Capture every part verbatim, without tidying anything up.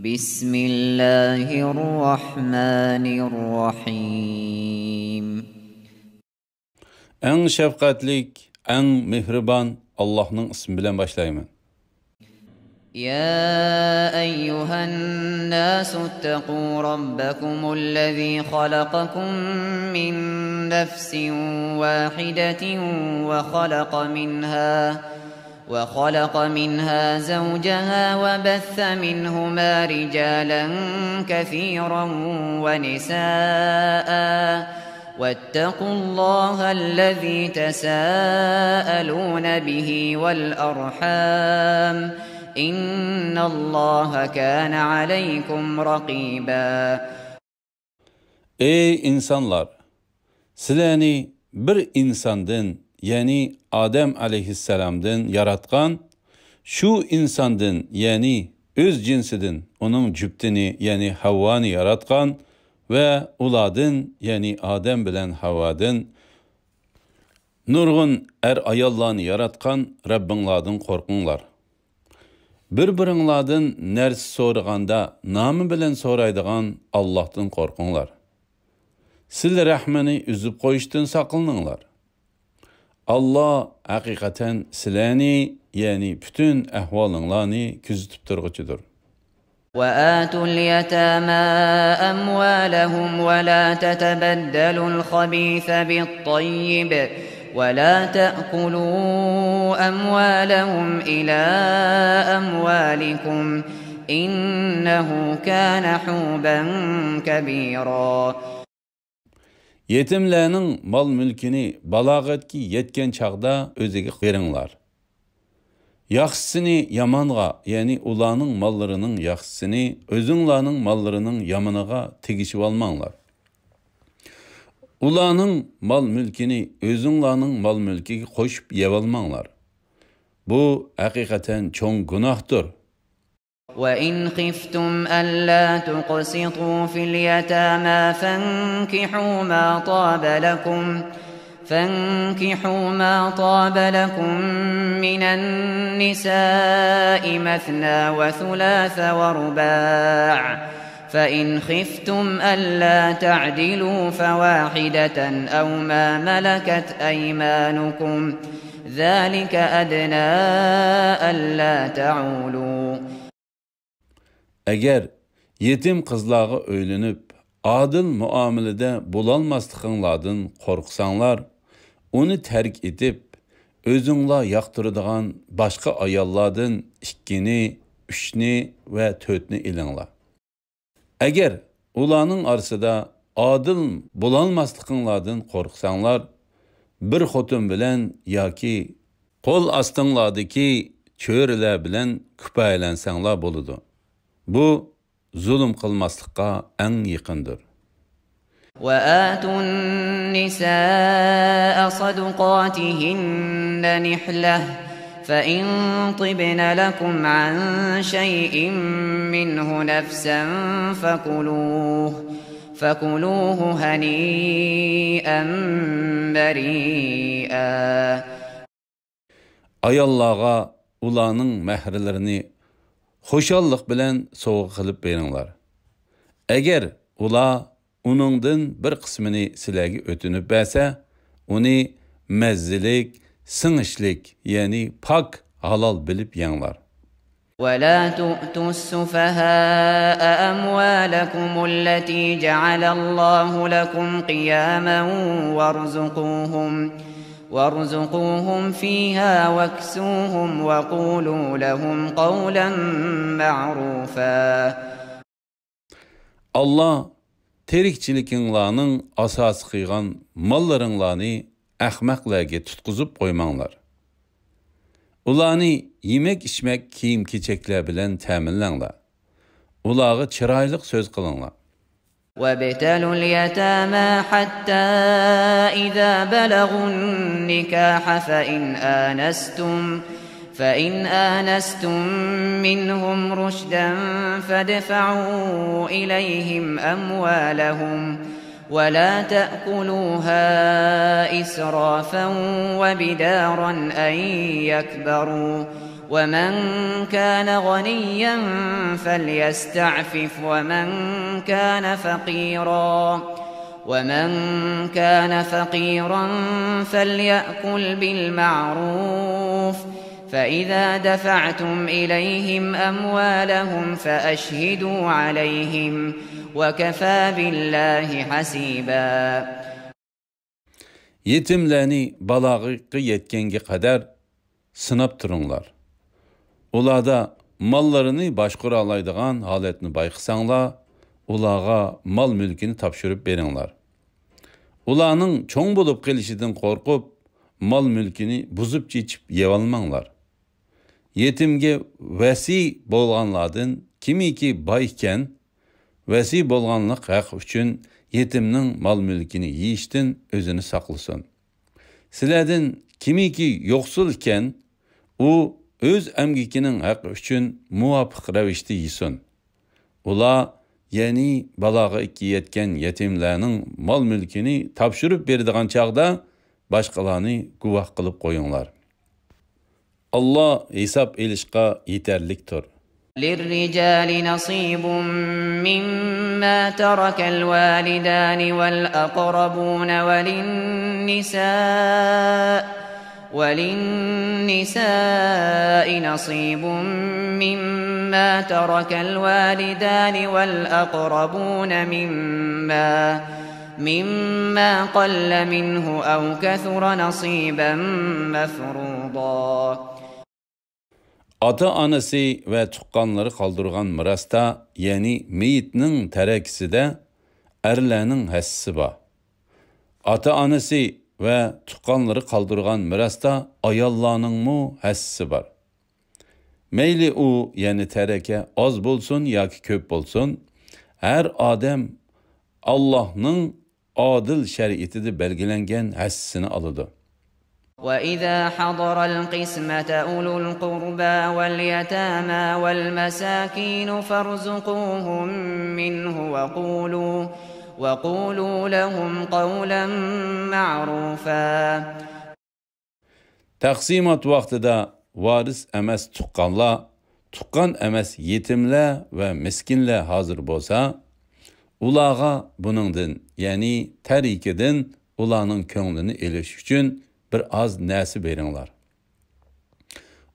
بسم الله الرحمن الرحيم. ئەڭ شەپقەتلىك، ئەڭ مېھرىبان ئاللاھنىڭ ئىسمى بىلەن باشلايمەن. يا أيها الناس اتقوا ربكم الذي خلقكم من نفس واحدة وخلق منها وخلق منها زوجها وبث منهما رجالا كثيرا ونساء واتقوا الله الذي تساءلون به والأرحام إن الله كان عليكم رقيبا. ئەي ئىنسانلار! سىلەرنى بىر ئىنساندىن، يەنى ئادەم ئەلەيھىسسالامدىن ياراتقان، شۇ ئىنساندىن، يەنى ئۆز جىنسىدىن ئۇنىڭ جۈپتىنى، يەنى ھەۋۋانى ياراتقان ۋە ئۇلاردىن، يەنى ئادەم بىلەن ھەۋۋادىن نۇرغۇن ئەر-ئاياللارنى ياراتقان رەببىڭلاردىن قورقۇڭلار. بىر-بىرىڭلاردىن نەرسە سورىغاندا، نامى بىلەن سورايدىغان ئاللاھتىن قورقۇڭلار. سىلە رەھمىنى ئۈزۈپ قويۇشتىن ساقلىنىڭلار. ئاللا ھەقىقەتەن سىلەرنى، يەنى پۈتۈن ئەھۋالىڭلارنى كۆزىتىپ تۇرغۇچىدۇر. وآتوا اليتامى أموالهم ولا تتبدلوا الخبيث بالطيب ولا تأكلوا أموالهم إلى أموالكم إنه كان حوبا كبيرا. يېتىملەرنىڭ مال-مۈلكىنى بالاغەتكە يەتكەن چاغدا ئۆزىگە بېرىڭلار. ياخشىسىنى يامانغا، يەنى ئۇلارنىڭ ماللىرىنىڭ ياخشىسىنى ئۆزۈڭلارنىڭ ماللىرىنىڭ يامىنىغا تېگىشىۋالماڭلار. ئۇلارنىڭ مال-مۈلكىنى ئۆزۈڭلارنىڭ مال-مۈلكىگە قوشۇپ يەۋالماڭلار. بۇ ھەقىقەتەن چوڭ گۇناھتۇر. وإن خفتم ألا تقسطوا في اليتامى فانكحوا ما طاب لكم، فانكحوا ما طاب لكم من النساء مثنى وثلاث ورباع، فإن خفتم ألا تعدلوا فواحدة أو ما ملكت أيمانكم، ذلك أدنى ألا تعولوا. ئەگەر يېتىم قىزلارغا ئۆيلىنىپ، ئادىل مۇئامىلىدە بولالماسلىقىڭلاردىن قورقساڭلار، ئۇنى تەرك ئېتىپ، ئۆزۈڭلار ياقتۇرىدىغان باشقا ئاياللاردىن ئىككىنى، ئۈچنى ۋە تۆتنى ئېلىڭلار. ئەگەر ئۇلارنىڭ ئارىسىدا ئادىل بولالماسلىقىڭلاردىن قورقساڭلار، بىر خوتۇن بىلەن ياكى قول ئاستىڭلاردىكى چۆرىلەر بىلەن كۇپايىلەنسەڭلار بولىدۇ. بۇ زۇلۇم قىلماسلىققا ئەڭ يېقىندۇر. وآتوا النساء صدقاتهن نحلة، فإن طبن لكم عن شيء منه نفسا فكلوه، فكلوه هنيئا مريئا. ئاياللارغا ئۇلارنىڭ مەھرىلىرىنى خۇشاللىق بىلەن سوۋغا قىلىپ بېرىڭلار. ئەگەر ئۇلار ئۇنىڭدىن بىر قىسمىنى سىلەرگە ئۆتۈنۈپ بەرسە، ئۇنى مەززىلىك، سىڭىشلىك، يەنى پاك، ھالال بىلىپ يەڭلار. ولا تؤتوا السفهاء أموالكم التي جعل الله لكم قياما وارزقوهم، وارزقوهم فيها واكسوهم وقولوا لهم قولا معروفا. ئاللا تىرىكچىلىكىڭلارنىڭ ئاساسى قىلغان ماللىرىڭلارنى ئەخمەقلەرگە تۇتقۇزۇپ قويماڭلار. ئۇلارنى يېمەك-ئىچمەك، كىيىم-كېچەكلەر بىلەن تەمىنلەڭلار. ئۇلارغا چىرايلىق سۆز قىلىڭلار. وابتلوا اليتامى حتى إذا بلغوا النكاح فإن آنستم، فإن آنستم منهم رشدا فادفعوا إليهم أموالهم ولا تأكلوها إسرافا وبدارا أن يكبروا ومن كان غنيا فليستعفف ومن كان فقيرا ومن كان فقيرا فليأكل بالمعروف فإذا دفعتم إليهم أموالهم فأشهدوا عليهم وكفى بالله حسيبا. يېتىملەرنى بالاغىغا يەتكەنگە قەدەر سىناپ تۇرۇڭلار. ئۇلاردا ماللىرىنى باشقۇرالايدىغان ھالەتنى بايقىساڭلار، ئۇلارغا مال-مۈلكىنى تاپشۇرۇپ بېرىڭلار. ئۇلارنىڭ چوڭ بولۇپ قېلىشىدىن قورقۇپ، مال-مۈلكىنى بۇزۇپ-چېچىپ يەۋالماڭلار. يېتىمگە ۋەسىي بولغانلاردىن كىمكى باي ئىكەن، ۋەسىي بولغانلىق ھەققى ئۈچۈن يېتىمنىڭ مال-مۈلكىنى يېيىشتىن ئۆزىنى ساقلىسۇن. سىلەردىن كىمكى يوقسۇل ئىكەن، ئۇ ئۆز ئەمگىكىنىڭ ھەققى ئۈچۈن مۇۋاپىق رەۋىشتە يېسۇن. ئۇلار، يەنى بالاغىگە يەتكەن يېتىملەرنىڭ مال-مۈلكىنى تاپشۇرۇپ بېرىدىغان چاغدا باشقىلارنى گۇۋاھ قىلىپ قويۇڭلار. ئاللا ھېساب ئېلىشقا يېتەرلىكتۇر. للرجال نصيب مما ترك الوالدان والأقربون وللنساء وللنساء نصيب مما ترك الوالدان والأقربون مما مما قل منه أو كثر نصيبا مفروضا. ئاتا-ئانىسى ۋە تۇغقانلىرى قالدۇرغان مىراستا، يەنى مېيىتنىڭ تەرىكىسىدە ئەرلەرنىڭ ھەسسىسى بار. ئاتا-ئانىسى ۋە تۇغقانلىرى قالدۇرغان مىراستا ئاياللارنىڭمۇ ھەسسىسى بار. مەيلى ئۇ، يەنى تەرىكە ئاز بولسۇن ياكى كۆپ بولسۇن، ھەر ئادەم ئاللاھنىڭ ئادىل شەرىئىتىدە بەلگىلەنگەن ھەسسىسىنى ئالىدۇ. وإذا حضر القسمة أولو القربى واليتامى والمساكين فارزقوهم منه وقولوا وقولوا لهم قولا معروفا. تەقسىمات ۋاقتىدا ۋارىس ئەمەس تۇغقانلار، تۇغقان ئەمەس يېتىملەر ۋە مىسكىنلەر ھازىر بولسا، ئۇلارغا بۇنىڭدىن، يەنى تەرىكىدىن ئۇلارنىڭ كۆڭلىنى ئېلىش ئۈچۈن بىر ئاز نەرسە بېرىڭلار.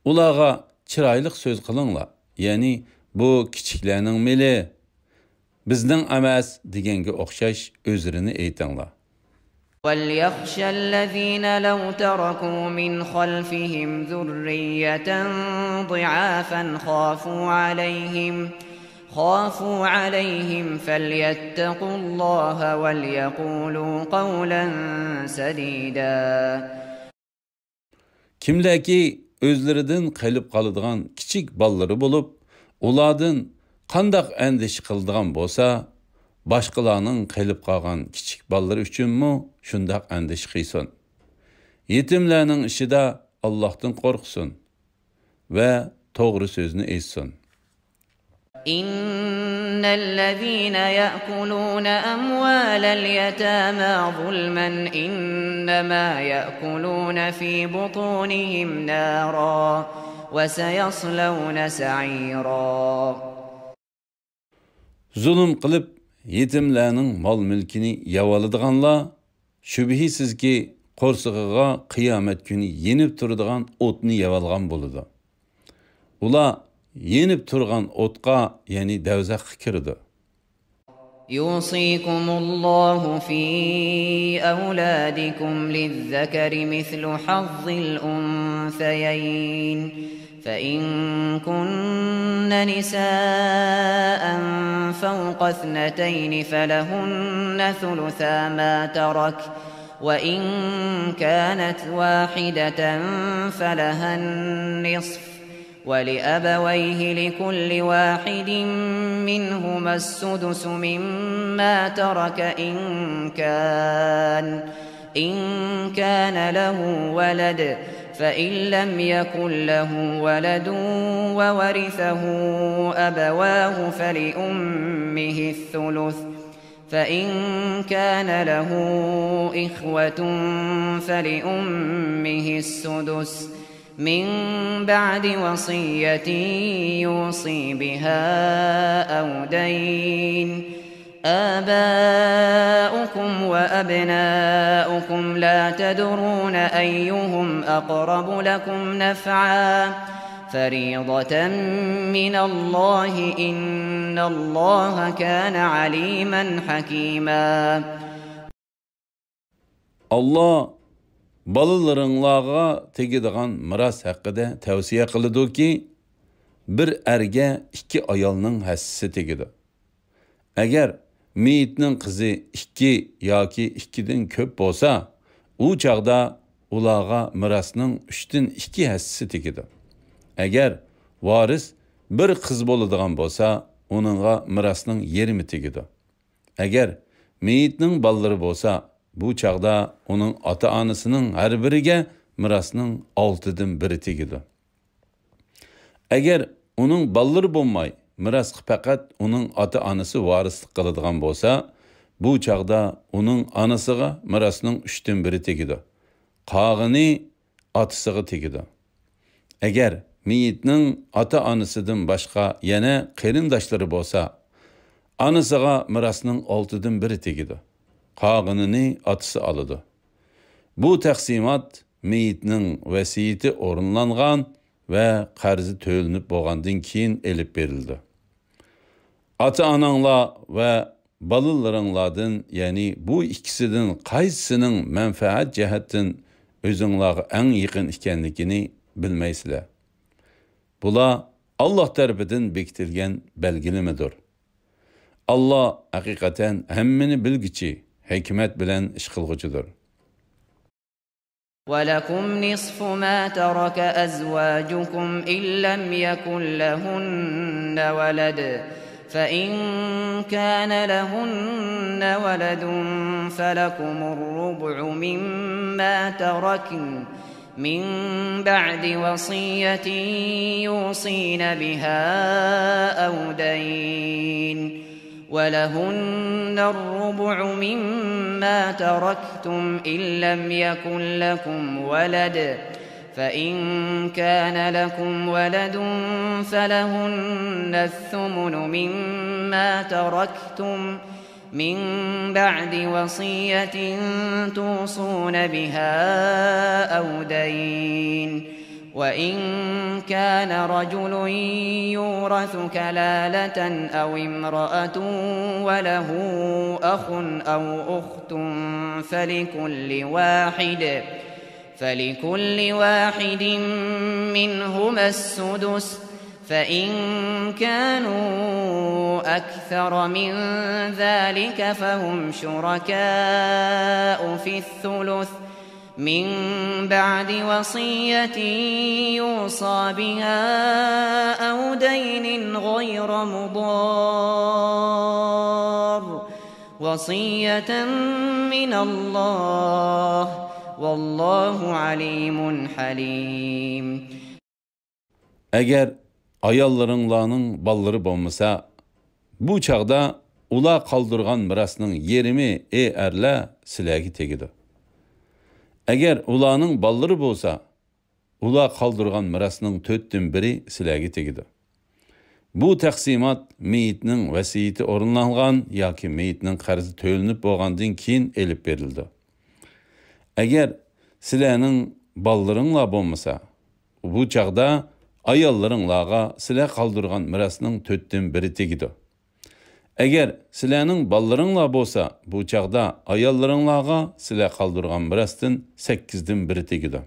ئۇلارغا چىرايلىق سۆز قىلىڭلار، يەنى بۇ كىچىكلەرنىڭ مېلى، بىزنىڭ ئەمەس دېگەنگە ئوخشاش ئۆزرىنى ئېيتىڭلار. وليخش الذين لو تركوا من خلفهم ذرية ضعافا خافوا عليهم خافوا عليهم فليتقوا الله وليقولوا قولا سديدا. كىملەركى ئۆزلىرىدىن قېلىپ قالىدىغان كىچىك بالىلىرى بولۇپ، ئۇلاردىن قانداق ئەندىشە قىلىدىغان بولسا، باشقىلارنىڭ قېلىپ قالغان كىچىك بالىلىرى ئۈچۈنمۇ شۇنداق ئەندىشە قىلسۇن. يېتىملەرنىڭ ئىشىدا ئاللاھتىن قورقسۇن ۋە توغرا سۆزنى ئېيتسۇن. إن الذين يأكلون أموال اليتامى ظلما إنما يأكلون في بطونهم نارا وسيصلون سعيرا. زۇلۇم قىلىپ، يېتىملەرنىڭ مال-مۈلكىنى يەۋالىدىغانلار، شۈبھىسىزكى، قورسىقىغا قىيامەت كۈنى يېنىپ تۇرىدىغان ئوتنى يەۋالغان بولىدۇ. ئۇلار يېنىپ تۇرغان ئوتقا، يەنى دەۋزەخكە كىرىدۇ. يوصيكم الله في أولادكم للذكر مثل حظ الأنثيين فإن كن نساء فوق اثنتين فلهن ثلثا ما ترك وإن كانت واحدة فلها النصف ولأبويه لكل واحد منهما السدس مما ترك إن كان إن كان له ولد فإن لم يكن له ولد وورثه أبواه فلأمه الثلث فإن كان له إخوة فلأمه السدس من بعد وصية يوصي بها أو دين. آباؤكم وأبناؤكم لا تدرون أيهم أقرب لكم نفعا. فريضة من الله، إن الله كان عليما حكيما. ئاللا بالىلىرىڭلارغا تېگىدىغان مىراس ھەققىدە تەۋسىيە قىلىدۇكى، بىر ئەرگە ئىككى ئايالنىڭ ھەسسىسى تېگىدۇ. ئەگەر مېيىتنىڭ قىزى ئىككى ياكى ئىككىدىن كۆپ بولسا، ئۇ چاغدا ئۇلارغا مىراسنىڭ ئۈچتىن ئىككى ھەسسىسى تېگىدۇ. ئەگەر ۋارىس بىر قىز بولىدىغان بولسا، ئۇنىڭغا مىراسنىڭ يېرىمى تېگىدۇ. ئەگەر مېيىتنىڭ بالىلىرى بولسا، بۇ چاغدا ئۇنىڭ ئاتا-ئانىسىنىڭ ھەر بىرىگە مىراسنىڭ ئالتىدىن بىرى تېگىدۇ. ئەگەر ئۇنىڭ بالىلىرى بولماي، مىراسقا پەقەت ئۇنىڭ ئاتا-ئانىسى ۋارىسلىق قىلىدىغان بولسا، بۇ چاغدا ئۇنىڭ ئانىسىغا مىراسنىڭ ئۈچتىن بىرى تېگىدۇ. قالغىنى ئاتىسىغا تېگىدۇ. ئەگەر مېيىتنىڭ ئاتا-ئانىسىدىن باشقا يەنە قېرىنداشلىرى بولسا، ئانىسىغا مىراسنىڭ ئالتىدىن بىرى تېگىدۇ. قالغىنىنى ئاتىسى ئالىدۇ. بۇ تەقسىمات مېيىتنىڭ ۋەسىيىتى ئورۇنلانغان ۋە قەرزى تۆلىنىپ بولغاندىن كېيىن ئېلىپ بېرىلىدۇ. ئاتا-ئاناڭلار ۋە بالىلىرىڭلاردىن، يەنى بۇ ئىككىسىدىن قايسىسىنىڭ مەنپەئەت جەھەتتىن ئۆزۈڭلارغا ئەڭ يېقىن ئىكەنلىكىنى بىلمەيسىلەر. بۇلار ئاللا تەرىپىدىن بېكىتىلگەن بەلگىلىمىدۇر. ئاللا ھەقىقەتەن ھەممىنى بىلگۈچى، ھېكمەت بىلەن ئىش قىلغۇچىدۇر. ولكم نصف ما ترك أزواجكم إن لم يكن لهن ولد، فإن كان لهن ولد فلكم الربع مما تركن من بعد وصية يوصين بها أو دين، ولهن الربع مما تركتم إن لم يكن لكم ولد، فإن كان لكم ولد فلهن الثمن مما تركتم من بعد وصية توصون بها أو دين، وإن كان رجل يورث كلالة أو امرأة وله أخ أو أخت فلكل واحد، فلكل واحد منهما السدس، فإن كانوا أكثر من ذلك فهم شركاء في الثلث، من بعد وصية يوصى بها أو دين غير مضار، وصية من الله، والله عليم حليم. ئەگەر ئاياللىرىڭلارنىڭ بالىلىرى بولمىسا، بۇ چاغدا ئۇلار قالدۇرغان مىراسنىڭ يېرىمى، ئەي ئەرلەر، سىلەرگە تېگىدۇ. ئەگەر ئۇلارنىڭ بالىلىرى بولسا، ئۇلار قالدۇرغان مىراسنىڭ تۆتتىن بىرى سىلەرگە تېگىدۇ. بۇ تەقسىمات مېيىتنىڭ ۋەسىيىتى ئورۇنلانغان ياكى مېيىتنىڭ قەرزى تۆلىنىپ بولغاندىن كېيىن ئېلىپ بېرىلىدۇ. ئەگەر سىلەرنىڭ بالىلىرىڭلار بولمىسا، بۇ چاغدا ئاياللىرىڭلارغا سىلەر قالدۇرغان مىراسنىڭ تۆتتىن بىرى تېگىدۇ. ئەگەر سىلەرنىڭ بالىلىرىڭلار بولسا، بۇ چاغدا ئاياللىرىڭلارغا سىلەر قالدۇرغان مىراستىن سەككىزدىن بىرى تېگىدۇ.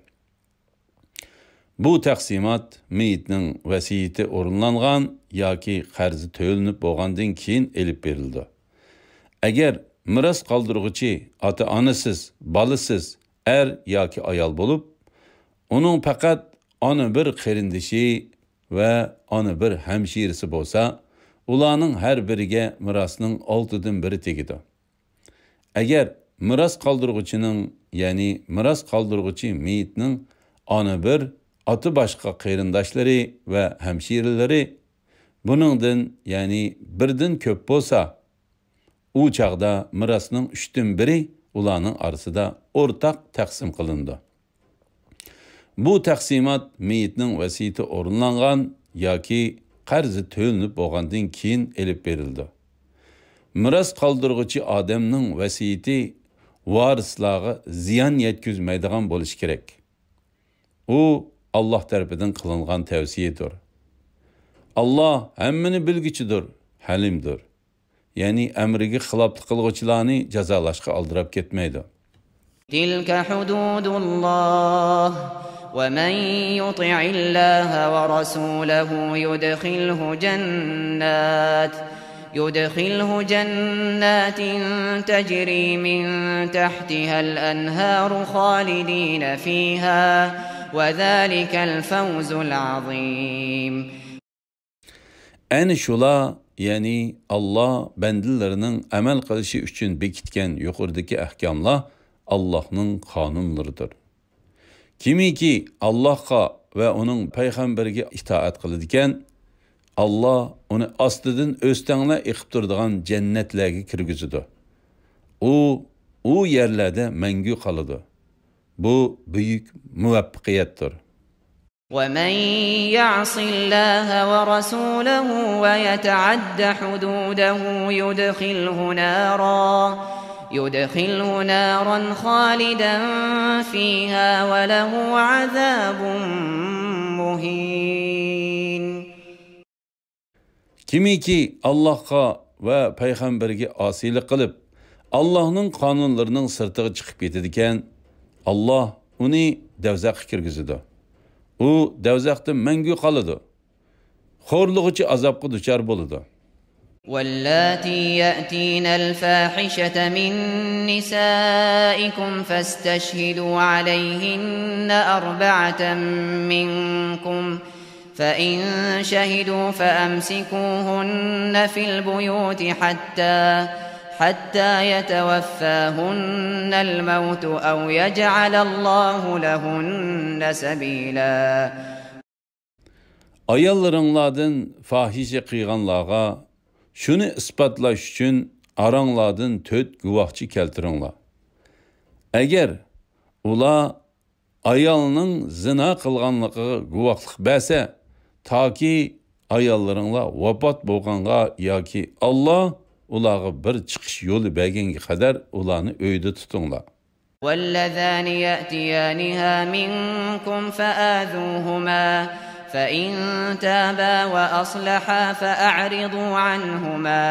بۇ تەقسىمات مېيىتنىڭ ۋەسىيىتى ئورۇنلانغان ياكى قەرزى تۆلىنىپ بولغاندىن كېيىن ئېلىپ بېرىلىدۇ. ئەگەر مىراس قالدۇرغۇچى ئاتا-ئانىسىز، بالىسىز، ئەر ياكى ئايال بولۇپ، ئۇنىڭ پەقەت ئانا بىر قېرىندىشى ۋە ئانا بىر ھەمشىرىسى بولسا، ئۇلارنىڭ ھەر بىرىگە مىراسنىڭ ئالتىدىن بىرى تېگىدۇ. ئەگەر مىراس قالدۇرغۇچىنىڭ، يەنى مىراس قالدۇرغۇچى مېيىتنىڭ ئانا بىر، ئاتا باشقا قېرىنداشلىرى ۋە ھەمشىرىلىرى بۇنىڭدىن، يەنى بىردىن كۆپ بولسا، ئۇ چاغدا مىراسنىڭ ئۈچتىن بىرى ئۇلارنىڭ ئارىسىدا ئورتاق تەقسىم قىلىنىدۇ. بۇ تەقسىمات مېيىتنىڭ ۋەسىيىتى ئورۇنلانغان ياكى قەرزى تۆلىنىپ بولغاندىن كېيىن ئېلىپ بېرىلىدۇ. مىراس قالدۇرغۇچى ئادەمنىڭ ۋەسىيىتى ۋارىسلارغا زىيان يەتكۈزمەيدىغان بولۇشى كېرەك. ئۇ ئاللاھ تەرىپىدىن قىلىنغان تەۋسىيىدۇر. ئاللاھ ھەممىنى بىلگۈچىدۇر، ھەلىمدۇر. يەنى ئەمرىگە خىلاپلىق قىلغۇچىلارنى جازالاشقا ئالدىراپ كەتمەيدۇ. تلك حدود الله، ومن يطع الله ورسوله يدخله جنات، يدخله جنات تجري من تحتها الأنهار خالدين فيها، وذلك الفوز العظيم. ئەنە شۇلار، يەنى ئاللاھ بەندىلىرىنىڭ ئەمەل قىلىشى ئۈچۈن بېكىتكەن يۇقىرىدىكى ئەھكاملار ئاللاھنىڭ قانۇنلىرىدۇر. كىمكى ئاللاھقا ۋە ئۇنىڭ پەيغەمبىرىگە ئىتائەت قىلىدىكەن، ئاللاھ ئۇنى ئاستىدىن ئۆستەڭلەر ئېقىپ تۇرىدىغان جەننەتلەرگە كىرگۈزىدۇ. ئۇ، ئۇ يەرلەردە مەڭگۈ قالىدۇ. بۇ بۈيۈك مۇۋەپپەقىيەتتۇر. ومن يعص الله ورسوله ويتعد حدوده يدخله نارا، يدخله نارا خالدا فيها وله عذاب مهين. كىمكى ئاللاھقا ۋە پەيغەمبەرگە ئاسىيلىق قىلىپ، ئاللاھنىڭ قانۇنلىرىنىڭ سىرتىغا چىقىپ كېتىدىكەن، ئاللاھ ئۇنى دەۋزەخكە كىرگۈزىدۇ. ئۇ دەۋزەختە مەڭگۈ قالىدۇ. خورلىغۇچى ئازابقا دۇچار بولىدۇ. واللاتي يأتين الفاحشة من نسائكم فاستشهدوا عليهن أربعة منكم، فإن شهدوا فأمسكوهن في البيوت حتى، حتى يتوفاهن الموت أو يجعل الله لهن سبيلا. ئاياللىرىڭلاردىن فاھىشە قىلغانلارغا شۇنى ئىسپاتلاش ئۈچۈن ئاراڭلاردىن تۆت گۇۋاھچى كەلتۈرۈڭلار. ئەگەر ئۇلار ئايالنىڭ زىنا قىلغانلىقىغا گۇۋاھلىق بەرسە، تاكى ئاياللىرىڭلار ۋاپات بولغانغا ياكى ئاللاھ ئۇلارغا بىر چىقىش يولى بەرگەنگە قەدەر ئۇلارنى ئۆيدە تۇتۇڭلار. واللذان يأتيانها منكم فآذوهما فإن تابا وأصلحا فأعرضوا عنهما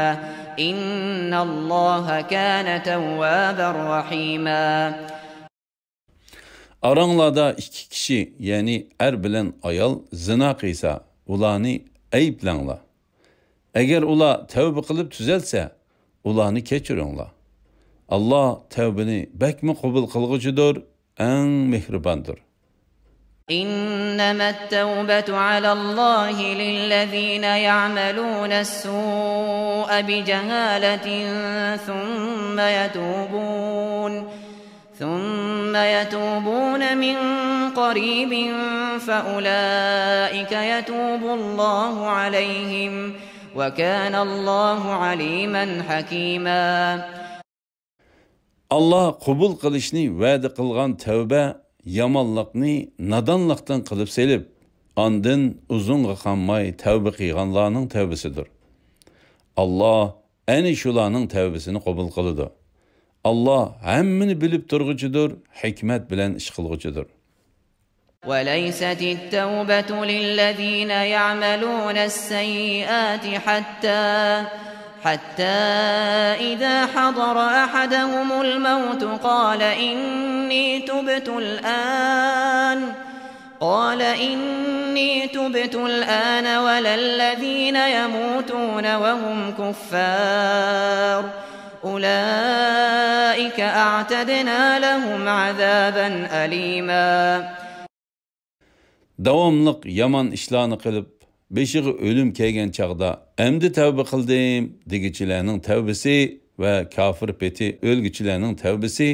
إن الله كان توابا رحيما. ئاراڭلاردا ئىككى كىشى، يەنى ئەر بىلەن ئايال زىنا قىلسا، ئۇلارنى ئەيىبلەڭلار. ئەگەر ئۇلار تەۋبە قىلىپ تۈزەلسە، ئۇلارنى كەچۈرۈڭلار. ئاللاھ تەۋبىنى بەكمۇ قوبۇل قىلغۇچىدۇر، ئەڭ مېھرىباندۇر. إنما التوبة على الله للذين يعملون السوء بجهالة ثم يتوبون، ثم يتوبون من قريب فأولئك يتوب الله عليهم، وكان الله عليما حكيما. ئاللاھ قوبۇل قىلىشنى ۋەدە قىلغان تەۋبە يامانلىقنى نادانلىقتىن قىلىپ سېلىپ، ئاندىن ئۇزۇنغا قالماي تەۋبە قىلغانلارنىڭ تەۋبىسىدۇر. ئاللاھ ئەنە شۇلارنىڭ تەۋبىسىنى قوبۇل قىلىدۇ. ئاللاھ ھەممىنى بىلىپ تۇرغۇچىدۇر، ھېكمەت بىلەن ئىش قىلغۇچىدۇر. وليست التوبة للذين يعملون السيئات حتى، حتى إذا حضر أحدهم الموت قال إني تبت الآن، قال إني تبت الآن ولا الذين يموتون وهم كفار أولئك أعتدنا لهم عذابا أليما. داۋاملىق يامان ئىشلارنى قىلىپ، بېشىغا ئۆلۈم كەلگەن چاغدا، ئەمدى تەۋبە قىلدىم دېگۈچىلەرنىڭ تەۋبىسى ۋە كاپىر پېتى ئۆلگۈچىلەرنىڭ تەۋبىسى،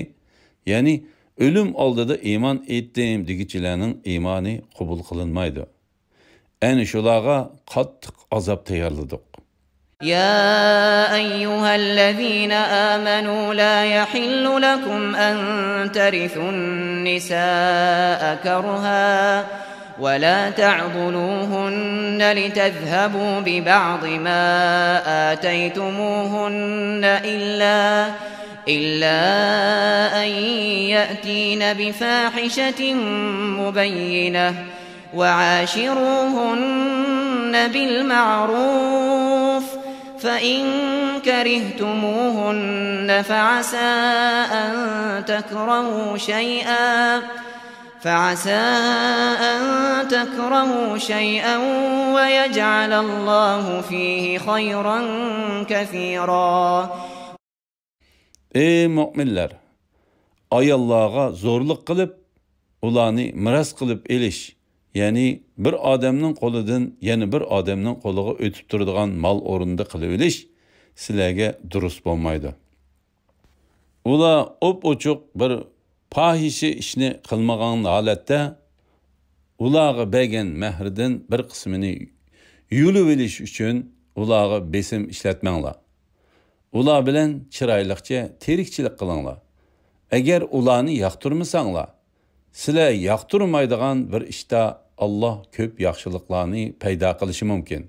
يەنى ئۆلۈم ئالدىدا ئىمان ئېيتتىم دېگۈچىلەرنىڭ ئىمانى قوبۇل قىلىنمايدۇ. ئەنە شۇلارغا قاتتىق ئازاب تەييارلىدۇق. يا أيها الذين آمنوا لا يحل لكم أن ترثوا النساء كرها ولا تعضلوهن لتذهبوا ببعض ما آتيتموهن إلا إلا أن يأتين بفاحشة مبينة وعاشروهن بالمعروف فإن كرهتموهن فعسى أن تكرهوا شيئا فعسى أن تكرهوا شيئا ويجعل الله فيه خيرا كثيرا. ئەي مۆمىنلەر! ئاياللارغا زورلۇق قىلىپ، ئۇلارنى مىراس قىلىپ ئېلىش، يەنى بىر ئادەمنىڭ قولىدىن يەنە بىر ئادەمنىڭ قولىغا ئۆتۈپ تۇرىدىغان مال ئورنىدا قىلىۋېلىش سىلەرگە دۇرۇس بولمايدۇ. ئۇلار ئوپئوچۇق بىر پاھىشە ئىشنى قىلمىغان ھالەتتە، ئۇلارغا بەرگەن مەھرىدىن بىر قىسمىنى يۇلۇۋېلىش ئۈچۈن ئۇلارغا بېسىم ئىشلەتمەڭلار. ئۇلار بىلەن چىرايلىقچە تىرىكچىلىك قىلىڭلار. ئەگەر ئۇلارنى ياقتۇرمىساڭلار، سىلەر ياقتۇرمايدىغان بىر ئىشتا ئاللاھ كۆپ ياخشىلىقلارنى پەيدا قىلىشى مۇمكىن.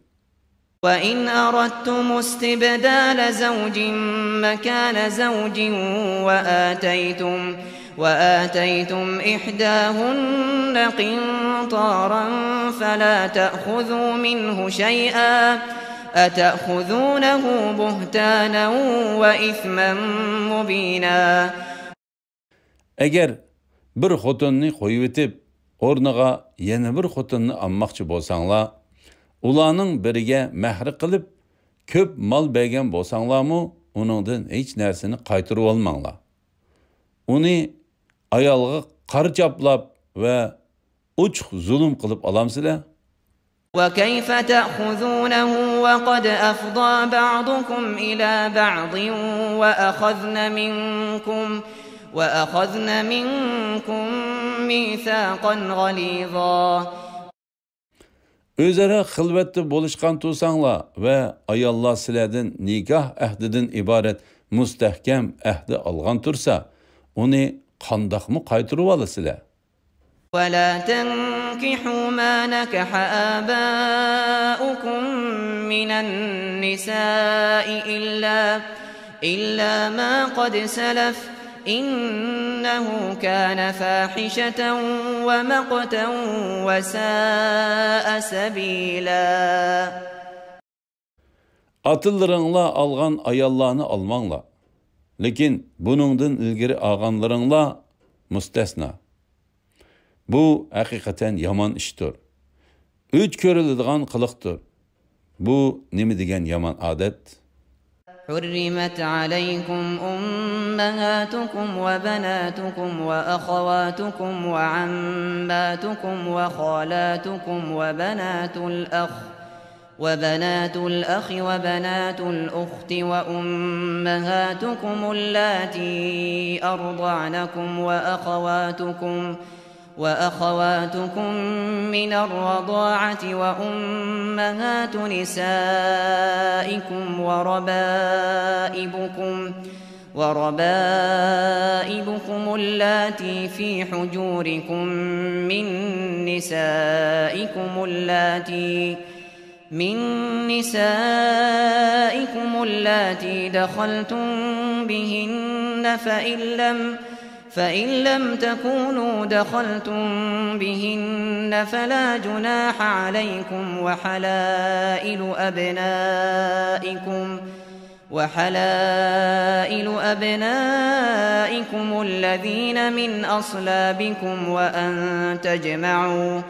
وإن أردتم استبدال زوج مكان زوج وآتيتم وآتيتم إحداهن قنطارا فلا تأخذوا منه شيئا أتأخذونه بهتانا وإثما مبينا. ئەگەر بىر خوتۇننى قويۇۋېتىپ، ئورنىغا يەنە بىر خوتۇننى ئالماقچى بولساڭلار، ئۇلارنىڭ بىرىگە مەھىر قىلىپ، كۆپ مال بەرگەن بولساڭلارمۇ، ئۇنىڭدىن ھېچ نەرسىنى قايتۇرۇۋالماڭلار. ئۇنى ئايالغا قارا چاپلاپ ۋە ئوچۇق زۇلۇم قىلىپ ئالامسىلەر؟ وكيف تأخذونه وقد أفضى بعضكم إلى بعض وأخذن منكم وأخذن منكم ميثاقا غليظا. ئۆزئارا خىلۋەتتە بولۇشقان تۇرساڭلار ۋە ئاياللار سىلەردىن نىكاھ ئەھدىدىن ئىبارەت مۇستەھكەم ئەھدى ئالغان تۇرسا، ئۇنى قانداقمۇ قايتۇرۇۋالىسىلەر؟ ولا تنكحوا ما نكح آباؤكم من النساء إلا إلا ما قد سلف إنه كان فاحشة ومقتا وساء سبيلا. ئاتىلىرىڭلار ئالغان ئاياللارنى ئالماڭلار. لېكىن بۇنىڭدىن ئىلگىرى ئالغانلىرىڭلار مۇستەسنا. بۇ ھەقىقەتەن يامان ئىشتۇر. ئۆچ كۆرۈلىدىغان قىلىقتۇر. بۇ نېمە دېگەن يامان ئادەت؟ حرمت عليكم أمهاتكم وبناتكم وأخواتكم وعماتكم وخالاتكم وبنات الأخ وبنات الأخ وبنات الأخت وأمهاتكم اللاتي أرضعنكم وأخواتكم وأخواتكم من الرضاعة وأمهات نسائكم وربائبكم وربائبكم اللاتي في حجوركم من نسائكم اللاتي من نسائكم اللاتي دخلتم بهن فإن لم فإن لم تكونوا دخلتم بهن فلا جناح عليكم وحلائل أبنائكم وحلائل أبنائكم الذين من أصلابكم وأن تجمعوا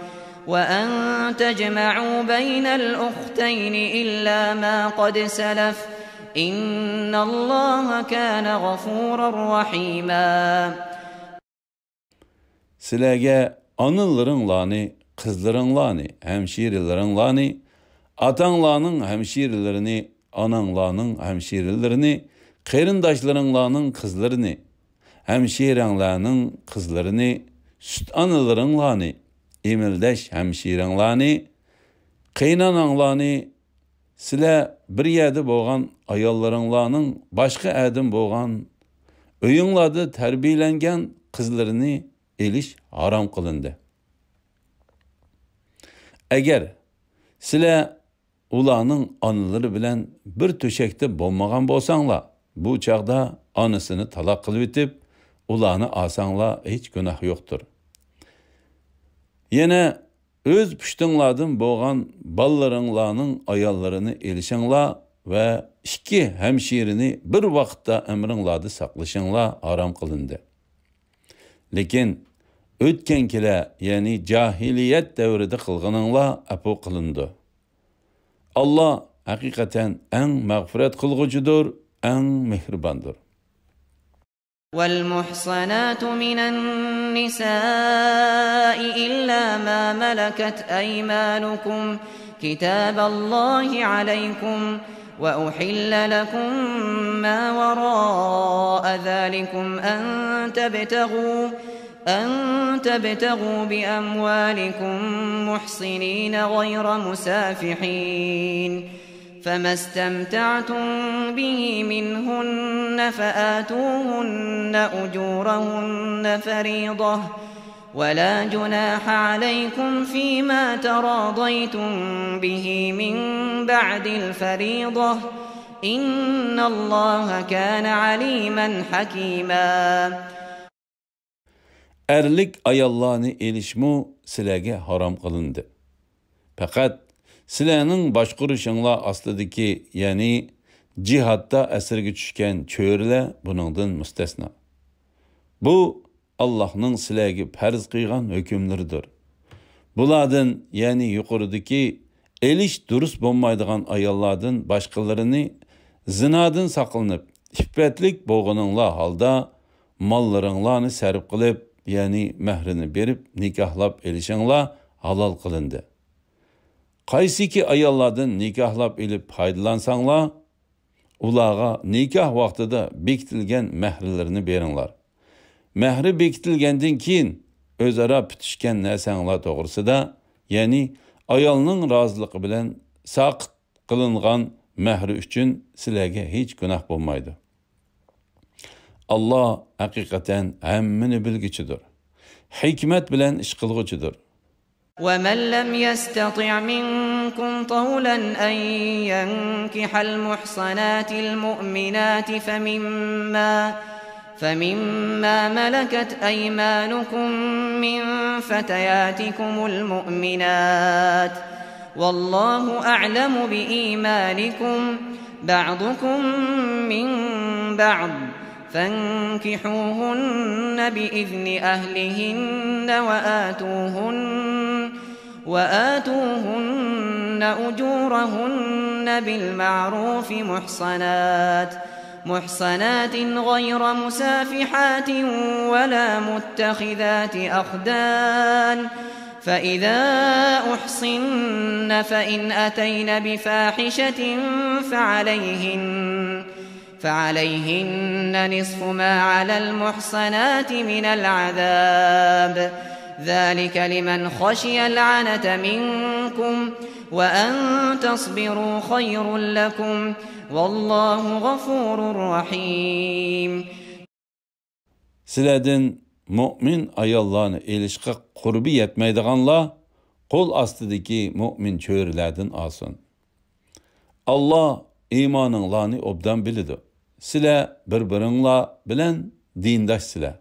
وأن تجمعوا بين الأختين إلا ما قد سلف إن الله كان غفورا رحيما. سىلەرگە ئانىلىرىڭلارنى، قىزلىرىڭلارنى، ھەمشىرىلىرىڭلارنى، ئاتاڭلارنىڭ ھەمشىرىلىرىنى، ئاناڭلارنىڭ ھەمشىرىلىرىنى، قېرىنداشلىرىڭلارنىڭ قىزلىرىنى، ھەمشىرەڭلارنىڭ قىزلىرىنى، سۈت ئانىلىرىڭلارنى، ئېمىلدەش ھەمشىرەڭلارنى، قېيىنئاناڭلارنى، سىلەر بىر يەردە بولغان ئاياللىرىڭلارنىڭ باشقا ئەردىن بولغان، ئۆيۈڭلاردا تەربىيەلەنگەن قىزلىرىنى ئېلىش ھارام قىلىندى. ئەگەر سىلەر ئۇلارنىڭ ئانىلىرى بىلەن بىر تۆشەكتە بولمىغان بولساڭلار، بۇ چاغدا ئانىسىنى تالاق قىلىۋېتىپ، ئۇلارنى ئالساڭلار ھېچ گۇناھ يوقتۇر. يەنە ئۆز پۇشتۇڭلاردىن بولغان بالىلىرىڭلارنىڭ ئاياللىرىنى ئېلىشىڭلار ۋە ئىككى ھەمشىرىنى بىر ۋاقىتتا ئەمرىڭلاردا ساقلىشىڭلار ھارام قىلىندى. لېكىن ئۆتكەنكىلەر، يەنى جاھىلىيەت دەۋرىدە قىلغىنىڭلار ئەپۇ قىلىنىدۇ. ئاللا ھەقىقەتەن ئەڭ مەغپىرەت قىلغۇچىدۇر، ئەڭ مېھرىباندۇر. والمحصنات من النساء إلا ما ملكت أيمانكم كتاب الله عليكم وأحل لكم ما وراء ذلكم أن تبتغوا أن تبتغوا بأموالكم محصنين غير مسافحين فما استمتعتم به منهن فآتوهن أجورهن فريضة ولا جناح عليكم فيما تراضيتم به من بعد الفريضة إن الله كان عليما حكيما. ئەرلىك ئاياللارنى ئېلىشمۇ سىلەرگە ھارام قىلىندى. پەقەت سىلەرنىڭ باشقۇرۇشۇڭلار ئاستىدىكى، يەنى جىھادتا ئەسىرگە چۈشكەن چۆرىلەر بۇنىڭدىن مۇستەسنا. بۇ ئاللاھنىڭ سىلەرگە پەرز قىلغان ھۆكۈملىرىدۇر. بۇلاردىن، يەنى يۇقىرىدىكى ئېلىش دۇرۇس بولمايدىغان ئاياللاردىن باشقىلىرىنى زىنادىن ساقلىنىپ، ئىپپەتلىك بولغىنىڭلار ھالدا ماللىرىڭلارنى سەرپ قىلىپ، يەنى مەھرىنى بېرىپ نىكاھلاپ ئېلىشىڭلار ھالال قىلىندى. قايسىكى ئاياللاردىن نىكاھلاپ ئېلىپ پايدىلانساڭلار، ئۇلارغا نىكاھ ۋاقتىدا بېكىتىلگەن مەھرلىرىنى بېرىڭلار. مەھرى بېكىتىلگەندىن كېيىن ئۆزئارا پۈتۈشكەن نەرسەڭلار توغرىسىدا، يەنى ئايالنىڭ رازىلىقى بىلەن ساقىت قىلىنغان مەھرى ئۈچۈن سىلەرگە ھېچ گۇناھ بولمايدۇ. ئاللا ھەقىقەتەن ھەممىنى بىلگۈچىدۇر، ھېكمەت بىلەن ئىش قىلغۇچىدۇر. ومن لم يستطع منكم طولا أن ينكح المحصنات المؤمنات فمما فمما ملكت أيمانكم من فتياتكم المؤمنات والله أعلم بإيمانكم بعضكم من بعض فانكحوهن بإذن أهلهن وآتوهن وآتوهن أجورهن بالمعروف محصنات محصنات غير مسافحات ولا متخذات أخدان فإذا أحصن فإن أتين بفاحشة فعليهن فعليهن نصف ما على المحصنات من العذاب ذلك لمن خشي العنة منكم وأن تصبروا خير لكم والله غفور رحيم. سىلەردىن مۆمىن ئاياللارنى ئېلىشقا قۇربى يەتمەيدىغانلار قول ئاستىدىكى مۆمىن چۆرىلەردىن ئالسۇن. ئاللا ئىمانىڭلارنى ئوبدان بىلىدۇ. سىلەر بىر-بىرىڭلار بىلەن دىنداشسىلەر.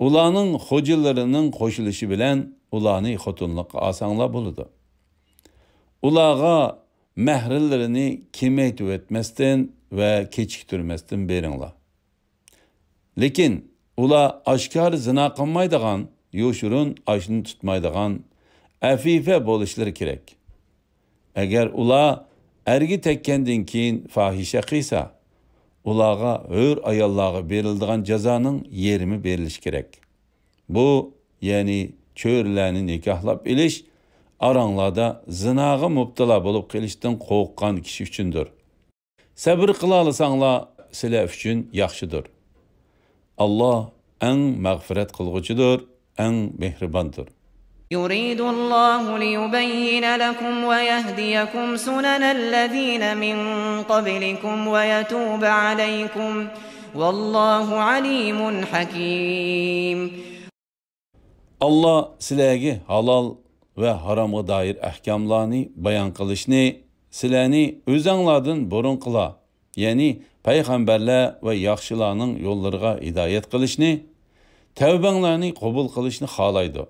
ئۇلارنىڭ خوجىلىرىنىڭ قوشۇلۇشى بىلەن ئۇلارنى خوتۇنلۇققا ئالساڭلار بولىدۇ. ئۇلارغا مەھرىلىرىنى كېمەيتىۋەتمەستىن ۋە كېچىكتۈرمەستىن بېرىڭلار. لېكىن ئۇلار ئاشكارا زىنا قىلمايدىغان، يوشۇرۇن ئاشنا تۇتمايدىغان ئەفىفە بولۇشلىرى كېرەك. ئەگەر ئۇلار ئەرگە تەگكەندىن كېيىن پاھىشە قىلسا، ئۇلارغا ھۆر ئاياللارغا بېرىلىدىغان جازانىڭ يېرىمى بېرىلىشى كېرەك. بۇ، يەنى چۆرىلەرنى نىكاھلاپ ئېلىش، ئاراڭلاردا زىناغا مۇپتىلا بولۇپ قېلىشتىن قورققان كىشى ئۈچۈندۇر. سەبرى قىلالىساڭلار سىلەر ئۈچۈن ياخشىدۇر. ئاللا ئەڭ مەغپىرەت قىلغۇچىدۇر، ئەڭ مېھرىباندۇر. يريد الله ليبين لكم ويهديكم سنن الذين من قبلكم ويتوب عليكم والله عليم حكيم. ئاللا سىلەرگە ھالال ۋە ھارامغا دائىر ئەھكاملارنى بايان قىلىشنى، سىلەرنى ئۆزەڭلاردىن بۇرۇنقىلار، يەنى پەيغەمبەرلەر ۋە ياخشىلارنىڭ يوللىرىغا ھىدايەت قىلىشنى، تەۋبەڭلارنى قوبۇل قىلىشنى خالايدۇ.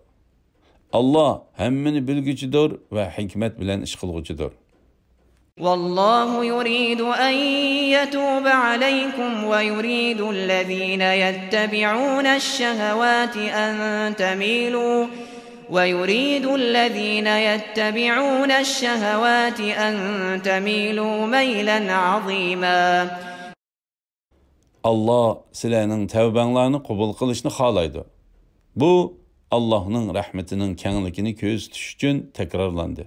ئاللا ھەممىنى بىلگۈچىدۇر ۋە ھېكمەت بىلەن ئىش قىلغۇچىدۇر. والله يريد أن يتوب عليكم ويريد الذين يتبعون الشهوات أن تميلوا ويريد الذين يتبعون الشهوات أن تميلوا ميلا عظيما. ئاللا سىلەرنىڭ تەۋبەڭلارنى قوبۇل قىلىشنى خالايدۇ. بۇ ئاللانىڭ رەھمىتىنىڭ كەڭلىكىنى كۆرسىتىش ئۈچۈن تەكرارلاندى.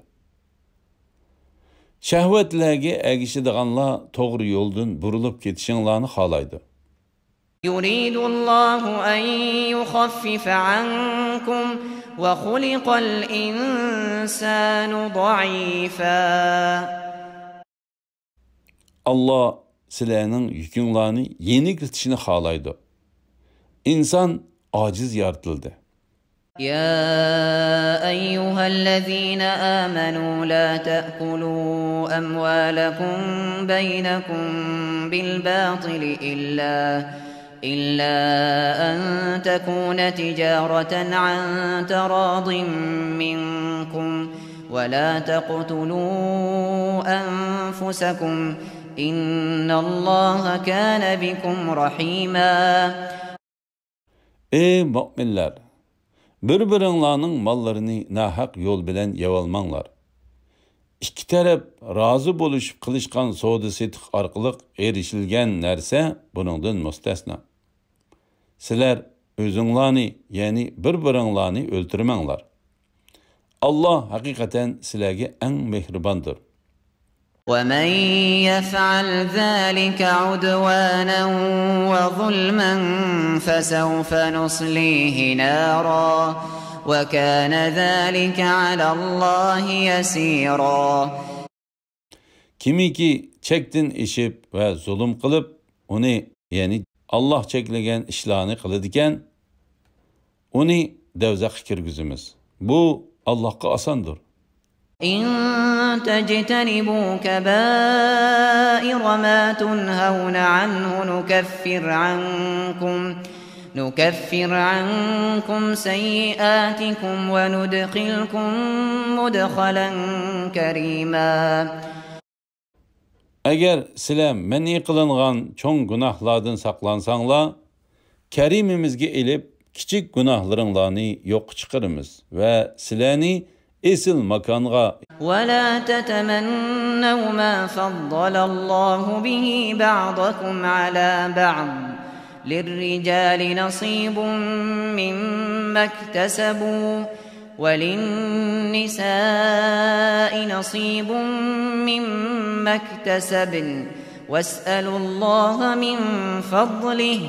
شەھۋەتلەرگە ئەگىشىدىغانلار توغرا يولدىن بۇرۇلۇپ كېتىشىڭلارنى خالايدۇ. يريد الله أن يخفف عنكم وخلق الإنسان ضعيفا. ئاللا سىلەرنىڭ يۈكۈڭلارنى يېنىكلىتىشنى خالايدۇ. ئىنسان ئاجىز يارىتىلدى. يا أيها الذين آمنوا لا تأكلوا أموالكم بينكم بالباطل إلا إلا أن تكون تجارة عن تراض منكم ولا تقتلوا أنفسكم إن الله كان بكم رحيما. ئەي مۆمىنلەر! بىر-بىرىڭلارنىڭ ماللىرىنى ناھەق يول بىلەن يەۋالماڭلار. ئىككى تەرەپ رازى بولۇشۇپ قىلىشقان سودا-سېتىق ئارقىلىق ئېرىشىلگەن نەرسە بۇنىڭدىن مۇستەسنا. سىلەر ئۆزۈڭلارنى، يەنى بىر-بىرىڭلارنى ئۆلتۈرمەڭلار. ئاللا ھەقىقەتەن سىلەرگە ئەڭ مېھرىباندۇر. ومن يفعل ذلك عدوانا وظلما فسوف نصليه نارا وكان ذلك على الله يسيرا. كىمكى چەكتىن ئېشىپ ۋە زۇلۇم قىلىپ، ئۇنى، يەنى ئاللا چەكلىگەن ئىشلارنى قىلىدىكەن، ئۇنى دەۋزەخكە كىرگۈزىمىز. بۇ ئاللاھقا ئاساندۇر. إن تجتنبوا كبائر ما تنهون عنه نكفر عنكم نكفر عنكم سيئاتكم وندخلكم مدخلا كريما. ئەگەر سىلەر مەنئى قىلىنغان چوڭ گۇناھلاردىن ساقلانساڭلار، كەرىمىمىزگە ئېلىپ، كىچىك گۇناھلىرىڭلارنى يوققا چىقىرىمىز ۋە سىلەرنى ئېسىل ماكانغا، ولا تتمنوا ما فضل الله به بعضكم على بعض للرجال نصيب مما اكتسبوا وللنساء نصيب مما اكتسبن واسألوا الله من فضله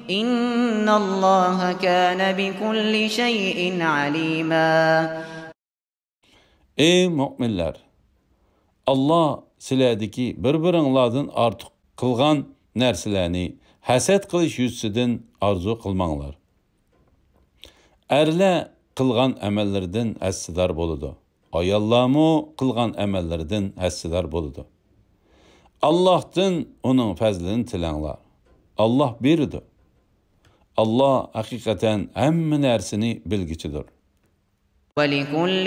إن الله كان بكل شيء عليما. ئەي مۆمىنلەر! ئاللا سىلەردىكى بىر-بىرىڭلاردىن ئارتۇق قىلغان نەرسىلەرنى ھەسەت قىلىش يۈزىسىدىن ئارزۇ قىلماڭلار. ئەرلەر قىلغان ئەمەللىرىدىن ھەسسىدار بولىدۇ. ئاياللارمۇ قىلغان ئەمەللىرىدىن ھەسسىدار بولىدۇ. ئاللاھتىن ئۇنىڭ پەزلىنى تىلەڭلار. ئاللاھ بېرىدۇ. ئاللاھ ھەقىقەتەن ھەممە نەرسىنى بىلگۈچىدۇر. ولكل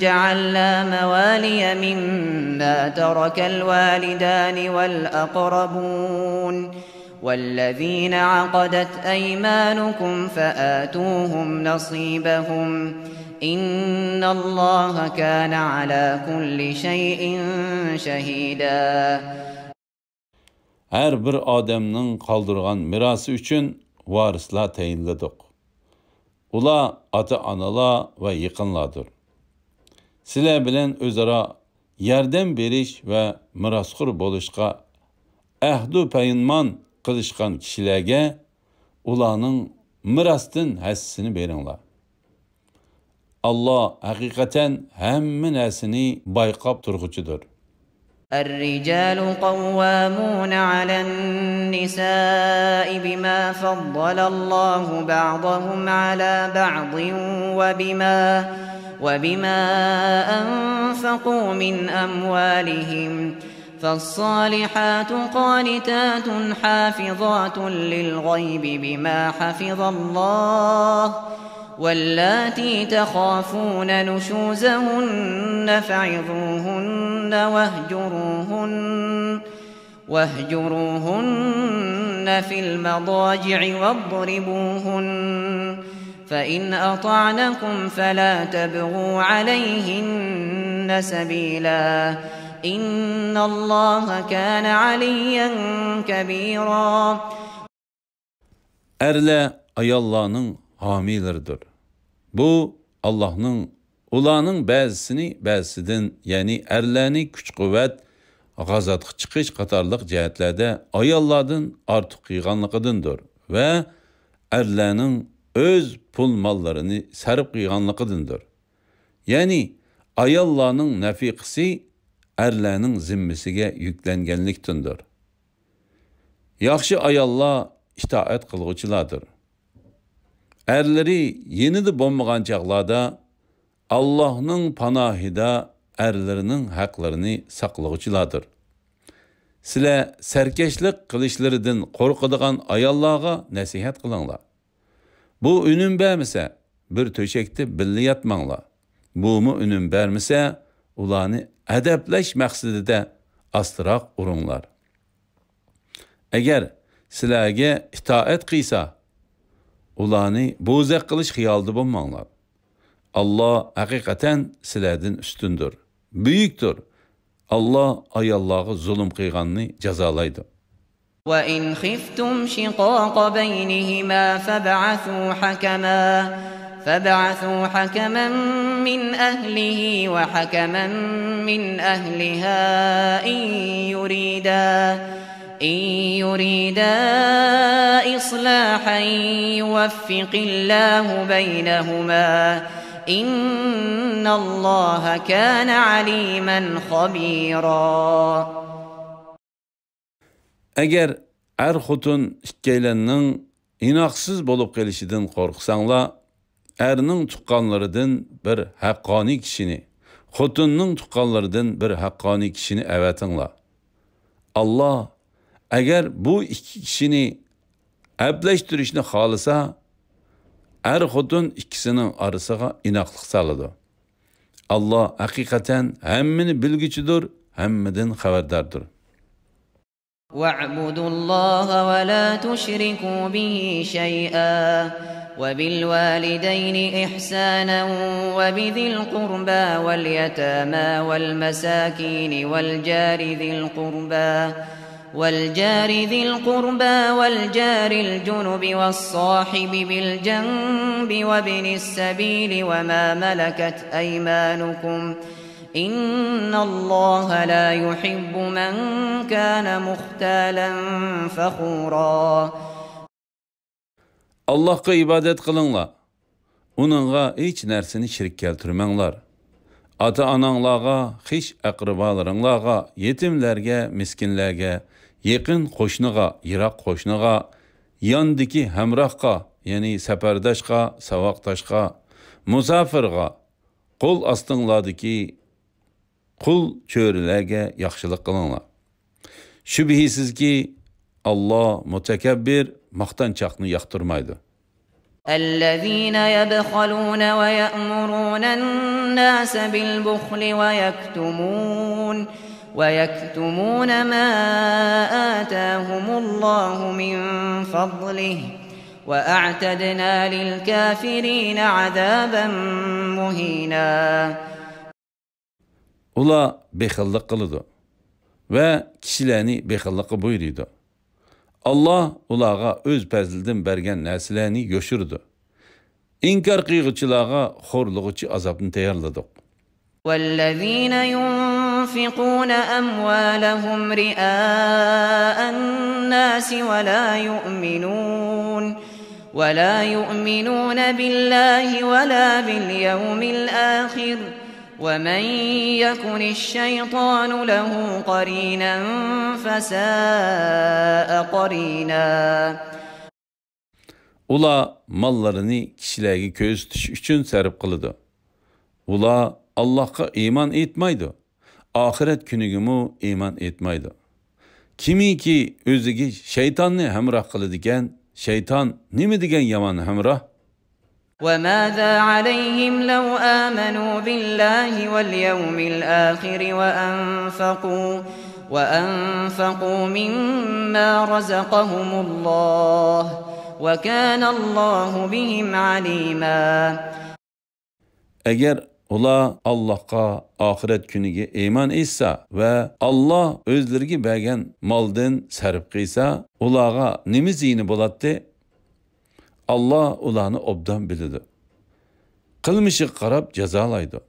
جعلنا موالي مما ترك الوالدان والأقربون والذين عقدت أيمانكم فآتوهم نصيبهم إن الله كان على كل شيء شهيدا. ھەر بىر ئادەمنىڭ قالدۇرغان مىراسى ئۈچۈن ۋارىسلار تەيىنلىدۇق. ئۇلار ئاتا-ئانىلار ۋە يېقىنلاردۇر. سىلەر بىلەن ئۆزئارا ياردەم بېرىش ۋە مىراسخور بولۇشقا ئەھدۇ پەيمان قىلىشقان كىشىلەرگە ئۇلارنىڭ مىراستىن ھەسسىسىنى بېرىڭلار. ئاللا ھەقىقەتەن ھەممە نەرسىنى بايقاپ تۇرغۇچىدۇر. الرجال قوامون على النساء بما فضل الله بعضهم على بعض وبما، وبما أنفقوا من أموالهم، فالصالحات قانتات حافظات للغيب بما حفظ الله، واللاتي تخافون نشوزهن فعظوهن واهجروهن، واهجروهن في المضاجع واضربوهن، فإن أطعنكم فلا تبغوا عليهن سبيلا، إن الله كان عليا كبيرا. ئەرلەر ئاياللارنىڭ ھامىيلىرىدۇر. بۇ، ئاللاھنىڭ ئۇلارنىڭ بەزىسىنى بەزىسىدىن، يەنى ئەرلەرنى كۈچ-قۇۋۋەت، غازاتقا چىقىش قاتارلىق جەھەتلەردە ئاياللاردىن ئارتۇق قىلغانلىقىدىندۇر ۋە ئەرلەرنىڭ ئۆز پۇل-ماللىرىنى سەرپ قىلغانلىقىدىندۇر. يەنى ئاياللارنىڭ نەپىقىسى ئەرلەرنىڭ زىممىسىگە يۈكلەنگەنلىكتىندۇر. ياخشى ئاياللار ئىتائەت قىلغۇچىلاردۇر. ئەرلىرى يېنىدا بولمىغان چاغلاردا ئاللاھنىڭ پاناھىدا ئەرلىرىنىڭ ھەقلىرىنى ساقلىغۇچىلاردۇر. سىلەر سەركەشلىك قىلىشلىرىدىن قورقىدىغان ئاياللارغا نەسىھەت قىلىڭلار. بۇ ئۈنۈم بەرمىسە، بىر تۆشەكتە بىللە ياتماڭلار. بۇمۇ ئۈنۈم بەرمىسە، ئۇلارنى ئەدەپلەش مەقسىتىدە ئاستىراق ئۇرۇڭلار. ئەگەر سىلەرگە ئىتائەت قىلسا، ئۇلارنى بوزەك قىلىش خىيالىدا بولماڭلار. ئاللا ھەقىقەتەن سىلەردىن ئۈستۈندۇر، بۈيۈكتۇر. ئاللا ئاياللارغا زۇلۇم قىلغاننى جازالايدۇ. وإن خفتم شقاق بينهما فابعثوا حكما، فابعثوا حكما من أهله وحكما من أهلها إن يريدا، إن يريدا إصلاحا يوفق الله بينهما، إن الله كان عليما خبيرا. ئەگەر ئەر-خوتۇن ئىككىيلەننىڭ ئىناقسىز بولۇپ قېلىشىدىن قورقساڭلار، ئەرنىڭ تۇغقانلىرىدىن بىر ھەققانىي كىشىنى، خوتۇننىڭ تۇغقانلىرىدىن بىر ھەققانىي كىشىنى ئەۋەتىڭلار. ئاللا ئەگەر بۇ ئىككى كىشىنى ئەپلەشتۈرۈشنى خالىسا، ئەر-خوتۇن ئىككىسىنىڭ ئارىسىغا ئىناقلىق سالىدۇ. ئاللا ھەقىقەتەن ھەممىنى بىلگۈچىدۇر، ھەممىدىن خەۋەرداردۇر. واعبدوا الله ولا تشركوا به شيئا وبالوالدين إحسانا وبذي القربى واليتامى والمساكين والجار ذي القربى والجار ذي القربى والجار الجنب والصاحب بالجنب وابن السبيل وما ملكت أيمانكم إن الله لا يحب من كان مختالا فخورا. ئاللاھقا ئىبادەت قىلىڭلار، ئۇنىڭغا ھېچ نەرسىنى شېرىك كەلتۈرمەڭلار. ئاتا-ئاناڭلارغا، خىش-ئەقرىبالىرىڭلارغا، يېتىملەرگە، مىسكىنلەرگە، يېقىن قوشنىغا، يىراق قوشنىغا، ياندىكى ھەمراھقا، يەنى سەپەرداشقا، ساۋاقداشقا، مۇساپىرغا، قول ئاستىڭلاردىكى قۇل چۆرىلەرگە ياخشىلىق قىلىڭلار. شۈبھىسىزكى، ئاللا مۇتەكەببىر، ماختانچاقنى ياقتۇرمايدۇ. الذين يبخلون ويأمرون الناس بالبخل ويكتمون، ويكتمون ما آتاهم الله من فضله، وأعتدنا للكافرين عذابا مهينا. ئۇلار بېخىللىق قىلىدۇ ۋە كىشىلەرنى بېخىللىققا بۇيرۇيدۇ. ئاللا ئۇلارغا ئۆز پەزلىدىن بەرگەن نەرسىلەرنى يوشۇرىدۇ. ئىنكار قىلغۇچىلارغا خورلىغۇچى ئازابنى تەييارلىدۇق. والذين ينفقون أموالهم رئاء الناس ولا يؤمنون، ولا يؤمنون بالله ولا باليوم الآخر، ومن يكن الشيطان له قرينا فساء قرينا. ئۇلار ماللىرىنى كىشىلەرگە كۆرسىتىش ئۈچۈن سەرپ قىلىدۇ. ئۇلار ئاللاھقا ئىمان ئېيتمايدۇ، ئاخىرەت كۈنىگىمۇ ئىمان ئېيتمايدۇ. كىمكى ئۆزىگە شەيتاننى ھەمراھ قىلىدىكەن، شەيتان نېمە دېگەن يامان ھەمراھ! وماذا عليهم لو آمنوا بالله واليوم الآخر وأنفقوا، وأنفقوا مما رزقهم الله، وكان الله بهم عليما. ئەگەر ئۇلار ئاللاھقا، ئاخىرەت كۈنىگە ئىمان ئېيتسا ۋە ئاللاھ ئۆزلىرىگە بەرگەن مالدىن سەرپ قىلسا، ئۇلارغا نېمە زىيىنى بولاتتى؟ ئاللاھ ئۇلارنى ئوبدان بىلىدۇ. قىلمىشىغا قاراپ جازالايدۇ.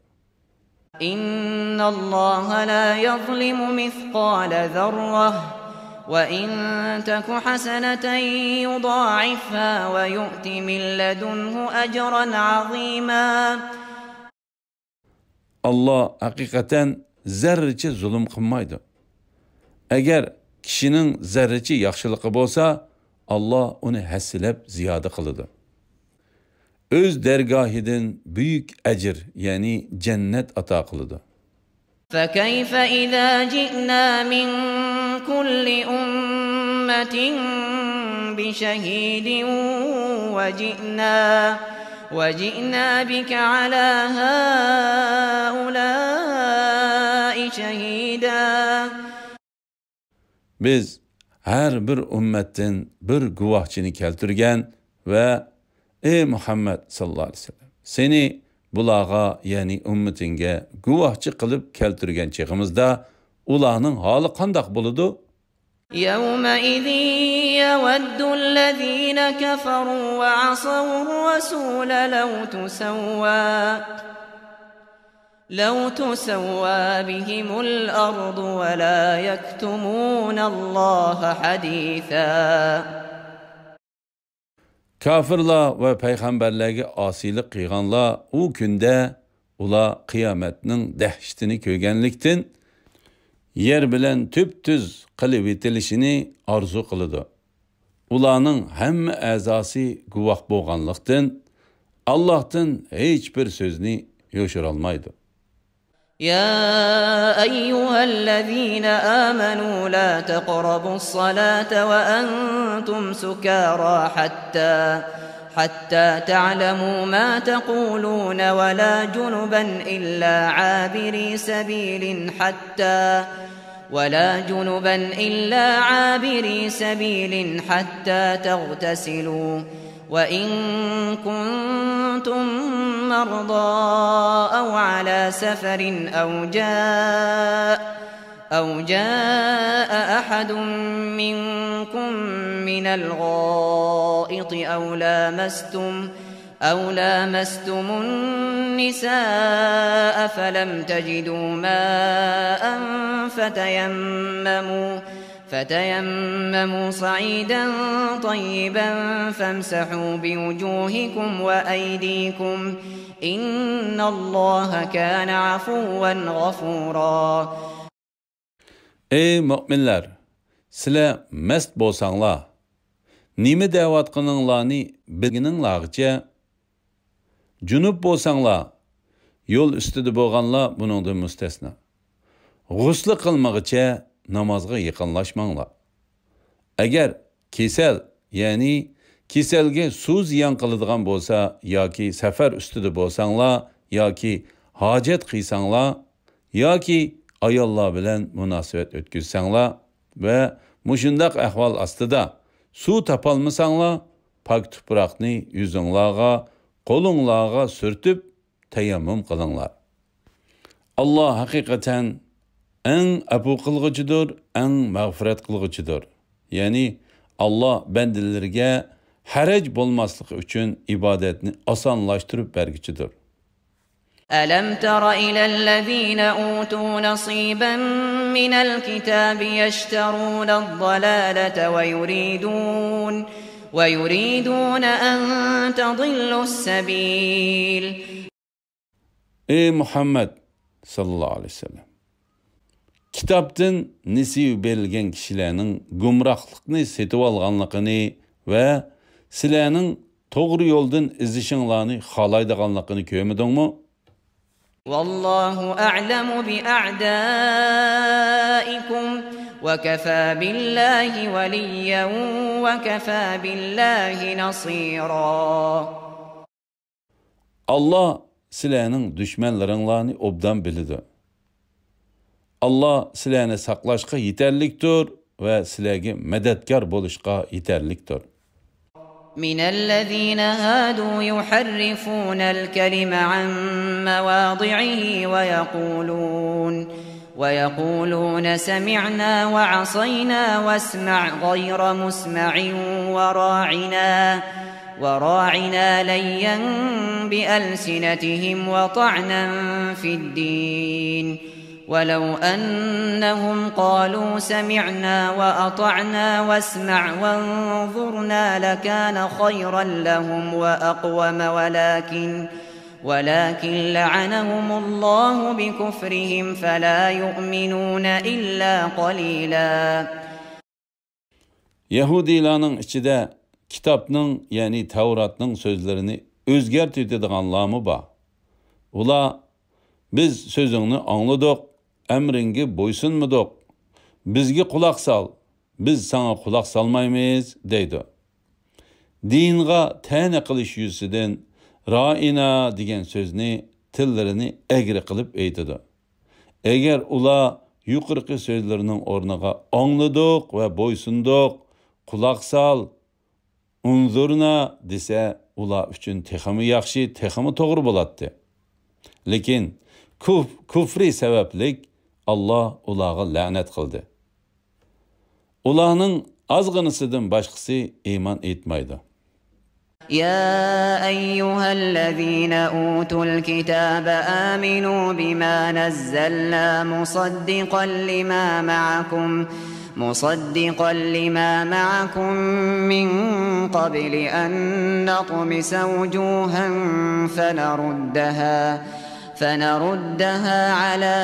إن الله لا يظلم مثقال ذرة وإن تك حسنة يضاعفها ويؤت من لدنه أجرا عظيما. ئاللاھ ھەقىقەتەن زەررىچە زۇلۇم قىلمايدۇ. ئەگەر كىشىنىڭ زەررىچە ياخشىلىقى بولسا، ئاللاھ ئۇنى ھەسسىلەپ زىيادە قىلىدۇ. ئۆز دەرگاھىدىن بۈيۈك ئەجىر، يەنى جەننەت ئاتا قىلىدۇ. فكيف إذا جئنا من كل أمة بشهيد وجئنا، وجئنا بك على هؤلاء شهيدا. بىز ھەر بىر ئۈممەتتىن بىر گۇۋاھچىنى كەلتۈرگەن ۋە، ئەي مۇھەممەد ساللاللاھۇ ئەلەيھى ۋەسەللەم، سېنى بۇلارغا، يەنى ئۈممىتىڭگە گۇۋاھچى قىلىپ كەلتۈرگەن چېغىمىزدا، ئۇلارنىڭ ھالى قانداق بولىدۇ؟ يومئذ يود الذين كفروا وعصوا الرسول لو تسوى، لو تسوى بهم الأرض ولا يكتمون الله حديثا. كاپىرلار ۋە پەيغەمبەرلەرگە ئاسىيلىق قىلغانلار ئۇ كۈندە، ئۇلار قىيامەتنىڭ دەھشىتىنى كۆرگەنلىكتىن، يەر بىلەن تۈپتۈز قىلىۋېتىلىشىنى ئارزۇ قىلىدۇ. ئۇلارنىڭ ھەممە ئەزاسى گۇۋاھ بولغانلىقتىن، ئاللاھتىن ھېچبىر سۆزنى يوشۇرالمايدۇ. يا أيها الذين آمنوا لا تقربوا الصلاة وأنتم سكارى حتى، حتى تعلموا ما تقولون ولا جنبا إلا عابري سبيل حتى، ولا جنبا إلا عابري سبيل حتى تغتسلوا، وإن كنتم مرضى أو على سفر أو جاء، أو جاء أحد منكم من الغائط أو لامستم، أو لامستم النساء فلم تجدوا ماء فتيمموا، فتيمموا صعيدا طيبا فامسحوا بوجوهكم وأيديكم، إن الله كان عفوا غفورا. ئەي مۆمىنلەر، سىلەر مەست بولساڭلار، نېمە دەۋاتقىنىڭلارنى بىلگىنىڭلارغىچە، جۇنۇپ بولساڭلار، يول ئۈستىدە بولغانلار بۇنىڭدىن مۇستەسنا، غۇسلى قىلمىغىچە نامازغا يېقىنلاشماڭلار. ئەگەر كېسەل، يەنى كېسەلگە سۇ زىيان قىلىدىغان بولسا ياكى سەپەر ئۈستىدە بولساڭلار ياكى ھاجەت قىلساڭلار ياكى ئاياللار بىلەن مۇناسىۋەت ئۆتكۈزسەڭلار ۋە مۇشۇنداق ئەھۋال ئاستىدا سۇ تاپالمىساڭلار، پاك تۇپراقنى يۈزۈڭلارغا، قولۇڭلارغا سۈرتۈپ تەيەممۇم قىلىڭلار. ئاللا ھەقىقەتەن ئەڭ ئەپۇ قىلغۇچىدۇر، ئەڭ مەغپىرەت قىلغۇچىدۇر. يەنى ئاللا بەندىلىرىگە ھەرەج بولماسلىقى ئۈچۈن ئىبادەتنى ئاسانلاشتۇرۇپ بەرگۈچىدۇر. ألم تر إلى الذين أوتوا نصيبا من الكتاب يشترون الضلالة ويريدون، ويريدون أن تضلوا السبيل. ئەي مۇھەممەد، ساللاللاھۇ ئەلەيھى ۋەسەللەم. كىتابتىن نېسىۋە بېرىلگەن كىشىلەرنىڭ گۇمراھلىقنى سېتىۋالغانلىقىنى ۋە سىلەرنىڭ توغرا يولدىن ئېزىشىڭلارنى خالايدىغانلىقىنى كۆرمىدىڭمۇ؟ والله أعلم بأعدائكم وكفى بالله وليا وكفى بالله نصيرا. ئاللا سىلەرنىڭ دۈشمەنلىرىڭلارنى ئوبدان بىلىدۇ. ئاللا سىلەرنى ساقلاشقا يېتەرلىكتۇر ۋە سىلەرگە مەدەتكار بولۇشقا يېتەرلىكتۇر. من الذين هادوا يحرفون الكلم عن مواضعه ويقولون ويقولون سمعنا وعصينا واسمع غير مسمع وراعنا وراعنا ليا بألسنتهم وطعنا في الدين ولو أنهم قالوا سمعنا وأطعنا واسمع وانظرنا لكان خيرا لهم وأقوم ولكن ولكن لعنهم الله بكفرهم فلا يؤمنون إلا قليلا. يەھۇدىيلارنىڭ ئىچىدە كىتابنىڭ، يەنى تەۋراتنىڭ سۆزلىرىنى ئۆزگەرتىۋېتىدىغانلارمۇ بار. ئۇلار، بىز سۆزۈڭنى ئاڭلىدۇق، ئەمرىڭگە بويسۇنمىدۇق. بىزگە قۇلاق سال، بىز ساڭا قۇلاق سالمايمىز، دەيدۇ. دىنغا تەنە قىلىش يۈزىسىدىن رائىنا دېگەن سۆزنى تىللىرىنى ئەگرى قىلىپ ئېيتىدۇ. ئەگەر ئۇلار يۇقىرىقى سۆزلىرىنىڭ ئورنىغا ئاڭلىدۇق ۋە بويسۇندۇق، قۇلاق سال، ئۇنزۇرنا دېسە، ئۇلار ئۈچۈن تېخىمۇ ياخشى، تېخىمۇ توغرا بولاتتى. لېكىن كۇف-، كۇفرى سەۋەبلىك ئاللا ئۇلارغا لەنەت قىلدى. ئۇلارنىڭ ئازغىنىسىدىن باشقىسى ئىمان ئېيتمايدۇ. يا أيها الذين أوتوا الكتاب آمنوا بما نزلنا مصدقا لما معكم مصدقا لما معكم من قبل أن نطمس وجوها فنردها فنردها على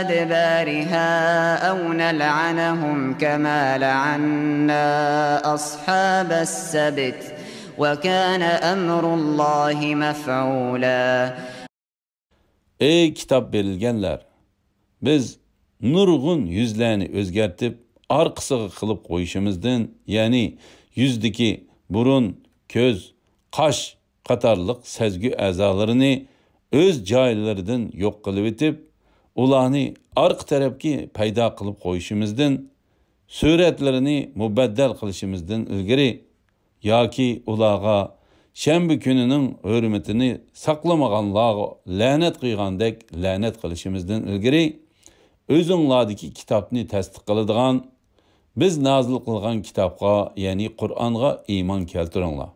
أدبارها أو نلعنهم كما لعنا أصحاب السبت وكان أمر الله مفعولا. ئەي كىتاب بېرىلگەنلەر! بىز نۇرغۇن يۈزلەرنى ئۆزگەرتىپ، ئارقىسىغا قىلىپ قويۇشىمىزدىن، يەنى يۈزدىكى بۇرۇن، كۆز، قاش قاتارلىق سەزگۈ ئەزالىرىنى ئۆز جايلىرىدىن يوق قىلىۋېتىپ، ئۇلارنى ئارقا تەرەپكە پەيدا قىلىپ قويۇشىمىزدىن، سۈرەتلىرىنى مۇبەددەل قىلىشىمىزدىن ئىلگىرى ياكى ئۇلارغا شەنبە كۈنىنىڭ ھۆرمىتىنى ساقلىمىغانلارغا لەنەت قىلغاندەك لەنەت قىلىشىمىزدىن ئىلگىرى، ئۆزۈڭلاردىكى كىتابنى تەستىق قىلىدىغان، بىز نازىل قىلغان كىتابقا، يەنى قۇرئانغا ئىمان كەلتۈرۈڭلار.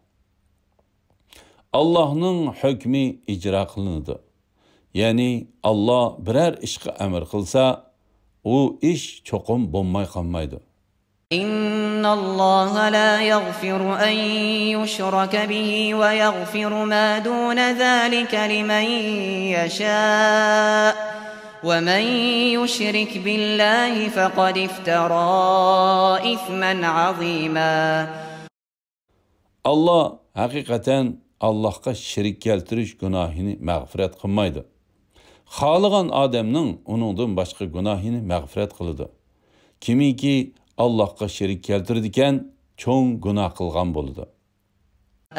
ئاللاھنىڭ ھۆكمى ئىجرا قىلىنىدۇ. يەنى ئاللا بىرەر ئىشقا ئەمر قىلسا، ئۇ ئىش چوقۇم بولماي قالمايدۇ. إن الله لا يغفر أن يشرك به ويغفر ما دون ذلك لمن يشاء ومن يشرك بالله فقد افترى إثما عظيما. ئاللا ھەقىقەتەن ئاللاھقا شېرىك كەلتۈرۈش گۇناھىنى مەغپىرەت قىلمايدۇ. خالىغان ئادەمنىڭ ئۇنىڭدىن باشقا گۇناھىنى مەغپىرەت قىلىدۇ. كىمكى ئاللاھقا شېرىك كەلتۈرىدىكەن، چوڭ گۇناھ قىلغان بولىدۇ.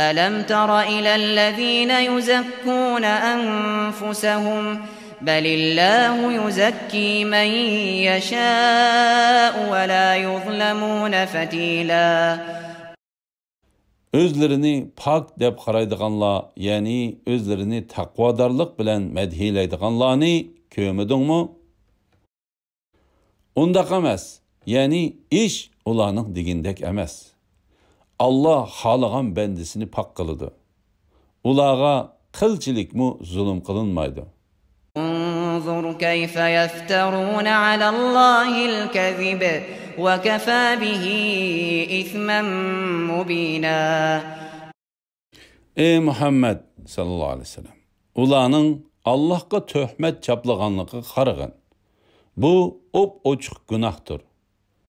ألم تر إلى الذين يزكون أنفسهم بل الله يزكي من يشاء ولا يظلمون فتيلا. ئۆزلىرىنى پاك دەپ قارايدىغانلار، يەنى ئۆزلىرىنى تەقۋادارلىق بىلەن مەدھىيلەيدىغانلارنى كۆرمىدىڭمۇ؟ ئۇنداق ئەمەس، يەنى ئىش ئۇلارنىڭ دېگىنىدەك ئەمەس. ئاللا خالىغان بەندىسىنى پاك قىلىدۇ. ئۇلارغا قىلچىلىكمۇ زۇلۇم قىلىنمايدۇ. انظر كيف يفترون على الله الكذب وكفى به إثما مبينا. ئەي مۇھەممەد ساللاللاھۇ ئەلەيھى ۋەسەللەم، ئۇلارنىڭ ئاللاھقا تۆھمەت چاپلىغانلىقىغا قارىغىن. بۇ ئوپئوچۇق گۇناھتۇر.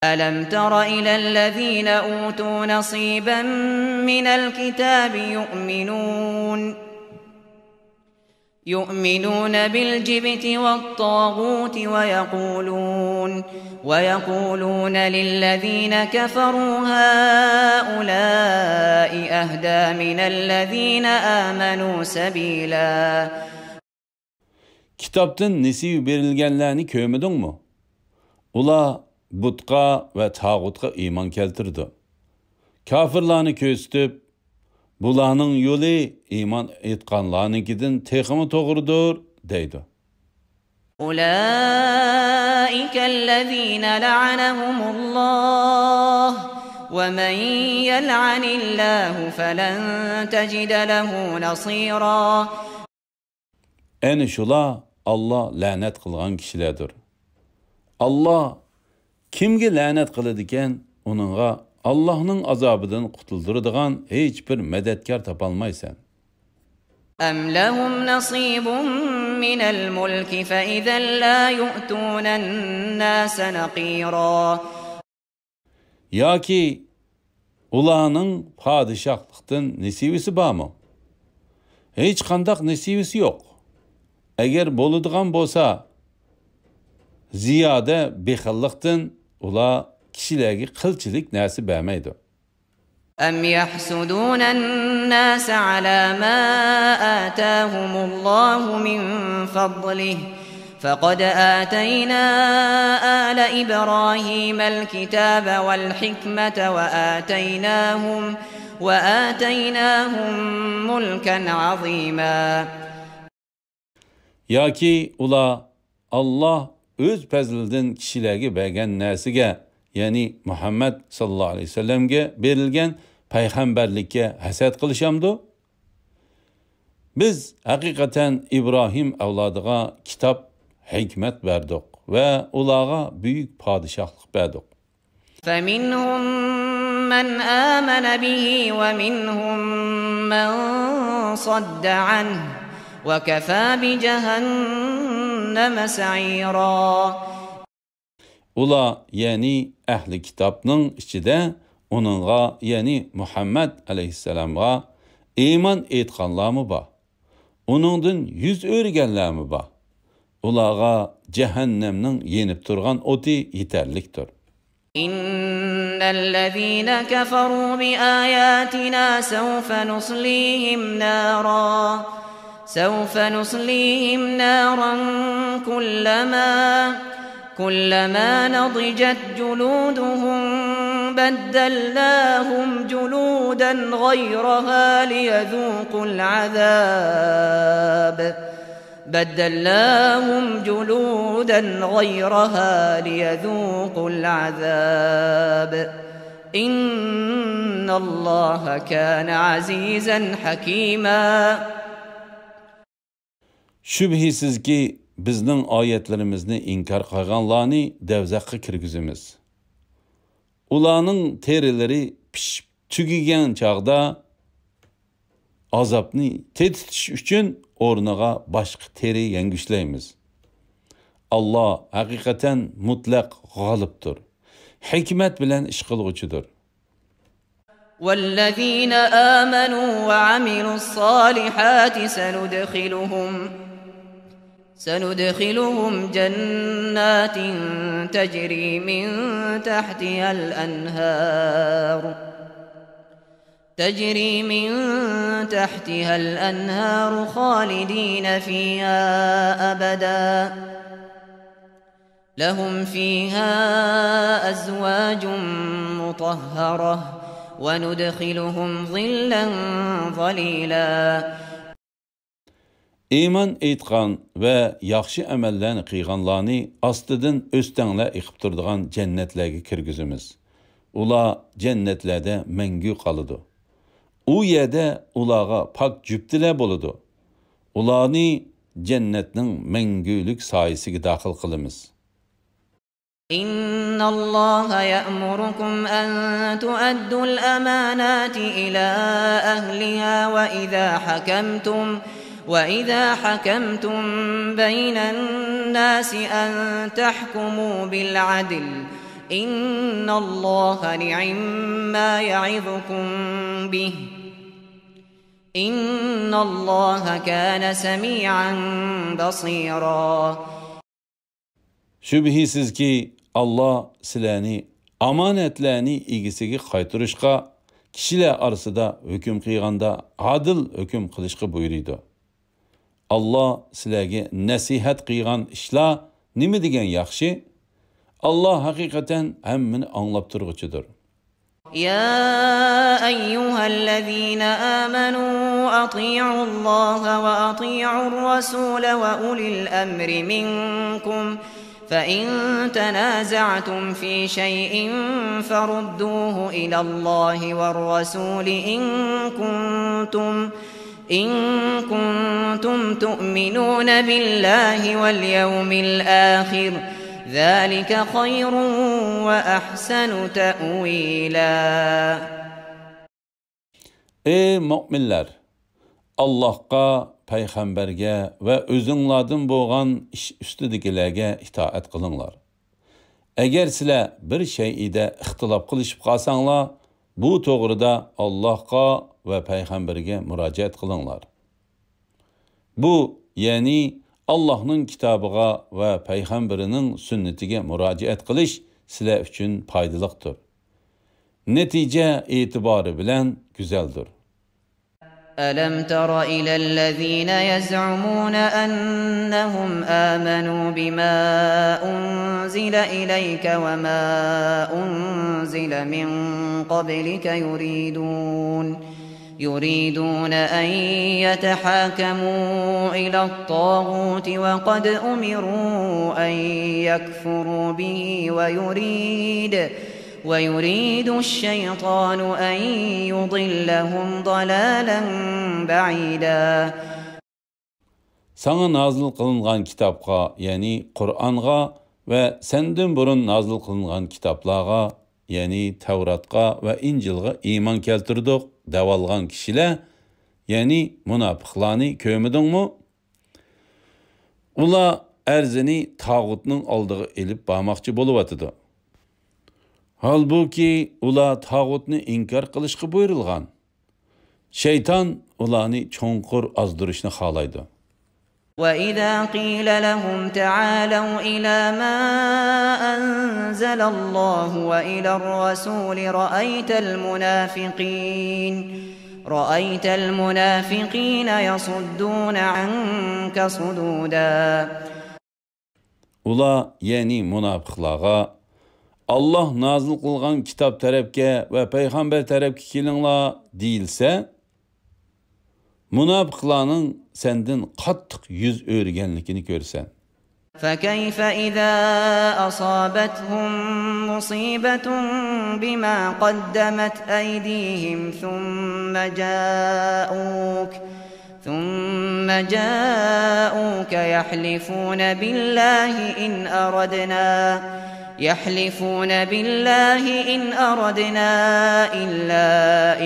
ألم تر إلى الذين أوتوا نصيبا من الكتاب يؤمنون يؤمنون بالجبت والطاغوت ويقولون، ويقولون للذين كفروا هؤلاء أهدى من الذين آمنوا سبيلا. كىتابتىن نېسىۋە بېرىلگەنلەرنى كۆرمىدىڭمۇ؟ ئۇلار بۇتقا ۋە تاغۇتقا ئىمان كەلتۈرىدۇ. كاپىرلارنى كۆرسىتىپ، بۇلارنىڭ يولى ئىمان ئېيتقانلارنىڭكىدىن تېخىمۇ توغرىدۇر، دەيدۇ. أولئك الذين لعنهم الله، ومن يلعن الله فلن تجد له نصيرا. ئەنە شۇلار ئاللا لەنەت قىلغان كىشىلەردۇر. ئاللا كىمگە لەنەت قىلىدىكەن، ئۇنىڭغا ئاللانىڭ ئازابىدىن قۇتۇلدۇرىدىغان ھېچبىر مەدەتكار تاپالمايسەن. أم لهم نصيب من الملك فإذا لا يؤتون الناس نقيرا. ياكى ئۇلارنىڭ پادىشاھلىقتىن نېسىۋىسى بارمۇ؟ ھېچقانداق نېسىۋىسى يوق. ئەگەر بولىدىغان بولسا، زىيادە بېخىللىقتىن ئۇلار كىشىلەرگە قىلچىلىك نەرسە بەرمەيدۇ. أم يحسدون الناس على ما آتاهم الله من فضله، فقد آتينا آل إبراهيم الكتاب والحكمة وآتيناهم، وآتيناهم ملكا عظيما. ياكى ئۇلار ئاللا ئۆز پەزلىدىن كىشىلەرگە بەرگەن نەرسىگە، يەنى مۇھەممەد ساللاللاھۇ ئەلەيھى ۋەسەللەمگە بېرىلگەن پەيغەمبەرلىككە ھەسەت قىلىشامدۇ؟ بىز ھەقىقەتەن ئىبراھىم ئەۋلادىغا كىتاب، ھېكمەت بەردۇق ۋە ئۇلارغا بۈيۈك پادىشاھلىق بەردۇق. فمنهم من آمن به ومنهم من صد عنه وكفى بجهنم سعيرا. ئۇلار، يەنى ئەھلى كىتابنىڭ ئىچىدە ئۇنىڭغا، يەنى مۇھەممەد ئەلەيھىسسالامغا ئىمان ئېيتقانلارمۇ بار، ئۇنىڭدىن يۈز ئۆرۈگەنلەرمۇ بار. ئۇلارغا جەھەننەمنىڭ يېنىپ تۇرغان ئوتى يېتەرلىكتۇر. إن الذين كفروا بآياتنا سوف نصليهم نارا، سوف نصليهم نارا كلما، كلما نضجت جلودهم بدلناهم جلودا غيرها ليذوقوا العذاب. بدلناهم جلودا غيرها ليذوقوا العذاب. إن الله كان عزيزا حكيما. شۈبھىسىزكى، بىزنىڭ ئايەتلىرىمىزنى ئىنكار قىلغانلارنى دەۋزەخكە كىرگۈزىمىز. ئۇلارنىڭ تېرىلىرى پىشىپ تۈگىگەن چاغدا، ئازابنى تېتىتىش ئۈچۈن ئورنىغا باشقا تېرە يەڭگۈشلەيمىز. ئاللا ھەقىقەتەن مۇتلەق غالىبتۇر، ھېكمەت بىلەن ئىش قىلغۇچىدۇر. والذين آمنوا وعملوا الصالحات سندخلهم، سندخلهم جنات تجري من تحتها الأنهار، تجري من تحتها الأنهار خالدين فيها أبدا، لهم فيها أزواج مطهرة، وندخلهم ظلا ظليلا. ئىمان ئېيتقان ۋە ياخشى ئەمەللەرنى قىلغانلارنى ئاستىدىن ئۆستەڭلەر ئېقىپ تۇرىدىغان جەننەتلەرگە كىرگۈزىمىز. ئۇلار جەننەتلەردە مەڭگۈ قالىدۇ. ئۇ يەردە ئۇلارغا پاك جۈپتىلەر بولىدۇ. ئۇلارنى جەننەتنىڭ مەڭگۈلۈك سايىسىگە داخىل قىلىمىز. إن الله يأمركم أن تؤدوا الأمانات إلى أهلها وإذا حكمتم، وإذا حكمتم بين الناس أن تحكموا بالعدل إن الله نعما يعظكم به إن الله كان سميعا بصيرا. شۈبھىسىزكى، ئاللا سىلەرنى ئامانەتلەرنى ئىگىسىگە قايتۇرۇشقا، كىشىلەر ئارىسىدا ھۆكۈم قىلغاندا ئادىل ھۆكۈم قىلىشقا بۇيرۇيدۇ. ئاللا سىلەرگە نەسىھەت قىلغان ئىشلار نېمە دېگەن ياخشى! ئاللا ھەقىقەتەن ھەممىنى ئاڭلاپ تۇرغۇچىدۇر. يا أيها الذين آمنوا أطيعوا الله وأطيعوا الرسول وأولي الأمر منكم، فإن تنازعتم في شيء فردوه إلى الله والرسول إن كنتم إن كنتم تؤمنون بالله واليوم الآخر ذلك خير وأحسن تأويلا. ئەي مۆمىنلەر! ئاللاھقا، پەيغەمبەرگە ۋە ئۆزۈڭلاردىن بولغان ئىش ئۈستىدىكىلەرگە ئىتائەت قىلىڭلار. ئەگەر سىلەر بىر شەيئىدە ئىختىلاپ قىلىشىپ قالساڭلار، بۇ توغرىدا ئاللاھقا ۋە پەيغەمبەرگە مۇراجىئەت قىلىڭلار. بۇ، يەنى ئاللاھنىڭ كىتابىغا ۋە پەيغەمبىرىنىڭ سۈننىتىگە مۇراجىئەت قىلىش سىلەر ئۈچۈن پايدىلىقتۇر. نەتىجە ئېتىبارى بىلەن گۈزەلدۇر. ألم تر إلى الذين يزعمون أنهم آمنوا بما أنزل إليك وما أنزل من قبلك يريدون يريدون أن يتحاكموا إلى الطاغوت وقد أمروا أن يكفروا به ويريد ويريد الشيطان أن يضلهم ضلالا بعيدا. ساڭا نازىل قىلىنغان كىتابقا، يەنى قۇرئانغا ۋە سەندىن بۇرۇن نازىل قىلىنغان كىتابلارغا، يەنى تەۋراتقا ۋە ئىنجىلغا ئىمان كەلتۈردۇق دەۋالغان كىشىلەر، يەنى مۇناپىقلارنى كۆرمىدىڭمۇ؟ ئۇلار ئەرزىنى تاغۇتنىڭ ئالدىغا ئېلىپ بارماقچى بولۇۋاتىدۇ. ھالبۇكى، ئۇلار تاغۇتنى ئىنكار قىلىشقا بۇيرۇلغان. شەيتان ئۇلارنى چوڭقۇر ئازدۇرۇشنى خالايدۇ. وإذا قيل لهم تعالوا إلى ما أنزل الله وإلى الرسول رأيت المنافقين رأيت المنافقين يصدون عنك صدودا. ئۇلار، يەنى مۇناپىقلارغا، ئاللاھ نازىل قىلغان كىتاب تەرەپكە ۋە پەيغەمبەر تەرەپكە كېلىڭلار دېيىلسە، مۇناپىقلارنىڭ سەندىن قاتتىق يۈز ئۆرۈگەنلىكىنى كۆرىسەن. فكيف إذا أصابتهم مصيبة بما قدمت أيديهم ثم جاءوك ثم جاءوك يحلفون بالله إن أردنا يحلفون بالله إن أردنا إلا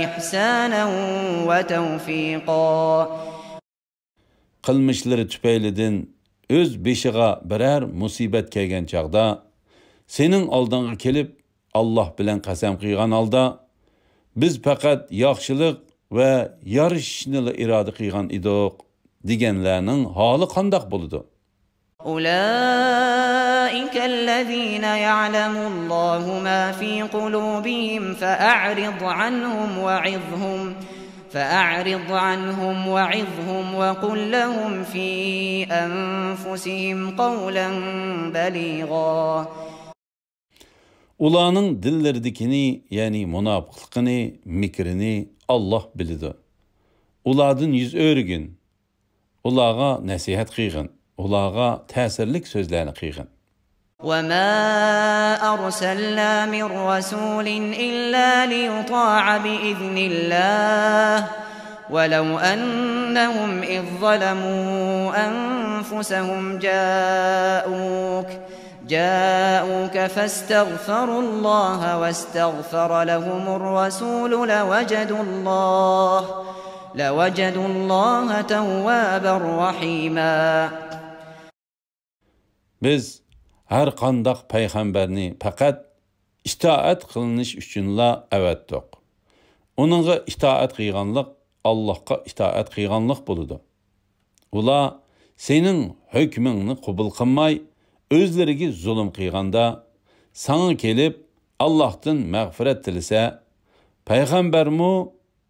إحسانا وتوفيقا. قىلمىشلىرى تۈپەيلىدىن ئۆز بېشىغا بىرەر مۇسىبەت كەلگەن چاغدا، سېنىڭ ئالدىڭغا كېلىپ، ئاللاھ بىلەن قەسەم قىلغان ھالدا، بىز پەقەت ياخشىلىق ۋە يارىشىشنىلا ئىرادە قىلغان ئىدۇق، دېگەنلەرنىڭ ھالى قانداق بولىدۇ؟ أولئك الذين يعلم الله ما في قلوبهم فأعرض عنهم وعظهم فأعرض عنهم وعظهم وقل لهم في أنفسهم قولا بليغا. ئۇلارنىڭ دىللىرىدىكىنى، يەنى مۇناپىقلىقىنى، مىكرىنى ئاللاھ بىلىدۇ. ئۇلاردىن يۈز ئۆرۈگىن، ئۇلارغا نەسىھەت قىلغىن، ئۇلارغا تەسىرلىك سۆزلەرنى قىلغىن. وما أرسلنا من رسول إلا ليطاع بإذن الله ولو أنهم إذ ظلموا أنفسهم جاءوك جاءوك فاستغفروا الله واستغفر لهم الرسول لوجدوا الله لوجدوا الله توابا رحيما. بىز ھەر قانداق پەيغەمبەرنى پەقەت ئىتائەت قىلىنىش ئۈچۈنلا ئەۋەتتۇق. ئۇنىڭغا ئىتائەت قىلغانلىق ئاللاھقا ئىتائەت قىلغانلىق بولىدۇ. ئۇلار سېنىڭ ھۆكمۈڭنى قوبۇل قىلماي، ئۆزلىرىگە زۇلۇم قىلغاندا، ساڭا كېلىپ ئاللاھتىن مەغپىرەت تىلىسە، پەيغەمبەرمۇ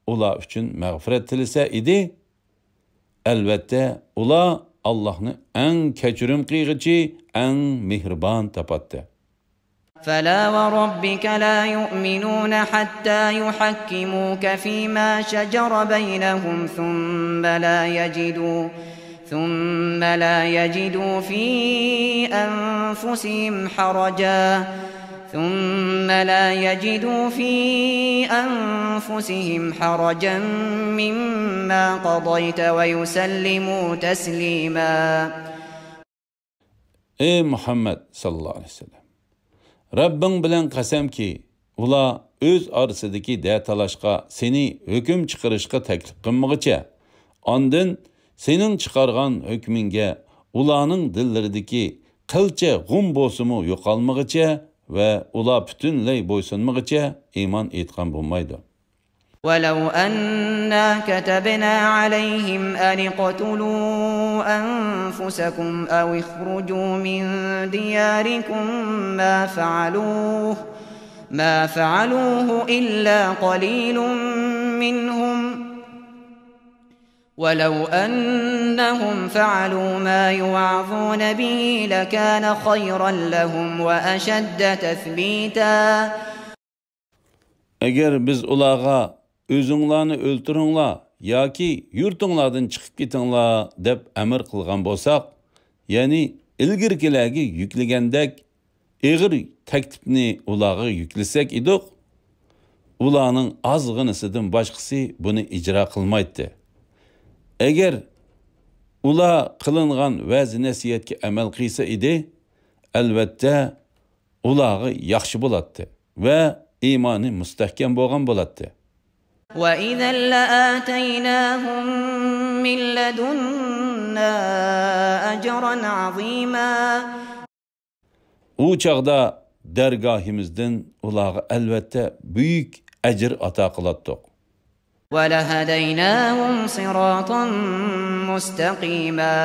ئۇلار ئۈچۈن مەغپىرەت تىلىسە ئىدى، ئەلۋەتتە، ئۇلار ئاللاھنى ئەڭ كەچۈرۈم قىلغۇچى، ئەڭ مېھرىبان تاپاتتى. فلا وربك لا يؤمنون حتى يحكموك فيما شجر بينهم ثم لا يجدوا ثم لا يجدوا في أنفسهم حرجا ثم لا يجدوا في أنفسهم حرجا مما قضيت ويسلموا تسليما. ئەي مۇھەممەد ساللاللاھۇ ئەلەيھى ۋەسەللەم! رەببىڭ بىلەن قەسەمكى، ئۇلار ئۆز ئارىسىدىكى دەتالاشقا سېنى ھۆكۈم چىقىرىشقا تەكلىپ قىلمىغىچە، ئاندىن سېنىڭ چىقارغان ھۆكمۈڭگە ئۇلارنىڭ دىللىرىدىكى قىلچە غۇم بولسىمۇ يوقالمىغىچە ۋە ئۇلار پۈتۈنلەي بويسۇنمىغىچە ئىمان ئېيتقان بولمايدۇ. ولو أنا كتبنا عليهم أن اقتلوا أنفسكم أو اخرجوا من دياركم ما فعلوه، ما فعلوه إلا قليل منهم، ولو أنهم فعلوا ما يوعظون به لكان خيرا لهم وأشد تثبيتا. ئەگەر بىز ئۇلارغا، «ئۆزۈڭلارنى ئۆلتۈرۈڭلار ياكى يۇرتۇڭلاردىن چىقىپ كېتىڭلار» دەپ ئەمىر قىلغان بولساق، يەنى ئىلگىرىكىلەرگە يۈكلىگەندەك ئېغىر تەكلىپنى ئۇلارغا يۈكلىسەك ئىدۇق، ئۇلارنىڭ ئازغىنىسىدىن باشقىسى بۇنى ئىجرا قىلمايتتى. ئەگەر ئۇلار قىلىنغان ۋەز-نەسىھەتكە ئەمەل قىلسا ئىدى، ئەلۋەتتە، ئۇلارغا ياخشى بولاتتى ۋە ئىمانى مۇستەھكەم بولغان بولاتتى. وإذا لآتيناهم من لدنا أجرا عظيما. ئۇ چاغدا دەرگاھىمىزدىن ئۇلارغا ئەلۋەتتە بۈيۈك ئەجىر ئاتا قىلاتتۇق. ولهديناهم صراطا مستقيما.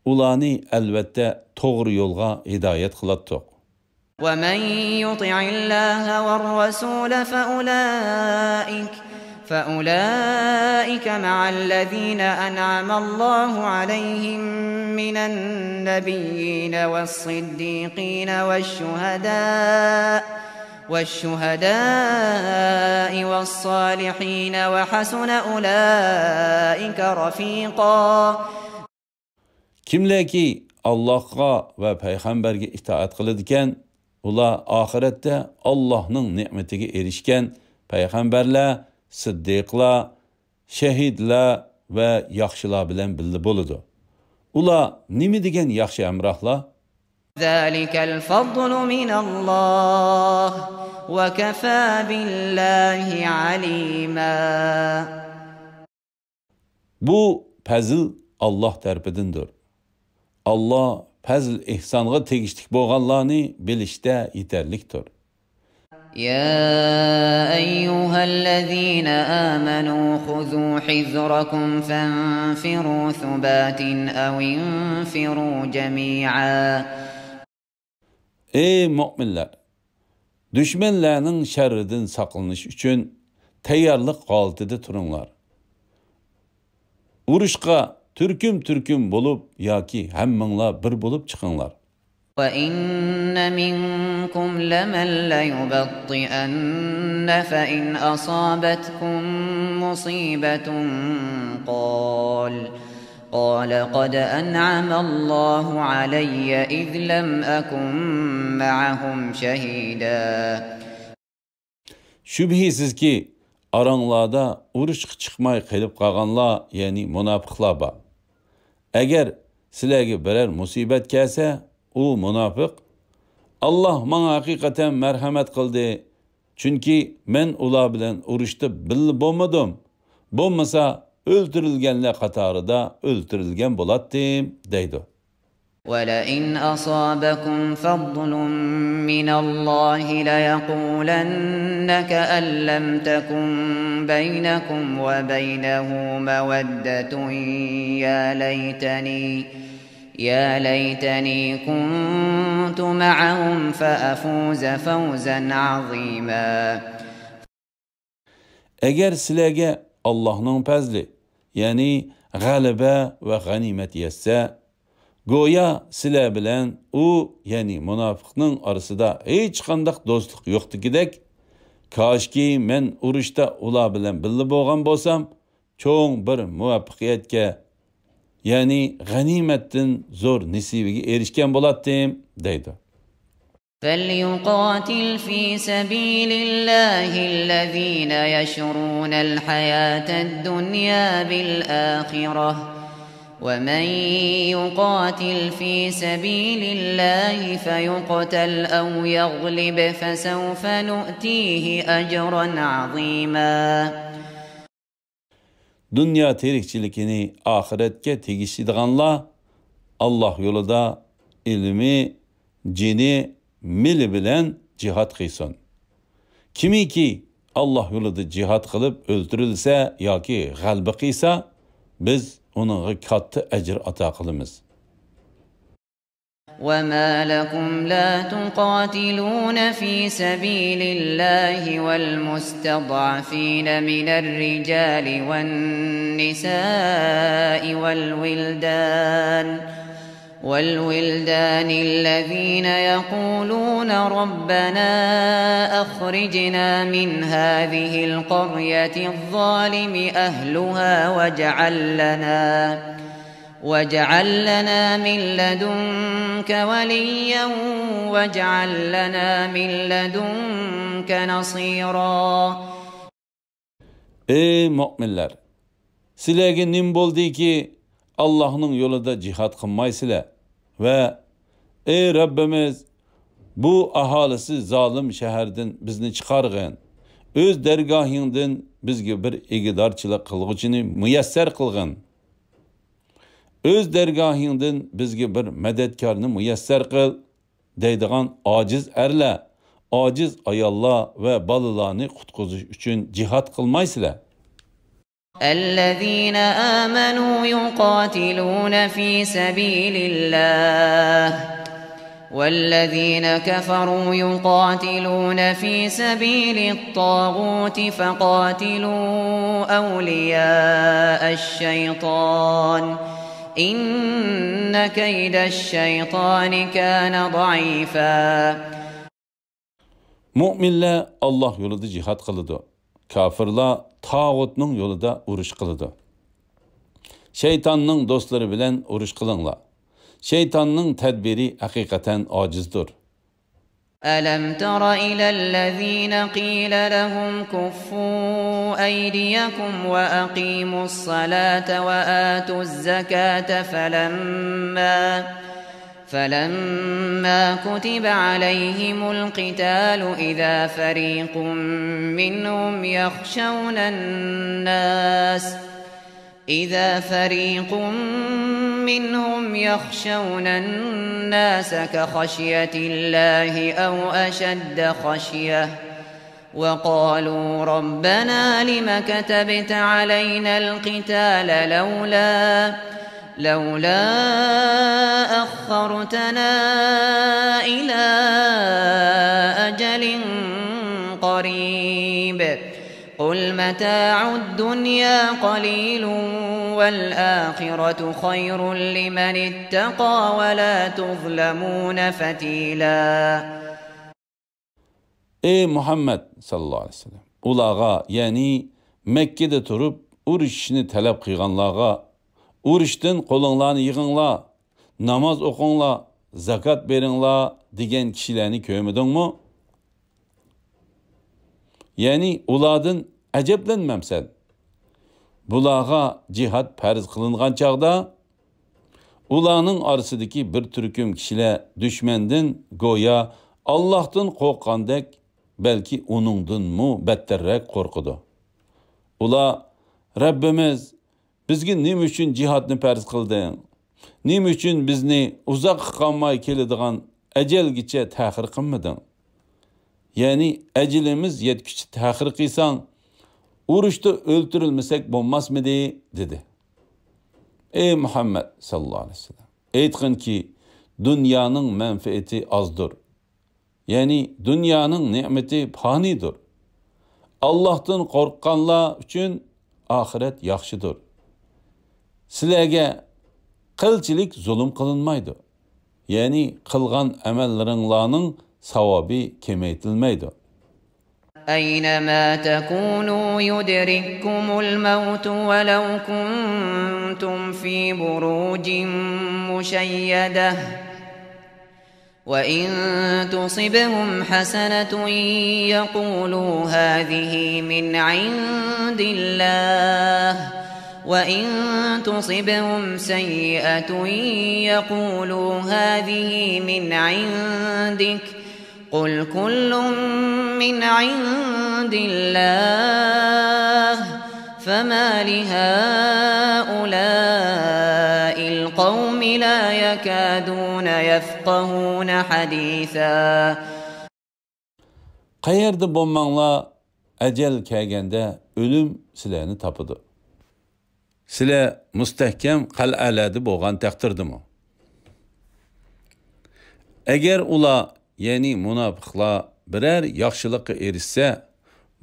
ئۇلارنى ئەلۋەتتە توغرا يولغا ھىدايەت قىلاتتۇق. ومن يطع الله والرسول فأولئك، فأولئك مع الذين أنعم الله عليهم من النبيين والصديقين والشهداء، والشهداء والصالحين وحسن أولئك رفيقا. كىملەركى ئاللاھقا ۋە پەيغەمبەرگە ئىتائەت قىلىدىكەن، ئۇلار ئاخىرەتتە ئاللاھنىڭ نېمىتىگە ئېرىشكەن پەيغەمبەرلەر، سىددىقلار، شەھىدلەر ۋە ياخشىلار بىلەن بىللە بولىدۇ. ئۇلار نېمە دېگەن ياخشى ھەمراھلار! ذلك الفضل من الله وكفى بالله عليما. بۇ پەزىل ئاللاھ تەرىپىدىندۇر. ئاللاھ پەزىل-ئېھسانغا تېگىشلىك بولغانلارنى بىلىشتە يېتەرلىكتۇر. يا أيها الذين آمنوا خذوا حذركم فانفروا ثبات أو انفروا جميعا. ئەي مۆمىنلەر! دۈشمەنلەرنىڭ شەررىدىن ساقلىنىش ئۈچۈن تەييارلىق ھالىتىدە تۇرۇڭلار. ئۇرۇشقا تۈركۈم-تۈركۈم بولۇپ ياكى ھەممىڭلار بىر بولۇپ چىقىڭلار. وإن منكم لمن ليبطئن فإن أصابتكم مصيبة قال، قال قد أنعم الله علي إذ لم أكن معهم شهيدا. شۈبھىسىزكى، ئاراڭلاردا ئۇرۇشقا چىقماي قېلىپ قالغانلار، يەنى مۇناپىقلار بار. ئەگەر سىلەرگە بىرەر مۇسىبەت كەلسە، ئۇ مۇناپىق، «ئاللاھ ماڭا ھەقىقەتەن مەرھەمەت قىلدى، چۈنكى مەن ئۇلار بىلەن ئۇرۇشتا بىللە بولمىدىم، بولمىسا ئۆلتۈرۈلگەنلەر قاتارىدا ئۆلتۈرۈلگەن بولاتتىم، دەيدۇ. ولئن أصابكم فضل من الله ليقولن كأن لم تكن بينكم وبينه مودة يا ليتني، يا ليتني كنت معهم فأفوز فوزا عظيما. ئەگەر سىلەرگە ئاللاھنىڭ پەزلى، يەنى غەلىبە ۋە غەنىيمەت يەتسە، گويا سىلەر بىلەن ئۇ، يەنى مۇناپىقنىڭ ئارىسىدا ھېچقانداق دوستلۇق يوقتىكىدەك، كاشكى مەن ئۇرۇشتا ئۇلار بىلەن بىللە بولغان بولسام، چوڭ بىر مۇۋەپپەقىيەتكە، يەنى غەنىيمەتتىن زور نېسىۋىگە ئېرىشكەن بولاتتىم، دەيدۇ. فليقاتل في سبيل الله الذين يشرون الحياة الدنيا بالآخرة، ومن يقاتل في سبيل الله فيقتل أو يغلب فسوف نؤتيه أجرا عظيما. دۇنيا تىرىكچىلىكىنى ئاخىرەتكە تېگىشىدىغانلار ئاللاھ يولىدا ئىلمى، جېنى، مېلى بىلەن جىھاد قىلسۇن. كىمكى ئاللاھ يولىدا جىھاد قىلىپ ئۆلتۈرۈلسە ياكى غەلىبە قىلسا، بىز ئۇنىڭغا كاتتا ئەجىر ئاتا قىلىمىز. وما لكم لا تقاتلون في سبيل الله والمستضعفين من الرجال والنساء والولدان، والولدان الذين يقولون ربنا أخرجنا من هذه القرية الظالم أهلها واجعل لنا واجعل لنا من لدنك وليا واجعل لنا من لدنك نصيرا. ئەي مۆمىنلەر! سىلەرگە نېمە بولدىكى، ئاللاھنىڭ يولىدا جىھاد قىلمايسىلەر؟ ۋە ئەي رەببىمىز، بۇ ئاھالىسى زالىم شەھەردىن بىزنى چىقارغىن. ئۆز دەرگاھىڭدىن بىزگە بىر ئىگىدارچىلىق قىلغۇچىنى مۇيەسسەر قىلغىن. ئۆز دەرگاھىڭدىن بىزگە بىر مەدەتكارنى مۇيەسسەر قىل، دەيدىغان ئاجىز ئەرلەر، ئاجىز ئاياللار ۋە بالىلارنى قۇتقۇزۇش ئۈچۈن جىھاد قىلمايسىلەر؟ الذين آمنوا يقاتلون في سبيل الله والذين كفروا يقاتلون في سبيل الطاغوت فقاتلوا أولياء الشيطان إن كيد الشيطان كان ضعيفا. مۆمىنلەر ئاللاھ يولىدا جىھاد قىلىدۇ. كاپىرلار تاغۇتنىڭ يولىدا ئۇرۇش قىلىدۇ. شەيتاننىڭ دوستلىرى بىلەن ئۇرۇش قىلىڭلار. شەيتاننىڭ تەدبىرى ھەقىقەتەن ئاجىزدۇر. ألم تر إلى الذين قيل لهم كفوا أيديكم وأقيموا الصلاة وآتوا الزكاة فلما فلما كتب عليهم القتال إذا فريق منهم يخشون الناس إذا فريق منهم يخشون الناس كخشية الله أو أشد خشية وقالوا ربنا لم كتبت علينا القتال لولا لولا أخرتنا إلى أجل قريب قل متاع الدنيا قليل والآخرة خير لمن اتقى ولا تظلمون فتيلا. ئەي مۇھەممەد ساللاللاھۇ ئەلەيھى ۋەسەللەم، ئۇلارغا، يەنى مەككىدە تۇرۇپ ئۇرۇشۇشنى تەلەپ قىلغانلارغا، ئۇرۇشتىن قولۇڭلارنى يىغىڭلار، ناماز ئوقۇڭلار، زاكات بېرىڭلار دېگەن كىشىلەرنى كۆرمىدىڭمۇ؟ يەنى ئۇلاردىن ئەجەبلەنمەمسەن؟ بۇلارغا جىھاد پەرز قىلىنغان چاغدا، ئۇلارنىڭ ئارىسىدىكى بىر تۈركۈم كىشىلەر دۈشمەندىن گويا ئاللاھتىن قورققاندەك، بەلكى ئۇنىڭدىنمۇ بەتتەررەك قورقىدۇ. ئۇلار رەببىمىز، بىزگە نېمە ئۈچۈن جىھادنى پەرز قىلدىڭ؟ نېمە ئۈچۈن بىزنى ئۇزاققا قالماي كېلىدىغان ئەجەلگىچە تەخىر قىلمىدىڭ؟ يەنى ئەجىلىمىز يەتكۈچە تەخىر قىلساڭ، ئۇرۇشتا ئۆلتۈرۈلمىسەك بولماسمىدى؟ دېدى. ئەي مۇھەممەد ساللاللاھۇ ئەلەيھى ۋەسەللەم، ئېيتقىنكى، دۇنيانىڭ مەنپەئەتى ئازدۇر. يەنى دۇنيانىڭ نېمىتى پانىيدۇر. ئاللاھتىن قورققانلار ئۈچۈن ئاخىرەت ياخشىدۇر. سىلەرگە قىلچىلىك زۇلۇم قىلىنمايدۇ. يەنى قىلغان ئەمەللىرىڭلارنىڭ ساۋابى كېمەيتىلمەيدۇ. أينما تكونوا يدرككم الموت ولو كنتم في بروج مشيدة وإن تصبهم حسنة يقولوا هذه من عند الله وإن تصبهم سيئة يقولوا هذه من عندك قل كل من عند الله فما لهؤلاء القوم لا يكادون يفقهون حديثا. قەيەردە بولماڭلار، ئەجەل كەلگەندە ئۆلۈم سىلەرنى تاپىدۇ. سىلەر مۇستەھكەم قەلئەلەردە بولغان تەقدىردىمۇ؟ ئەگەر ئۇلار، يەنى مۇناپىقلار بىرەر ياخشىلىققا ئېرىشسە،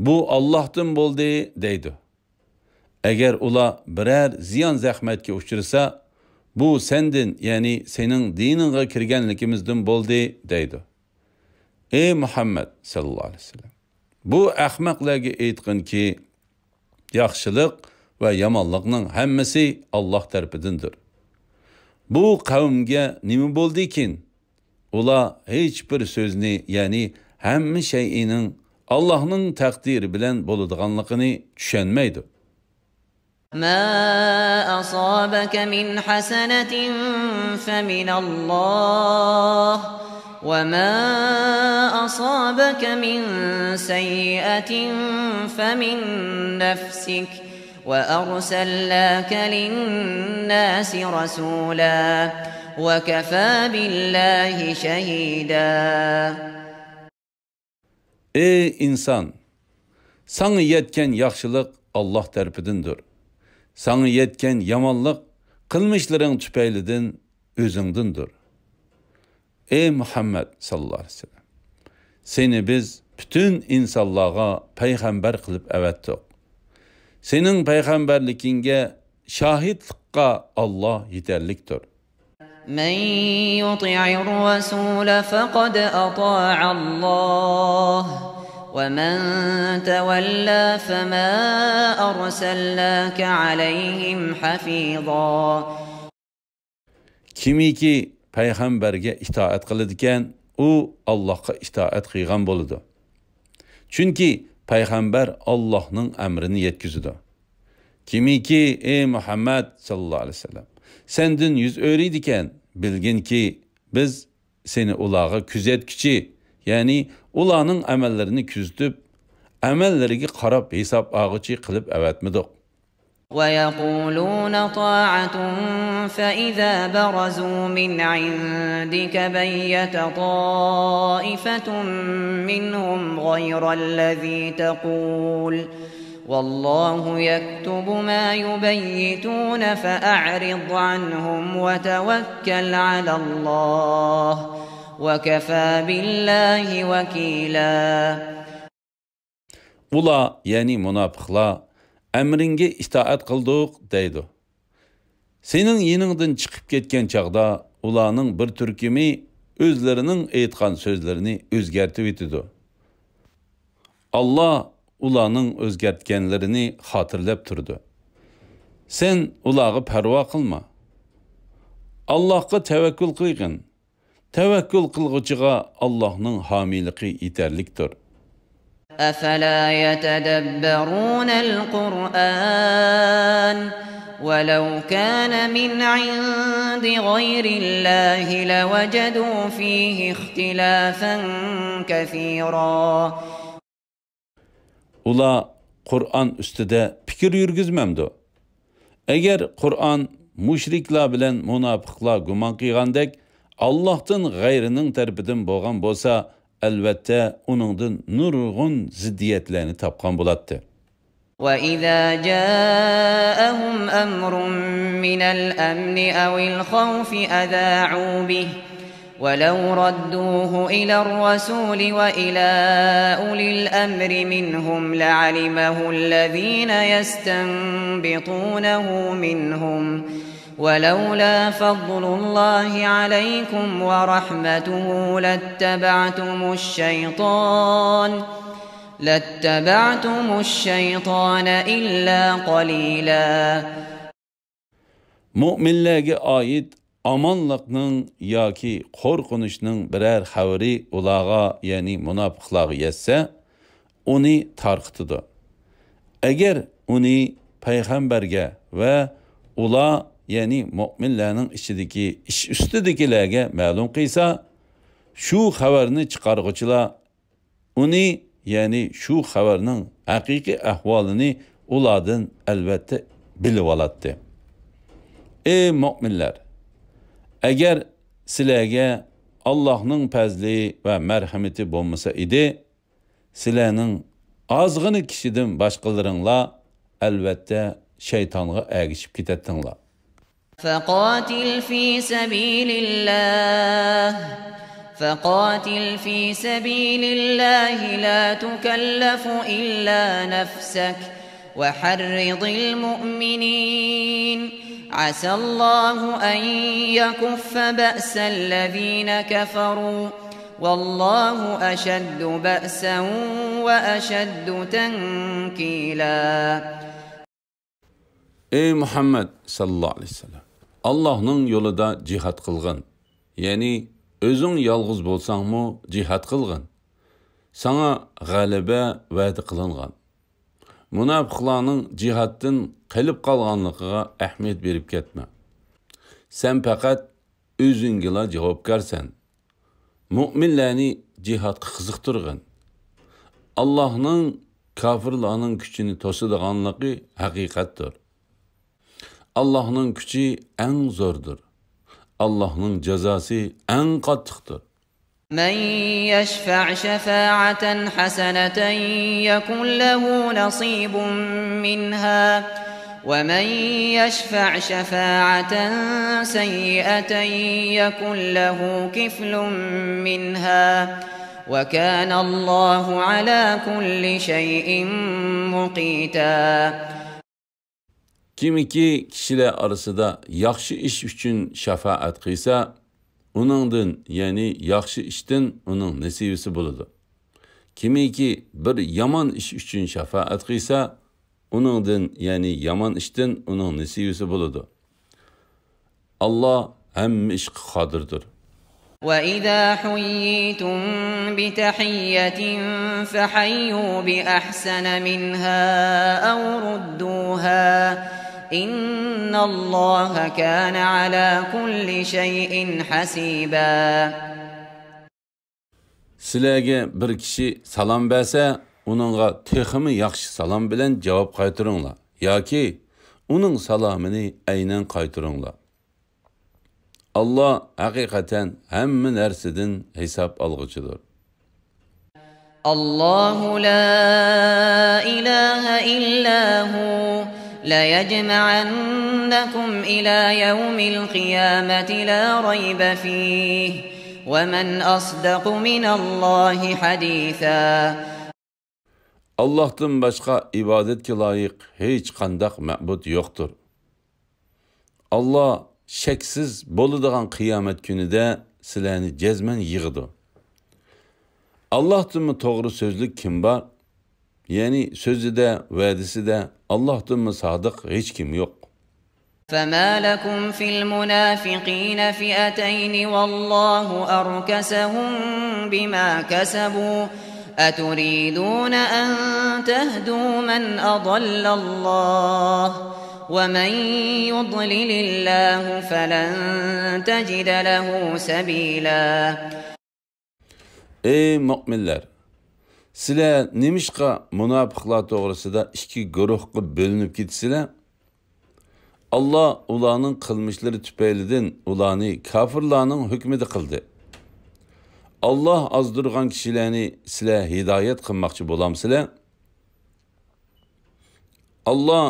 بۇ ئاللاھتىن بولدى دەيدۇ. ئەگەر ئۇلار بىرەر زىيان-زەخمەتكە ئۇچرىسا، بۇ سەندىن، يەنى سېنىڭ دىنىڭغا كىرگەنلىكىمىزدىن بولدى دەيدۇ. ئەي مۇھەممەد ساللاللاھۇ ئەلەيھى ۋەسەللەم، بۇ ئەخمەقلەرگە ئېيتقىنكى، ياخشىلىق ۋە يامانلىقنىڭ ھەممىسى ئاللاھ تەرىپىدىندۇر. بۇ قەۋمگە نېمە بولدىكىن؟ ئۇلار ھېچبىر سۆزنى، يەنى ھەممە شەيئىنىڭ ئاللاھنىڭ تەقدىرى بىلەن بولىدىغانلىقىنى چۈشەنمەيدۇ. ما أصابك من حسنة فمن الله وما أصابك من سيئة فمن نفسك وأرسلناك للناس رسولا وكفى بالله شهيدا. ئەي ئىنسان! ساڭا يەتكەن ياخشىلىق ئاللاھ تەرىپىدىندۇر. ساڭا يەتكەن يامانلىق قىلمىشلىرىڭ تۈپەيلىدىن ئۆزۈڭدىندۇر. ئەي مۇھەممەد ساللاللاھۇ ئەلەيھى ۋەسەللەم! سېنى بىز پۈتۈن ئىنسانلارغا پەيغەمبەر قىلىپ ئەۋەتتۇق. سېنىڭ پەيغەمبەرلىكىڭگە شاھىتلىققا ئاللاھ يېتەرلىكتۇر. من يطع الرسول فقد أطاع الله ومن تولى فما أرسلناك عليهم حفيظا. كىمكى پەيغەمبەرگە ئىتائەت قىلىدىكەن، ئۇ ئاللاھقا ئىتائەت قىلغان بولىدۇ. چۈنكى پەيغەمبەر ئاللاھنىڭ ئەمرىنى يەتكۈزىدۇ. كىمكى، ئەي مۇھەممەد ساللاللاھۇ ئەلەيھى ۋەسەللەم، سەندىن يۈز ئۆرۈيدىكەن، بىلگىنكى، بىز سېنى ئۇلارغا كۆزەتكۈچى، يەنى ئۇلارنىڭ ئەمەللىرىنى كۆزىتىپ، ئەمەللىرىگە قاراپ ھېساب ئالغۇچى قىلىپ ئەۋەتمىدۇق. ويقولون طاعة فإذا برزوا من عندك بيت طائفة منهم غير الذي تقول والله يكتب ما يبيتون فأعرض عنهم وتوكل على الله وكفى بالله وكيلا. ئۇلار، يەنى مۇناپىقلار، ئەمرىڭگە ئىتائەت قىلدۇق دەيدۇ. سېنىڭ يېنىڭدىن چىقىپ كەتكەن چاغدا ئۇلارنىڭ بىر تۈركۈمى ئۆزلىرىنىڭ ئېيتقان سۆزلىرىنى ئۆزگەرتىۋېتىدۇ. ئاللاھ ئۇلارنىڭ ئۆزگەرتكەنلىرىنى خاتىرىلەپ تۇرىدۇ. سەن ئۇلارغا پەرۋا قىلما. ئاللاھقا تەۋەككۈل قىلغىن. تەۋەككۈل قىلغۇچىغا ئاللاھنىڭ ھامىيلىقى يېتەرلىكتۇر. أفلا يتدبرون القرآن ولو كان من عند غير الله لوجدوا فيه اختلافا كثيرا. ئۇلار قۇرئان ئۈستىدە پىكىر يۈرگۈزمەمدۇ؟ ئەگەر قۇرئان مۇشرىكلار بىلەن مۇناپىقلار گۇمان قىلغاندەك ئاللاھتىن غەيرىنىڭ تەرىپىدىن بولغان بولسا، ئەلۋەتتە ئۇنىڭدىن نۇرغۇن زىددىيەتلەرنى تاپقان بولاتتى. وإذا جاءهم أمر من الأمن أو الخوف أذاعوا به ولو ردوه إلى الرسول وإلى أولي الأمر منهم لعلمه الذين يستنبطونه منهم ولولا فضل الله عليكم ورحمته لاتبعتم الشيطان لاتبعتم الشيطان إلا قليلا. مۆمىنلەرگە ئائىت ئامانلىقنىڭ ياكى قورقۇنچنىڭ بىرەر خەۋىرى ئۇلارغا، يەنى مۇناپىقلارغا يەتسە، ئۇنى تارقىتىدۇ. ئەگەر ئۇنى پەيغەمبەرگە ۋە ئۇلار، يەنى مۆمىنلەرنىڭ ئىچىدىكى ئىش ئۈستىدىكىلەرگە مەلۇم قىلسا، شۇ خەۋەرنى چىقارغۇچىلار ئۇنى، يەنى شۇ خەۋەرنىڭ ھەقىقىي ئەھۋالىنى ئۇلاردىن ئەلۋەتتە بىلىۋالاتتى. ئەي مۆمىنلەر! ئەگەر سىلەرگە ئاللاھنىڭ پەزلى ۋە مەرھەمىتى بولمىسا ئىدى، سىلەرنىڭ ئازغىنە كىشىدىن باشقىلىرىڭلار ئەلۋەتتە شەيتانغا ئەگىشىپ كېتەتتىڭلار. فقاتل في سبيل الله فقاتل في سبيل الله لا تكلف إلا نفسك وحرض المؤمنين عسى الله أن يكف بأس الذين كفروا والله أشد بأسا وأشد تنكيلا. ئەي مۇھەممەد ساللاللاھۇ ئەلەيھى ۋەسەللەم! ئاللاھنىڭ يولىدا جىھاد قىلغىن، يەنى ئۆزۈڭ يالغۇز بولساڭمۇ جىھاد قىلغىن. ساڭا غەلىبە ۋەدە قىلىنغان. مۇناپىقلارنىڭ جىھادتىن قېلىپ قالغانلىقىغا ئەھمىيەت بېرىپ كەتمە. سەن پەقەت ئۆزۈڭگىلا جاۋابكارسەن. مۆمىنلەرنى جىھادقا قىزىقتۇرغىن. ئاللاھنىڭ كاپىرلارنىڭ كۈچىنى توسىدىغانلىقى ھەقىقەتتۇر. ئاللاھنىڭ كۈچى ئەڭ زوردۇر. ئاللاھنىڭ جازاسى ئەڭ قاتتىقتۇر. من يشفع شفاعة حسنة يكن له نصيب منها ومن يشفع شفاعة سيئة يكن له كفل منها وكان الله على كل شيء مقيتا. كىمكى كىشىلەر ئارىسىدا ياخشى ئىش ئۈچۈن شاپائەت قىلسا، ئۇنىڭدىن، يەنى ياخشى ئىشتىن ئۇنىڭ نېسىۋىسى بولىدۇ. كىمكى بىر يامان ئىش ئۈچۈن شاپائەت قىلسا، ئۇنىڭدىن، يەنى يامان ئىشتىن ئۇنىڭ نېسىۋىسى بولىدۇ. ئاللا ھەممە ئىشقا قادىردۇر. وإذا حييتم بتحية فحيوا بأحسن منها أو ردوها إن الله كان على كل شيء حسيبا. سىلەرگە بىر كىشى سالام بەرسە، ئۇنىڭغا تېخىمۇ ياخشى سالام بىلەن جاۋاب قايتۇرۇڭلار ياكى ئۇنىڭ سالامىنى ئەينەن قايتۇرۇڭلار. ئاللا ھەقىقەتەن ھەممە نەرسىدىن ھېساب ئالغۇچىدۇر. الله لا إله إلا هو ليجمعنكم إلى يوم القيامة لا ريب فيه ومن أصدق من الله حديثا. ئاللاھتىن باشقا ئىبادەتكە لايىق ھېچقانداق مەبۇد يوقتۇر. ئاللا شەكسىز بولىدىغان قىيامەت كۈنىدە سىلەرنى جەزمەن يىغىدۇ. ئاللاھتىنمۇ توغرا سۆزلۈك كىم بار؟ يەنى سۆزىدە، ۋەدىسىدە ئاللاھتىنمۇ سادىق ھېچكىم يوق. فما لكم في المنافقين فئتين والله أركسهم بما كسبوا أتريدون أن تهدوا من أضل الله ومن يضلل الله فلن تجد له سبيلا. ئەي مۆمىنلەر! سىلەر نېمىشقا مۇناپىقلار توغرىسىدا ئىككى گۇرۇھقا بۆلۈنۈپ كېتىسىلەر؟ ئاللا ئۇلارنىڭ قىلمىشلىرى تۈپەيلىدىن ئۇلارنى كاپىرلارنىڭ ھۆكمىدە قىلدى. ئاللا ئازدۇرغان كىشىلەرنى سىلەر ھىدايەت قىلماقچى بولامسىلەر؟ ئاللا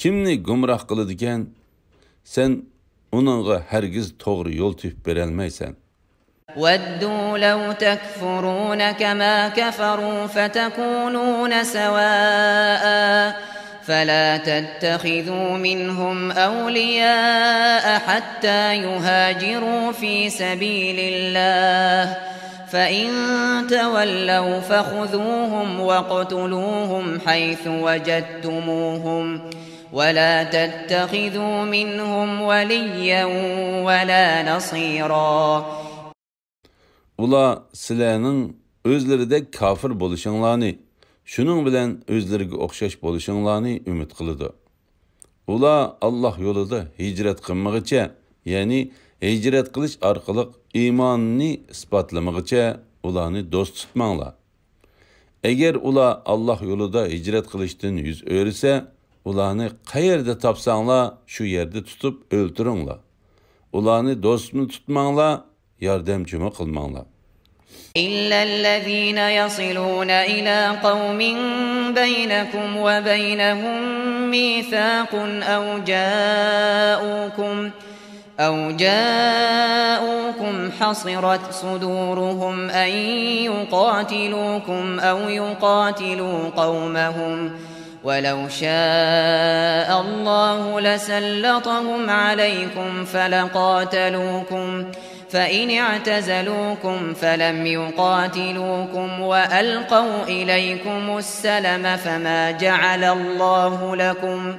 كىمنى گۇمراھ قىلىدىكەن، سەن ئۇنىڭغا ھەرگىز توغرا يول تېپىپ بېرەلمەيسەن. ودوا لو تكفرون كما كفروا فتكونون سواء فلا تتخذوا منهم أولياء حتى يهاجروا في سبيل الله فإن تولوا فخذوهم واقتلوهم حيث وجدتموهم ولا تتخذوا منهم وليا ولا نصيرا. ئۇلار سىلەرنىڭ ئۆزلىرىدەك كاپىر بولۇشۇڭلارنى، شۇنىڭ بىلەن ئۆزلىرىگە ئوخشاش بولۇشۇڭلارنى ئۈمىد قىلىدۇ. ئۇلار ئاللا يولىدا ھىجرەت قىلمىغىچە، يەنى ھىجرەت قىلىش ئارقىلىق ئىمانىنى ئىسپاتلىمىغىچە ئۇلارنى دوست تۇتماڭلار. ئەگەر ئۇلار ئاللا يولىدا ھىجرەت قىلىشتىن يۈز ئۆرۈسە، ئۇلارنى قەيەردە تاپساڭلار، شۇ يەردە تۇتۇپ ئۆلتۈرۈڭلار. ئۇلارنى دوستمۇ تۇتماڭلار، ياردەمچىمۇ قىلماڭلار. إلا الذين يصلون إلى قوم بينكم وبينهم ميثاق أو جاءوكم أو جاءوكم حصرت صدورهم أن يقاتلوكم أو يقاتلوا قومهم ولو شاء الله لسلطهم عليكم فلقاتلوكم فإن اعتزلوكم فلم يقاتلوكم وألقوا إليكم السلم فما جعل الله لكم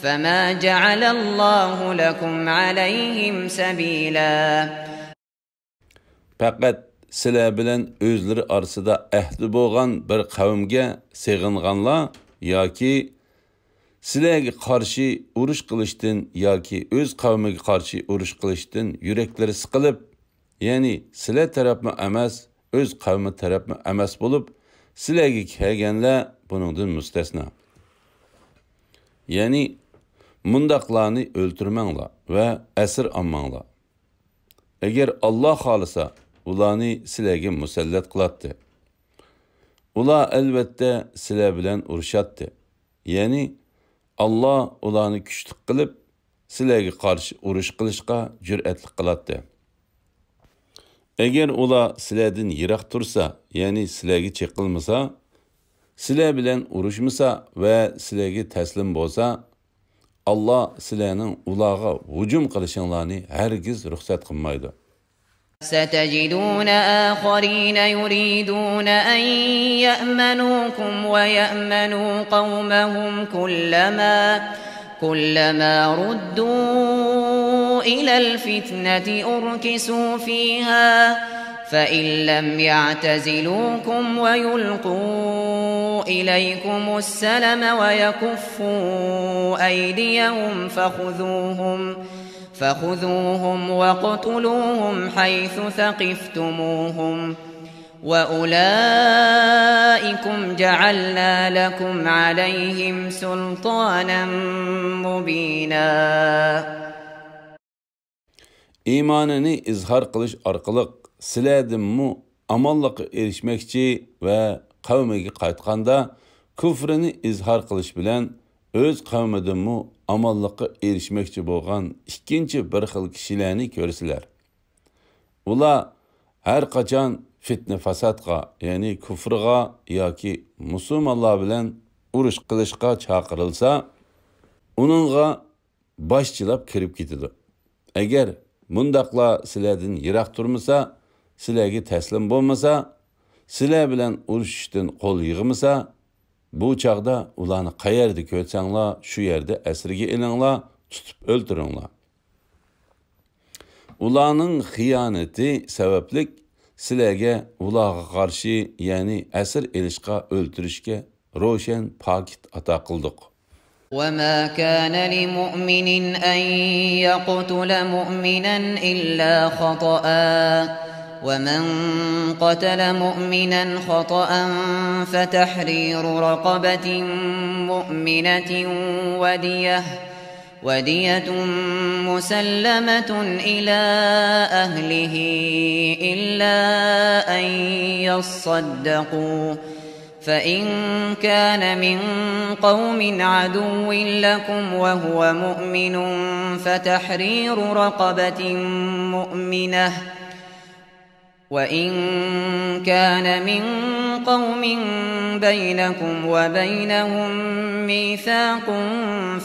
فما جعل الله لكم عليهم سبيلا. پەقەت سىلەر بىلەن ئۆزلىرى ئارىسىدا ئەھدى بولغان بىر قەۋمگە سېغىنغانلار ياكى سىلەرگە قارشى ئۇرۇش قىلىشتىن ياكى ئۆز قەۋمىگە قارشى ئۇرۇش قىلىشتىن يۈرەكلىرى سىقىلىپ، يەنى سىلەر تەرەپمۇ ئەمەس، ئۆز قەۋمى تەرەپمۇ ئەمەس بولۇپ، سىلەرگە كەلگەنلەر بۇنىڭدىن مۇستەسنا. يەنى مۇنداقلارنى ئۆلتۈرمەڭلار ۋە ئەسىر ئالماڭلار. ئەگەر ئاللا خالىسا، ئۇلارنى سىلەرگە مۇسەللەت قىلاتتى. ئۇلار ئەلۋەتتە سىلەر بىلەن ئۇرۇشاتتى. يەنى ئاللا ئۇلارنى كۈچلۈك قىلىپ، سىلەرگە قارشى ئۇرۇش قىلىشقا جۈرئەتلىك قىلاتتى. ئەگەر ئۇلار سىلەردىن يىراق تۇرسا، يەنى سىلەرگە چېقىلمىسا، سىلەر بىلەن ئۇرۇشمىسا ۋە سىلەرگە تەسلىم بولسا، ئاللا سىلەرنىڭ ئۇلارغا ھۇجۇم قىلىشىڭلارنى ھەرگىز رۇخسەت قىلمايدۇ. ستجدون آخرين يريدون أن يأمنوكم ويأمنوا قومهم كلما كلما ردوا إلى الفتنة أركسوا فيها فإن لم يعتزلوكم ويلقوا إليكم السلم ويكفوا أيديهم فخذوهم فخذوهم واقتلوهم حيث ثقفتموهم وأولئكم جعلنا لكم عليهم سلطانا مبينا. ئىمانىنى ئىزھار قىلىش ئارقىلىق سىلەردىنمۇ ئامانلىققا ئېرىشمەكچى ۋە قەۋمىگە قايتقاندا كۇفرىنى ئىزھار قىلىش بىلەن ئۆز قەۋمىدىنمۇ ئامانلىققا ئېرىشمەكچى بولغان ئىككىنچى بىر خىل كىشىلەرنى كۆرىسىلەر. ئۇلار ھەر قاچان فىتنە-پاساتقا، يەنى كۇفرغا ياكى مۇسۇلمانلار بىلەن ئۇرۇش قىلىشقا چاقىرىلسا، ئۇنىڭغا باش چىلاپ كىرىپ كېتىدۇ. ئەگەر مۇنداقلار سىلەردىن يىراق تۇرمىسا، سىلەرگە تەسلىم بولمىسا، سىلەر بىلەن ئۇرۇشۇشتىن قول يىغمىسا، بۇ چاغدا ئۇلارنى قەيەردە كۆرسەڭلار، شۇ يەردە ئەسىرگە ئېلىڭلار، تۇتۇپ ئۆلتۈرۈڭلار. ئۇلارنىڭ خىيانىتى سەۋەبلىك سىلەرگە ئۇلارغا قارشى، يەنى ئەسىر ئېلىشقا، ئۆلتۈرۈشكە روشەن پاكىت ئاتا قىلدۇق. وما كان لمؤمن أن يقتل مؤمنا إلا خطأ ومن قتل مؤمنا خطأ فتحرير رقبة مؤمنة ودية، ودية مسلمة إلى أهله إلا أن يصدقوا، فإن كان من قوم عدو لكم وهو مؤمن فتحرير رقبة مؤمنة، وإن كان من قوم بينكم وبينهم ميثاق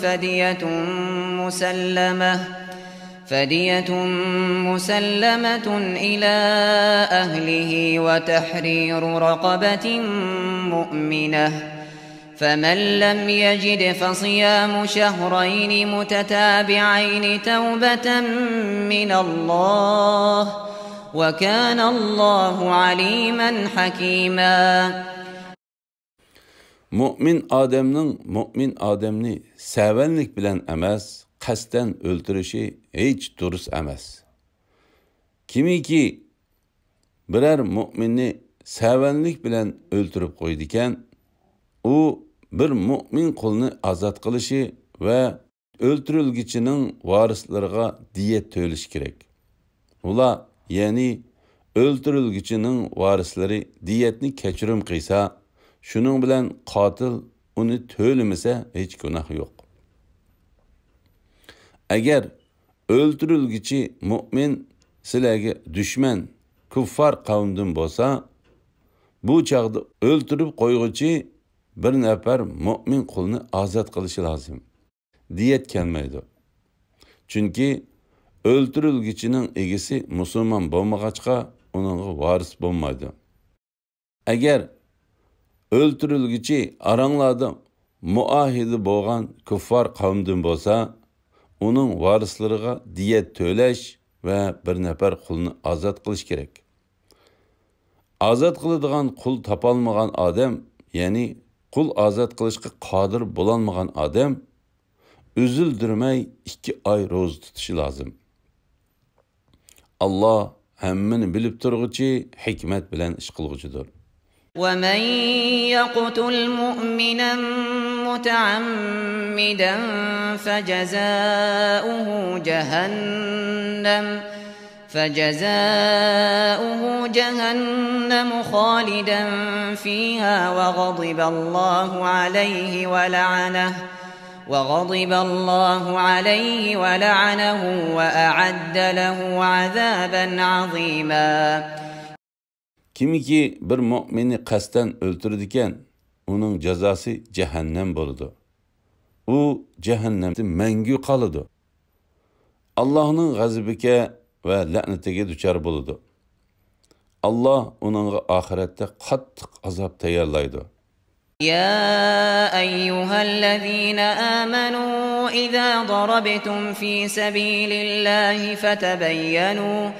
فدية مسلمة، فدية مسلمة إلى أهله وتحرير رقبة مؤمنة، فمن لم يجد فصيام شهرين متتابعين توبة من الله، وكان الله عليما حكيما. مۆمىن ئادەمنىڭ مۆمىن ئادەمنى سەۋەنلىك بىلەن ئەمەس، قەستەن ئۆلتۈرۈشى ھېچ دۇرۇس ئەمەس. كىمكى بىرەر مۆمىننى سەۋەنلىك بىلەن ئۆلتۈرۈپ قويىدىكەن، ئۇ بىر مۆمىن قۇلنى ئازاد قىلىشى ۋە ئۆلتۈرۈلگۈچىنىڭ ۋارىسلىرىغا دىيەت تۆلىشى كېرەك. ئۇلار، يەنى ئۆلتۈرۈلگۈچىنىڭ ۋارىسلىرى دىيەتنى كەچۈرۈم قىلسا، شۇنىڭ بىلەن قاتىل ئۇنى تۆلىمىسە ھېچ گۇناھ يوق. ئەگەر ئۆلتۈرۈلگۈچى مۆمىن سىلەرگە دۈشمەن، كۇففار قەۋمدىن بولسا، بۇ چاغدا ئۆلتۈرۈپ قويغۇچى بىر نەپەر مۆمىن قۇلنى ئازاد قىلىشى لازىم. دىيەت كەلمەيدۇ. چۈنكى ئۆلتۈرۈلگۈچىنىڭ ئىگىسى مۇسۇلمان بولمىغاچقا، ئۇنىڭغا ۋارىس بولمايدۇ. ئەگەر ئۆلتۈرۈلگۈچى ئاراڭلاردا مۇئاھىدە بولغان كۇففار قەۋمدىن بولسا، ئۇنىڭ ۋارىسلىرىغا دىيەت تۆلەش ۋە بىر نەپەر قۇلنى ئازاد قىلىش كېرەك. ئازاد قىلىدىغان قۇل تاپالمىغان ئادەم، يەنى قۇل ئازاد قىلىشقا قادىر بولالمىغان ئادەم ئۈزۈلدۈرمەي ئىككى ئاي روزا تۇتۇشى لازىم. ئاللا ھەممىنى بىلىپ تۇرغۇچى، ھېكمەت بىلەن ئىش قىلغۇچىدۇر. ومن يقتل مؤمنا متعمدا فجزاؤه جهنم، فجزاؤه جهنم خالدا فيها وغضب الله عليه ولعنه، وغضب الله عليه ولعنه وأعد له عذابا عظيما. كىمكى بىر مۆمىننى قەستەن ئۆلتۈرىدىكەن، ئۇنىڭ جازاسى جەھەننەم بولىدۇ. ئۇ جەھەننەمدە مەڭگۈ قالىدۇ. ئاللاھنىڭ غەزىپىگە ۋە لەنىتىگە دۇچار بولىدۇ. ئاللا ئۇنىڭغا ئاخىرەتتە قاتتىق ئازاب تەييارلايدۇ. يا أيها الذين آمنوا إذا ضربتم في سبيل الله فتبينوا،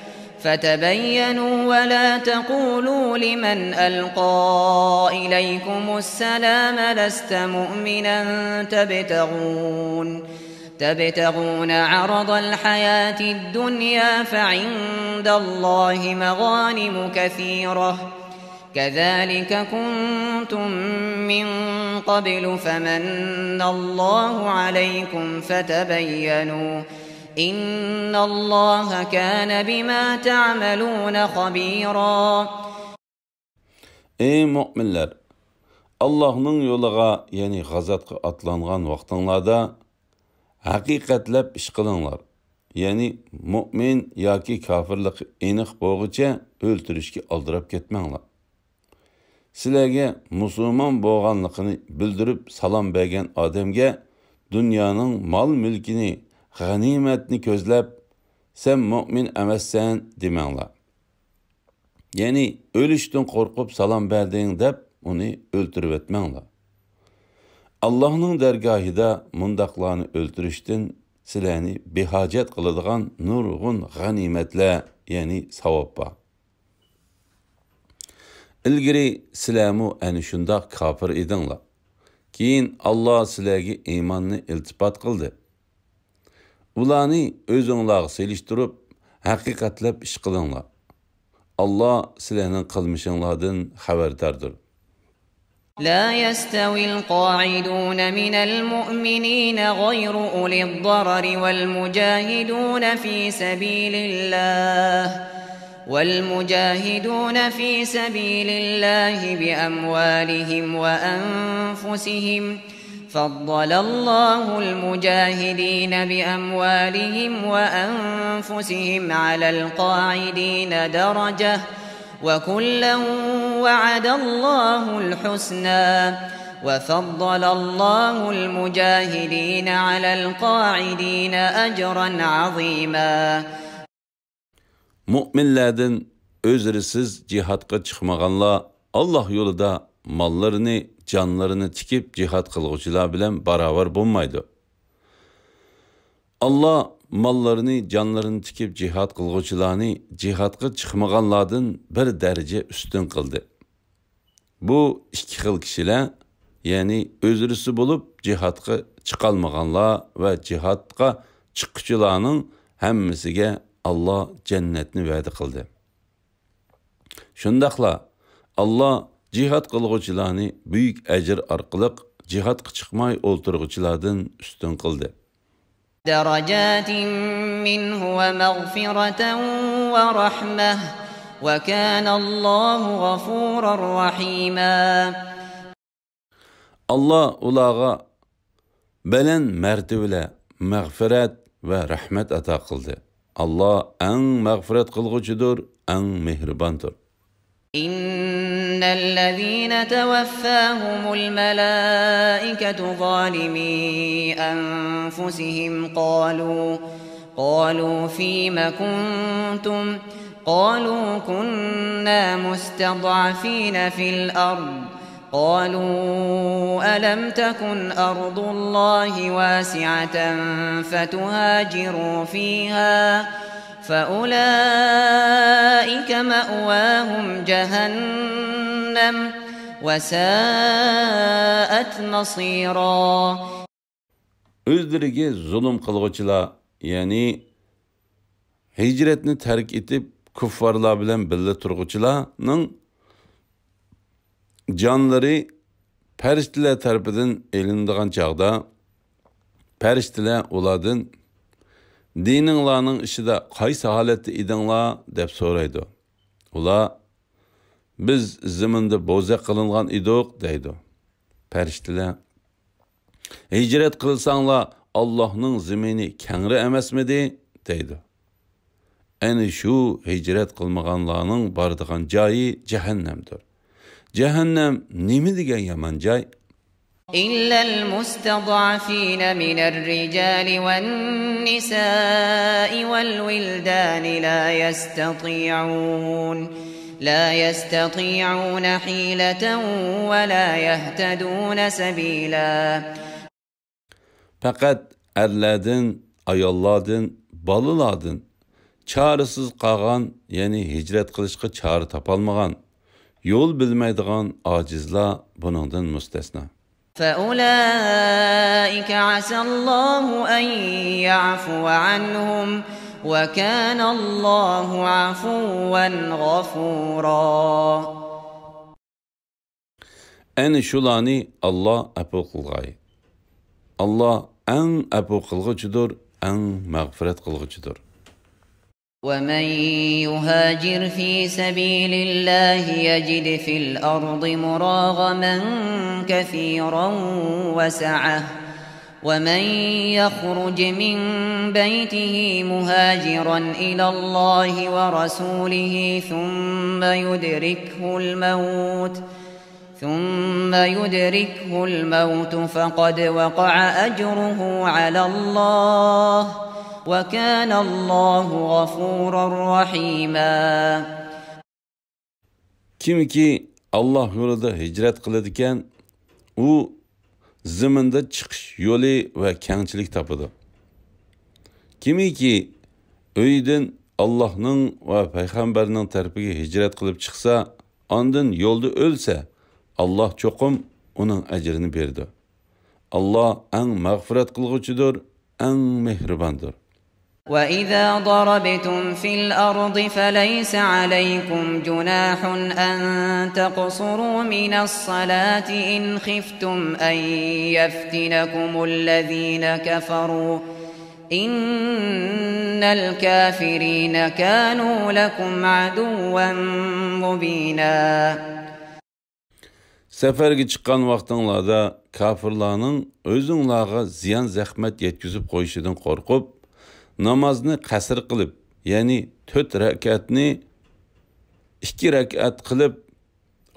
فتبينوا ولا تقولوا لمن ألقى إليكم السلام لست مؤمنا تبتغون، تبتغون عرض الحياة الدنيا فعند الله مغانم كثيرة، كذلك كنتم من قبل فمن الله عليكم فتبينوا، إن الله كان بما تعملون خبيرا. ئەي مۆمىنلەر! ئاللاھنىڭ يولىغا، يەنى غازاتقا ئاتلانغان ۋاقتىڭلاردا ھەقىقەتلەپ ئىش قىلىڭلار. يەنى مۆمىن ياكى كاپىرلىقى ئېنىق بولغۇچە ئۆلتۈرۈشكە ئالدىراپ كەتمەڭلار. سىلەرگە مۇسۇلمان بولغانلىقىنى بىلدۈرۈپ سالام بەرگەن ئادەمگە دۇنيانىڭ مال-مۈلكىنى، غەنىيمەتنى كۆزلەپ، سەن مۆمىن ئەمەسسەن دېمەڭلار. يەنى ئۆلۈشتىن قورقۇپ سالام بەردىڭ دەپ ئۇنى ئۆلتۈرۈۋەتمەڭلار. ئاللاھنىڭ دەرگاھىدا مۇنداقلارنى ئۆلتۈرۈشتىن سىلەرنى بىھاجەت قىلىدىغان نۇرغۇن غەنىيمەتلەر، يەنى ساۋاب بار. ئىلگىرى سىلەرمۇ ئەنە شۇنداق كاپىر ئىدىڭلار. كېيىن ئاللا سىلەرگە ئىماننى ئىلتىپات قىلدى. ئۇلارنى ئۆزۈڭلارغا سېلىشتۇرۇپ، ھەقىقەتلەپ ئىش قىلىڭلار. ئاللا سىلەرنىڭ قىلمىشىڭلاردىن خەۋەرداردۇر. لا يستوي القاعدون من المؤمنين غير أولي الضرر والمجاهدون في سبيل الله والمجاهدون في سبيل الله بأموالهم وأنفسهم فضل الله المجاهدين بأموالهم وأنفسهم على القاعدين درجة وكلا وعد الله الحسنى وفضل الله المجاهدين على القاعدين أجرا عظيما. مۆمىنلەردىن ئۆزرىسىز جىھادقا چىقمىغانلار ئاللا يولىدا ماللىرىنى، جانلىرىنى تىكىپ جىھاد قىلغۇچىلار بىلەن باراۋەر بولمايدۇ. ئاللا ماللىرىنى، جانلىرىنى تىكىپ جىھاد قىلغۇچىلارنى جىھادقا چىقمىغانلاردىن بىر دەرىجە ئۈستۈن قىلدى. بۇ ئىككى خىل كىشىلەر، يەنى ئۆزرىسى بولۇپ جىھادقا چىقالمىغانلار ۋە جىھادقا چىققۇچىلارنىڭ ھەممىسىگە ئاللا جەننەتنى ۋەدە قىلدى. شۇنداقلا ئاللا جىھاد قىلغۇچىلارنى بۈيۈك ئەجىر ئارقىلىق جىھادقا چىقماي ئولتۇرغۇچىلاردىن ئۈستۈن قىلدى. درجات منه ومغفرة ورحمة وكان الله غفورا رحيما. ئاللا ئۇلارغا بەلەن مەرتىۋىلەر، مەغپىرەت ۋە رەھمەت ئاتا قىلدى. ئاللا ئەڭ مەغپىرەت قىلغۇچىدۇر، ئەڭ مېھرىباندۇر. إن الذين توفاهم الملائكة ظالمي أنفسهم قالوا قالوا فيم كنتم قالوا كنا مستضعفين في الأرض قالوا ألم تكن أرض الله واسعة فتهاجروا فيها فأولئك مأواهم جهنم وساءت مصيرا. ئۆزلىرىگە زۇلۇم قىلغۇچىلار، يەنى ھىجرەتنى تەرك ئېتىپ، كۇففارلار بىلەن بىللە تۇرغۇچىلارنىڭ جانلىرى پەرىشتىلەر تەرىپىدىن ئېلىنىدىغان چاغدا، پەرىشتىلەر ئۇلاردىن، «دىنىڭلارنىڭ ئىچىدە قايسى ھالەتتە ئىدىڭلار؟» دەپ سورايدۇ. ئۇلار، «بىز زېمىندا بوزەك قىلىنغان ئىدۇق» دەيدۇ. پەرىشتىلەر، «ھىجرەت قىلساڭلار، ئاللاھنىڭ زېمىنى كەڭرى ئەمەسمىدى؟» دەيدۇ. ئەنە شۇ ھىجرەت قىلمىغانلارنىڭ بارىدىغان جايى جەھەننەمدۇر. جەھەننەم نېمە دېگەن يامان جاي! إلا المستضعفين من الرجال والنساء والولدان لا يستطيعون لا يستطيعون حيلة ولا يهتدون سبيلا. پەقەت ئەرلەردىن، ئاياللاردىن، بالىلاردىن، چارىسىز قالغان، يەنى ھىجرەت قىلىشقا چارە تاپالمىغان، يول بىلمەيدىغان ئاجىزلار بۇنىڭدىن مۇستەسنا. فأولئك عسى الله أن يعفو عنهم وكان الله عفوا غفورا. ئەنە شۇلارنى ئاللا ئەپۇ قىلغاي. ئاللا ئەڭ ئەپۇ قىلغۇچىدۇر، ئەڭ مەغپىرەت قىلغۇچىدۇر. ومن يهاجر في سبيل الله يجد في الأرض مراغما كثيرا وسعة ومن يخرج من بيته مهاجرا إلى الله ورسوله ثم يدركه الموت ثم يدركه الموت فقد وقع أجره على الله وكان الله غفورا رحيما. كىمكى ئاللا يولىدا ھىجرەت قىلىدىكەن، ئۇ زېمىندا چىقىش يولى ۋە كەڭچىلىك تاپىدۇ. كىمكى ئۆيىدىن ئاللاھنىڭ ۋە پەيغەمبەرنىڭ تەرىپىگە ھىجرەت قىلىپ چىقسا، ئاندىن يولدا ئۆلسە، ئاللا چوقۇم ئۇنىڭ ئەجرىنى بېرىدۇ. ئاللا ئەڭ مەغپىرەت قىلغۇچىدۇر، ئەڭ مېھرىباندۇر. وإذا ضربتم في الأرض فليس عليكم جناح أن تقصروا من الصلاة إن خفتم أن يفتنكم الذين كفروا إن الكافرين كانوا لكم عدوا مبينا. سەپەرگە چىققان ۋاقتىڭلاردا كاپىرلارنىڭ ئۆزۈڭلارغا زىيان-زەخمەت يەتكۈزۈپ قويۇشىدىن قورقۇپ، نامازنى قەسىر قىلىپ، يەنى تۆت رەكەتنى ئىككى رەكەت قىلىپ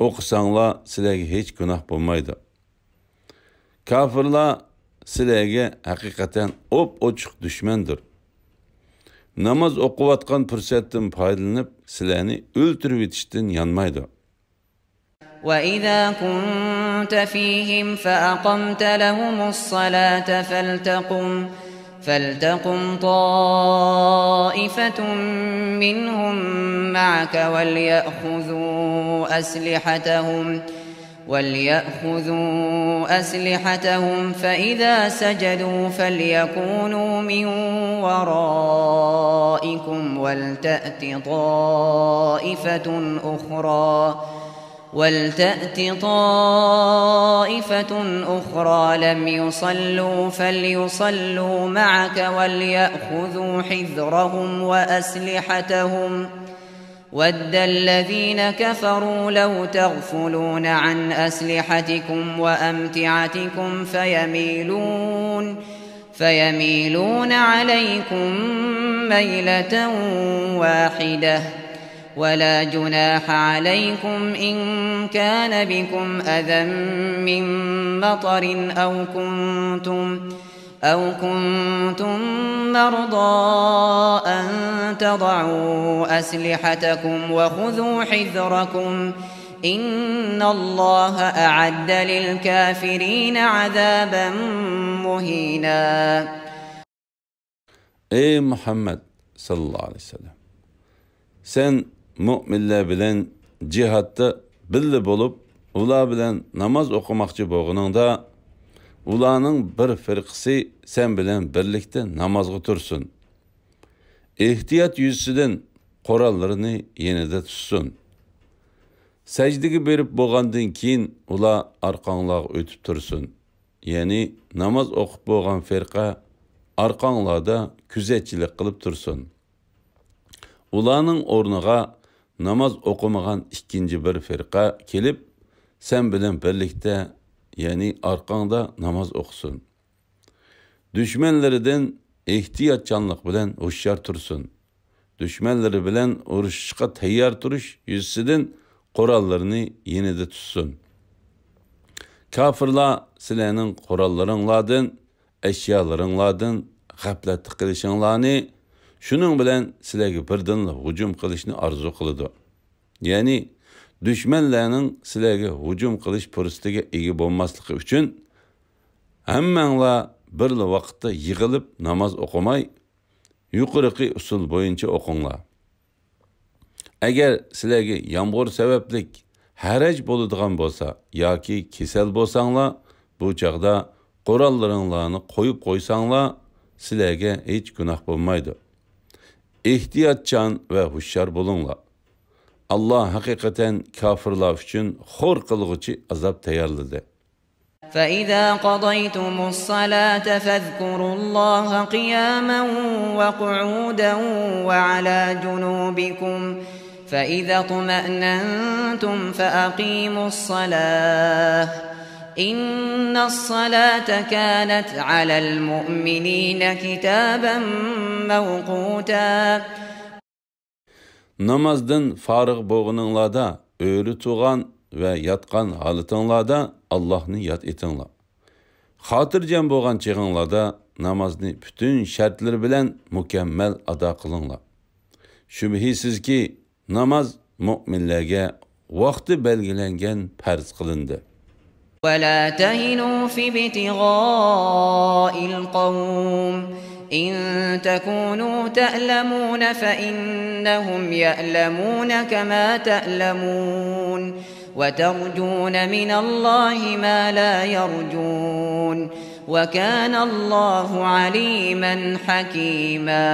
ئوقۇساڭلار، سىلەرگە ھېچ گۇناھ بولمايدۇ. كاپىرلار سىلەرگە ھەقىقەتەن ئوپئوچۇق دۈشمەندۇر. ناماز ئوقۇۋاتقان پۇرسەتتىن پايدىلىنىپ، سىلەرنى ئۆلتۈرۈۋېتىشتىن يانمايدۇ. وإذا كنت فيهم فأقمت لهم الصلاة فلتقم، فلتقم طائفة منهم معك وليأخذوا أسلحتهم، وليأخذوا أسلحتهم فإذا سجدوا فليكونوا من ورائكم ولتأت طائفة أخرى ولتأت طائفة أخرى لم يصلوا فليصلوا معك وليأخذوا حذرهم وأسلحتهم ود الذين كفروا لو تغفلون عن أسلحتكم وأمتعتكم فيميلون فيميلون عليكم ميلة واحدة ولا جناح عليكم إن كان بكم أذى من مطر أو كنتم أو كنتم مرضى أن تضعوا أسلحتكم وخذوا حذركم إن الله أعد للكافرين عذابا مهينا. ئەي مۇھەممەد ساللاللاھۇ ئەلەيھى ۋەسەللەم، سەن مۆمىنلەر بىلەن جىھادتا بىللە بولۇپ، ئۇلار بىلەن ناماز ئوقۇماقچى بولغىنىڭدا، ئۇلارنىڭ بىر فىرقىسى سەن بىلەن بىرلىكتە نامازغا تۇرسۇن. ئېھتىيات يۈزىسىدىن قوراللىرىنى يېنىدا تۇتسۇن. سەجدىگە بېرىپ بولغاندىن كېيىن ئۇلار ئارقاڭلارغا ئۆتۈپ تۇرسۇن. يەنى ناماز ئوقۇپ بولغان فىرقە ئارقاڭلاردا كۆزەتچىلىك قىلىپ تۇرسۇن. ئۇلارنىڭ ئورنىغا ناماز ئوقۇمىغان ئىككىنچى بىر فىرقە كېلىپ، سەن بىلەن بىرلىكتە، يەنى ئارقاڭدا ناماز ئوقۇسۇن. دۈشمەنلىرىدىن ئېھتىياتچانلىق بىلەن ھوشيار تۇرسۇن. دۈشمەنلىرى بىلەن ئۇرۇشۇشقا تەييار تۇرۇش يۈزىسىدىن قوراللىرىنى يېنىدا تۇتسۇن. كاپىرلار سىلەرنىڭ قوراللىرىڭلاردىن، ئەشيالىرىڭلاردىن غەپلەتتە قېلىشىڭلارنى، شۇنىڭ بىلەن سىلەرگە بىردىنلا ھۇجۇم قىلىشنى ئارزۇ قىلىدۇ. يەنى دۈشمەنلەرنىڭ سىلەرگە ھۇجۇم قىلىش پۇرسىتىگە ئىگە بولماسلىقى ئۈچۈن، ھەممەڭلار بىرلا ۋاقىتتا يىغىلىپ ناماز ئوقۇماي، يۇقىرىقى ئۇسۇل بويىچە ئوقۇڭلار. ئەگەر سىلەرگە يامغۇر سەۋەبلىك ھەرەج بولىدىغان بولسا ياكى كېسەل بولساڭلار، بۇ چاغدا قوراللىرىڭلارنى قويۇپ قويساڭلار، سىلەرگە ھېچ گۇناھ بولمايدۇ. ئېھتىياتچان ۋە ھوشيار بولۇڭلار. ئاللا ھەقىقەتەن كاپىرلار ئۈچۈن خور قىلغۇچى ئازاب تەييارلىدى. فإذا قضيتم الصلاة فاذكروا الله قياما وقعودا وعلى جنوبكم فإذا اطمأننتم فأقيموا الصلاة إن الصلاة كانت على المؤمنين كتابا موقوتا. نامازدىن فارىغ بولغىنىڭلاردا، ئۆرە تۇرغان ۋە ياتقان ھالىتىڭلاردا ئاللاھنى ياد ئېتىڭلار. خاتىرجەم بولغان چېغىڭلاردا نامازنى پۈتۈن شەرتلىرى بىلەن مۇكەممەل ئادا قىلىڭلار. شۈبھىسىزكى، ناماز مۆمىنلەرگە ۋاقتى بەلگىلەنگەن پەرز قىلىندى. ولا تهنوا في ابتغاء القوم إن تكونوا تألمون فإنهم يألمون كما تألمون وترجون من الله ما لا يرجون وكان الله عليما حكيما.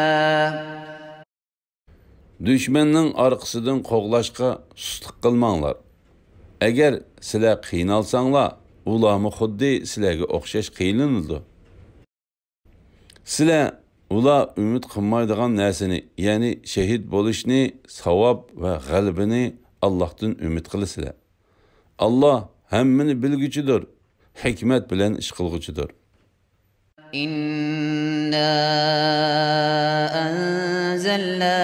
دۈشمەننىڭ ئارقىسىدىن قوغلاشقا سۇسلۇق قىلماڭلار. ئەگەر سىلەر قىينالساڭلار، ئۇلارمۇ خۇددى سىلەرگە ئوخشاش قىينىلىدۇ. سىلەر ئۇلار ئۈمىد قىلمايدىغان نەرسىنى، يەنى شېھىت بولۇشنى، ساۋاب ۋە غەلىبىنى ئاللاھتىن ئۈمىد قىلىسىلەر. ئاللاھ ھەممىنى بىلگۈچىدۇر، ھېكمەت بىلەن ئىش قىلغۇچىدۇر. إنا أنزلنا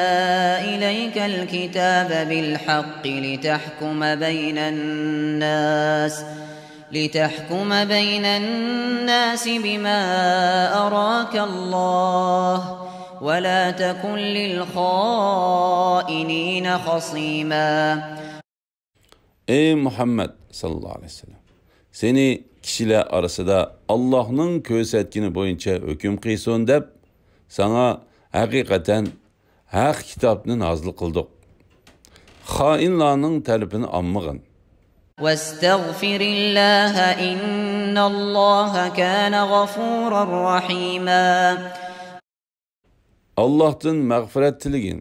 إليك الكتاب بالحق لتحكم بين الناس لتحكم بين الناس بما أراك الله ولا تكن للخائنين خصيما. ئەي مۇھەممەد ساللاللاھۇ ئەلەيھى ۋەسەللەم، سېنى كىشىلەر ئارىسىدا ئاللاھنىڭ كۆرسەتكىنى بويىچە ھۆكۈم قىلسۇن دەپ، ساڭا ھەقىقەتەن ھەق كىتابنى نازىل قىلدۇق. خائىنلارنىڭ تەرىپىنى ئالمىغىن. واستغفر الله إن الله كان غفورا رحيما. ئاللاھتىن مەغپىرەت تىلىگىن.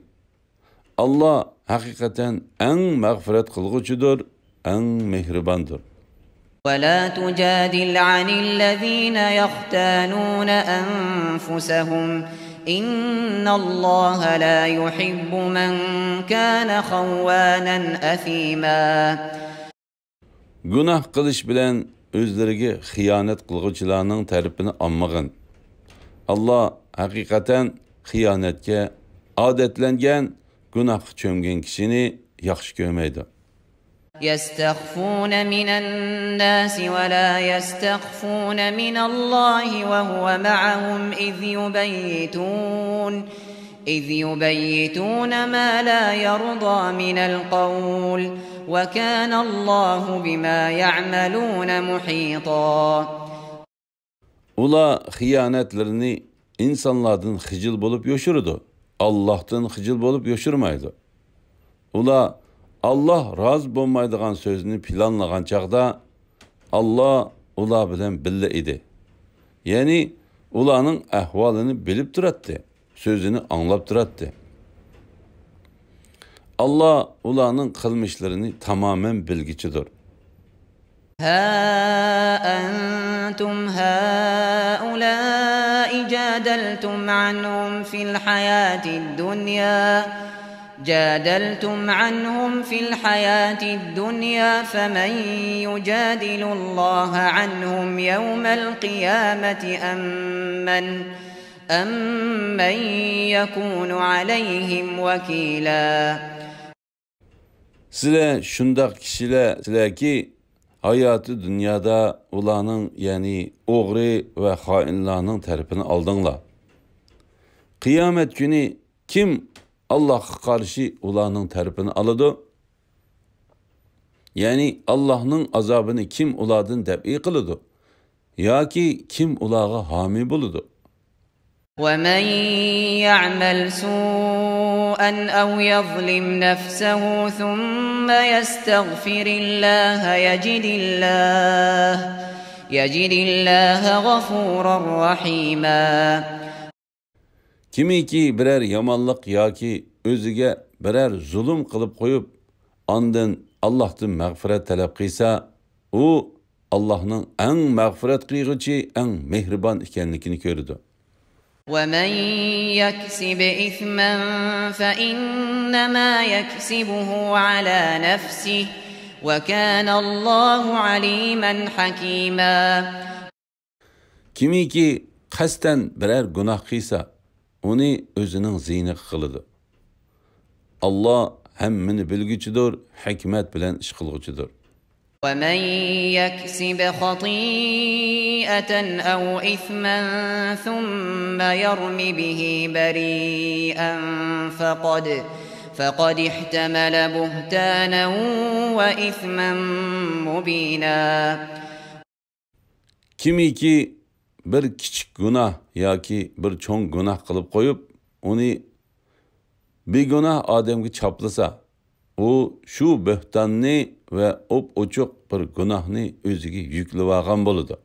ئاللاھ ھەقىقەتەن ئەڭ مەغپىرەت قىلغۇچىدۇر، ئەڭ مېھرىباندۇر. ولا تجادل عن الذين يختانون أنفسهم إن الله لا يحب من كان خوانا أثيما. گۇناھ قىلىش بىلەن ئۆزلىرىگە خىيانەت قىلغۇچىلارنىڭ تەرىپىنى ئالمىغىن. ئاللاھ ھەقىقەتەن خىيانەتكە ئادەتلەنگەن، گۇناھقا چۆمگەن كىشىنى ياخشى كۆرمەيدۇ. يستخفون من الناس ولا يستخفون من الله وهو معهم إذ يبيتون إذ يبيتون ما لا يرضى من القول وكان الله بما يعملون محيطا. ئۇلار خىيانەتلىرىنى ئىنسانلاردىن خىجىل بولۇپ يوشۇرىدۇ، ئاللاھتىن خىجىل بولۇپ يوشۇرمايدۇ. ئۇلار ئاللاھ رازى بولمايدىغان سۆزنى پىلانلىغان چاغدا، ئاللاھ ئۇلار بىلەن بىللە ئىدى. يەنى ئۇلارنىڭ ئەھۋالىنى بىلىپ تۇراتتى، سۆزىنى ئاڭلاپ تۇراتتى. ئاللاھ ئۇلارنىڭ قىلمىشلىرىنى تامامەن بىلگۈچىدۇر. ها أنتم هؤلاء جادلتم عنهم في الحياة الدنيا جادلتم عنهم في الحياة الدنيا فمن يجادل الله عنهم يوم القيامة أم من أم من يكون عليهم وكيلا. سىلەر شۇنداق كىشىلەرسىلەركى، ھاياتى دۇنيادا ئۇلارنىڭ، يەنى ئوغرى ۋە خائىنلارنىڭ تەرىپىنى ئالدىڭلار. قىيامەت كۈنى كىم ئاللاھقا قارشى ئۇلارنىڭ تەرىپىنى ئالىدۇ؟ يەنى ئاللاھنىڭ ئازابىنى كىم ئۇلاردىن دەپئى قىلىدۇ؟ ياكى كىم ئۇلارغا ھامىي بولىدۇ؟ ومن يعمل سوءا أو يظلم نفسه ثم يستغفر الله يجد الله يجد الله غفورا رحيما. كىمكى بىرەر يامانلىق ياكى ئۆزىگە بىرەر زۇلۇم قىلىپ قويۇپ، ئاندىن ئاللاھتىن مەغپىرەت تەلەپ قىلسا، ئۇ ئاللاھنىڭ ئەڭ مەغپىرەت قىلغۇچى، ئەڭ مېھرىبان ئىكەنلىكىنى كۆرىدۇ. ومن يكسب إثما فإنما يكسبه على نفسه وكان الله عليما حكيما. كىمكى قەستەن بىرەر گۇناھ قىلسا، ئۇنى ئۆزىنىڭ زىيىنىغا قىلىدۇ. ئاللاھ ھەممىنى بىلگۈچىدۇر، ھېكمەت بىلەن ئىش قىلغۇچىدۇر. ومن يكسب خطيئة أو إثما ثم يرم به بريئا فقد فقد احتمل بهتانا وإثما مبينا. كىمكى بىر كىچىك گۇناھ ياكى بىر چوڭ گۇناھ قىلىپ قويۇپ، ئۇنى بىگۇناھ ئادەمگە چاپلىسا، ئۇ شۇ بۆھتاننى ۋە ئوپئوچۇق بىر گۇناھنى ئۆزىگە يۈكلىۋالغان بولىدۇ.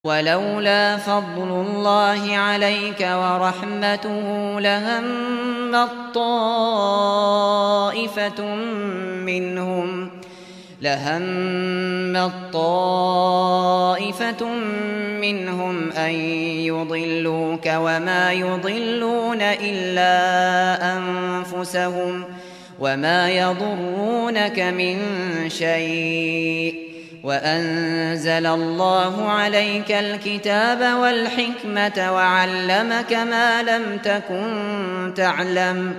ولولا فضل الله عليك ورحمته لهمت طائفة منهم، لهمت طائفة منهم أن يضلوك وما يضلون إلا أنفسهم، وما يضرونك من شيء، وأنزل الله عليك الكتاب والحكمة وعلمك ما لم تكن تعلم،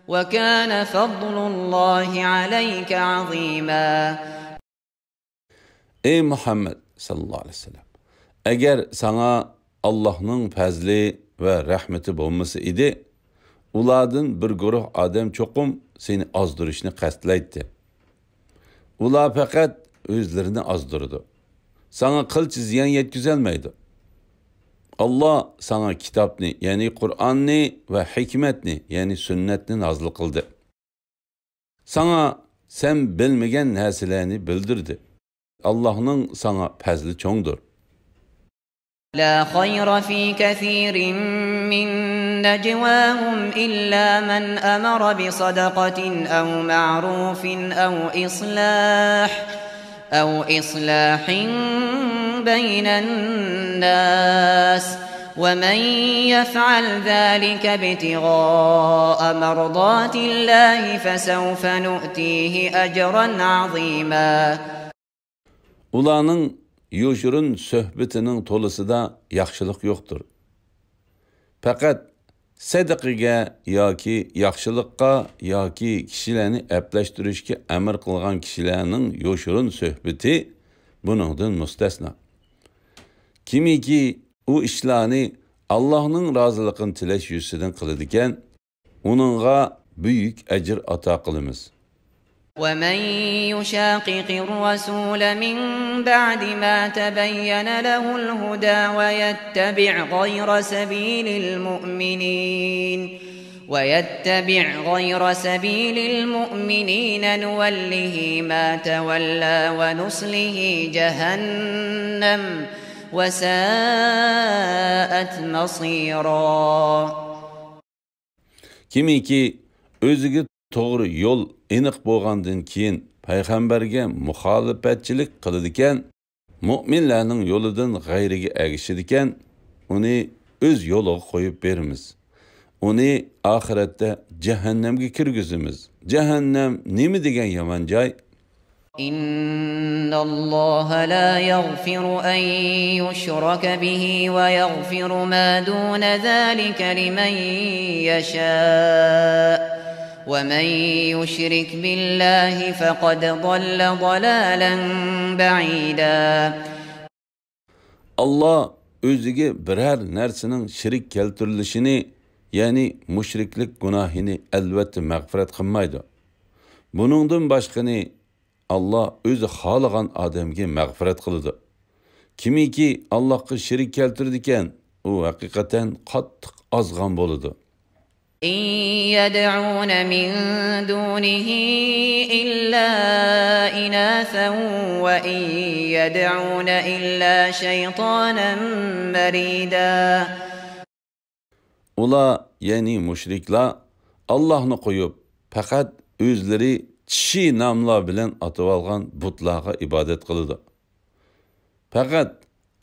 وكان فضل الله عليك عظيما. ئەي مۇھەممەد ساللاللاھۇ ئەلەيھى ۋەسەللەم، ئەگەر ساڭا ئاللاھنىڭ پەزلى ۋە رەھمىتى بولمىسا ئىدى، ئۇلاردىن بىر گۇرۇھ ئادەم چوقۇم سېنى ئازدۇرۇشنى قەستلەيتتى. ئۇلار پەقەت ئۆزلىرىنى ئازدۇرىدۇ. ساڭا قىلچە زىيان يەتكۈزەلمەيدۇ. ئاللا ساڭا كىتابنى، يەنى قۇرئاننى ۋە ھېكمەتنى، يەنى سۈننەتنى نازىل قىلدى. ساڭا سەن بىلمىگەن نەرسىلەرنى بىلدۈردى. ئاللاھنىڭ ساڭا پەزلى چوڭدۇر. لا خير في كثير من نجواهم إلا من أمر بصدقة أو معروف أو إصلاح، أو إصلاح بين الناس، ومن يفعل ذلك ابتغاء مرضات الله فسوف نؤتيه أجرا عظيما. ئۇلارنىڭ يوشۇرۇن سۆھبىتىنىڭ تولىسىدا ياخشىلىق يوقتۇر. پەقەت سەدىقىگە ياكى ياخشىلىققا ياكى كىشىلەرنى ئەپلەشتۈرۈشكە ئەمر قىلغان كىشىلەرنىڭ يوشۇرۇن سۆھبىتى بۇنىڭدىن مۇستەسنا. كىمكى ئۇ ئىشلارنى ئاللاھنىڭ رازىلىقىنى تىلەش يۈزىسىدىن قىلىدىكەن، ئۇنىڭغا بۈيۈك ئەجىر ئاتا قىلىمىز. ومن يشاقق الرسول من بعد ما تبين له الهدى ويتبع غير سبيل المؤمنين، ويتبع غير سبيل المؤمنين نوله ما تولى ونصله جهنم وساءت مصيرا. كىمكى ئۆزىگە توغرا يول ئېنىق بولغاندىن كېيىن پەيغەمبەرگە مۇخالىپەتچىلىك قىلىدىكەن، مۆمىنلەرنىڭ يولىدىن غەيرىگە ئەگىشىدىكەن، ئۇنى ئۆز يولىغا قويۇپ بېرىمىز. ئۇنى ئاخىرەتتە جەھەننەمگە كىرگۈزىمىز. جەھەننەم نېمە دېگەن يامان جاي! إن الله لا يغفر أن يشرك به ويغفر ما دون ذلك لمن يشاء، ومن يشرك بالله فقد ضل ضلالا بعيدا. ئاللا ئۆزىگە بىرەر نەرسىنىڭ شېرىك كەلتۈرۈلۈشىنى، يەنى مۇشرىكلىق گۇناھىنى ئەلۋەتتە مەغپىرەت قىلمايدۇ. بۇنىڭدىن باشقىنى ئاللا ئۆزى خالىغان ئادەمگە مەغپىرەت قىلىدۇ. كىمكى ئاللاغا شېرىك كەلتۈرىدىكەن، ئۇ ھەقىقەتەن قاتتىق ئازغان بولىدۇ. إن يدعون من دونه إلا إناثا وإن يدعون إلا شيطانا مريدا. ئۇلار، يەنى مۇشرىكلار، ئاللاھنى قويۇپ، پەقەت ئۆزلىرى چىشى ناملار بىلەن ئاتىۋالغان بۇتلارغا ئىبادەت قىلىدۇ. پەقەت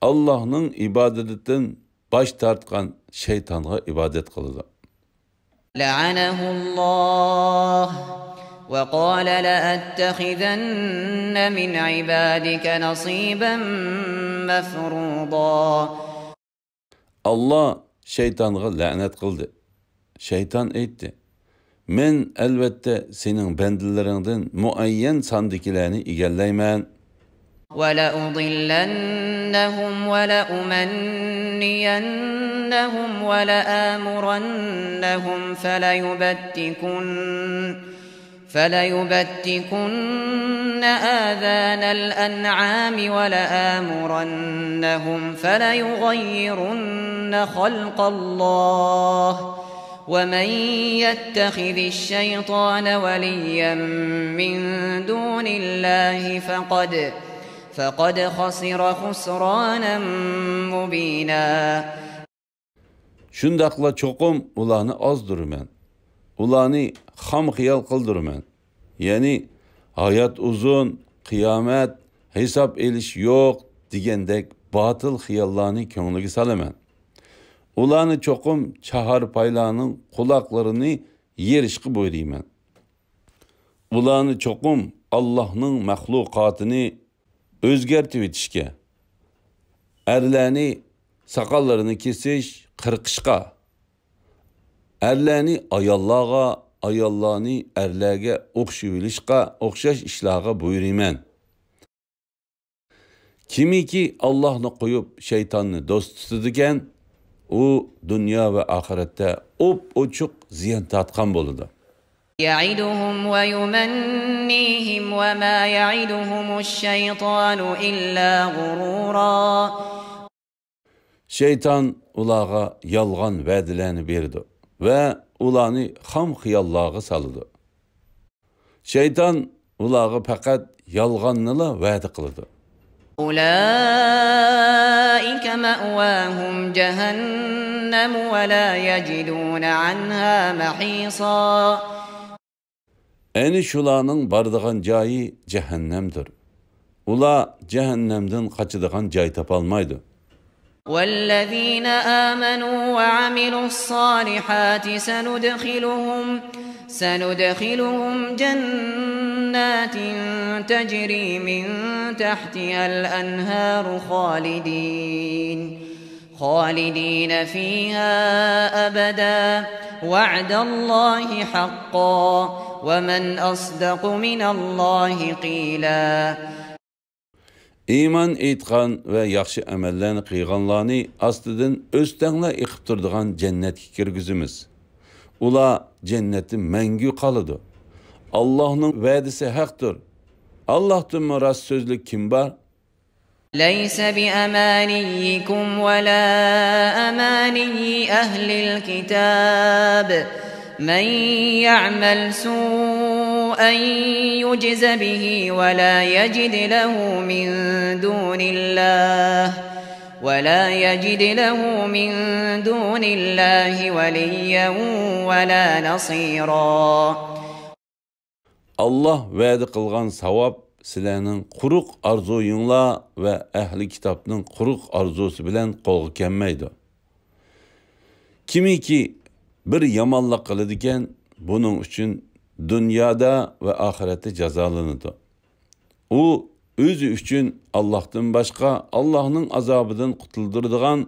ئاللاھنىڭ ئىبادىتىدىن باش تارتقان شەيتانغا ئىبادەت قىلىدۇ. لعنه الله وقال لأتخذن من عبادك نصيبا مفروضا. ئاللا شەيتانغا لەنەت قىلدى. شەيتان ئېيتتى: مەن ئەلۋەتتە سېنىڭ بەندىلىرىڭدىن مۇئەييەن ساندىكىلەرنى ئىگىلەيمەن. ولأضلنهم ولأمنينهم ولآمرنهم فليبتكن، فليبتكن آذان الأنعام ولآمرنهم فليغيرن خلق الله ومن يتخذ الشيطان وليا من دون الله فقد، فقد خسر خسرانا مبينا. شۇنداقلا چوقۇم ئۇلارنى ئازدۇرىمەن، ئۇلارنى خام خىيال قىلدۇرىمەن. يەنى ھايات ئۇزۇن، قىيامەت، ھېساب ئېلىش يوق دېگەندەك باتىل خىياللارنى كۆڭلىگە سالىمەن. ئۇلارنى چوقۇم چاھارپايلارنىڭ قۇلاقلىرىنى يېرىشقا بۇيرۇيمەن. ئۇلارنى چوقۇم ئاللاھنىڭ مەخلۇقاتىنى ئۆزگەرتىۋېتىشكە، ئەرلەرنى ساقاللىرىنى كېسىش، قىرقىشقا، ئەرلەرنى ئاياللارغا، ئاياللارنى ئەرلەرگە ئوخشىۋېلىشقا ئوخشاش ئىشلارغا بۇيرۇيمەن. كىمكى ئاللاھنى قويۇپ، شەيتاننى دوست تۇتىدىكەن، ئۇ دۇنيا ۋە ئاخىرەتتە ئوپئوچۇق زىيان تارتقان بولىدۇ. يعدهم ويمنيهم وما يعدهم الشيطان إلا غرورا. شەيتان ئۇلارغا يالغان ۋەدىلەرنى بېرىدۇ ۋە ئۇلارنى خام خىياللارغا سالىدۇ. شەيتان ئۇلارغا پەقەت يالغاننىلا ۋەدە قىلىدۇ. أولئك مأواهم جهنم ولا يجدون عنها محيصا. ئەنە شۇلارنىڭ بارىدىغان جايى جەھەننەمدۇر. ئۇلار جەھەننەمدىن قاچىدىغان جاي تاپالمايدۇ. والذين آمنوا وعملوا الصالحات سندخلهم، سندخلهم جنات تجري من تحتها الأنهار خالدين، خالدين فيها أبدا، وعد الله حقا، ومن أصدق من الله قيلا. ئىمان ئېيتقان ۋە ياخشى ئەمەللەرنى قىلغانلارنى ئاستىدىن ئۆستەڭلەر ئېقىپ تۇرىدىغان جەننەتكە كىرگۈزىمىز. ئۇلار جەننەتتە مەڭگۈ قالىدۇ. ئاللاھنىڭ ۋەدىسى ھەقتۇر. ئاللاھتىنمۇ راست سۆزلۈك كىم بار؟ ليس بأمانيكم ولا أماني أهل الكتاب، من يعمل سوءا يجز به ولا يجد له من دون الله، ولا يجد له من دون الله وليا ولا نصيرا. ئاللاھ ۋەدە قىلغان ساۋاب سىلەرنىڭ قۇرۇق ئارزۇيۇڭلار ۋە ئەھلى كىتابنىڭ قۇرۇق ئارزۇسى بىلەن قولغا كەلمەيدۇ. كىمكى بىر يامانلىق قىلىدىكەن، بۇنىڭ ئۈچۈن دۇنيادا ۋە ئاخىرەتتە جازالىنىدۇ. ئۇ ئۆزى ئۈچۈن ئاللاھتىن باشقا ئاللاھنىڭ ئازابىدىن قۇتۇلدۇرىدىغان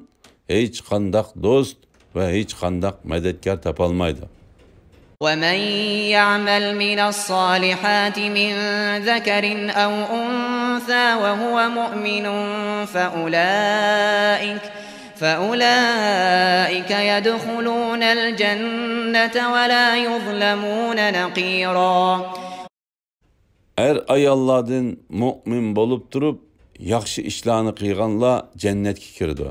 ھېچقانداق دوست ۋە ھېچقانداق مەدەتكار تاپالمايدۇ. ومن يعمل من الصالحات من ذكر أو أنثى وهو مؤمن فأولئك، فأولئك يدخلون الجنة ولا يظلمون نقيرا. ئەر-ئاياللاردىن مۆمىن بولۇپ تۇرۇپ، ياخشى ئىشلارنى قىلغانلار جەننەتكە كىرىدۇ.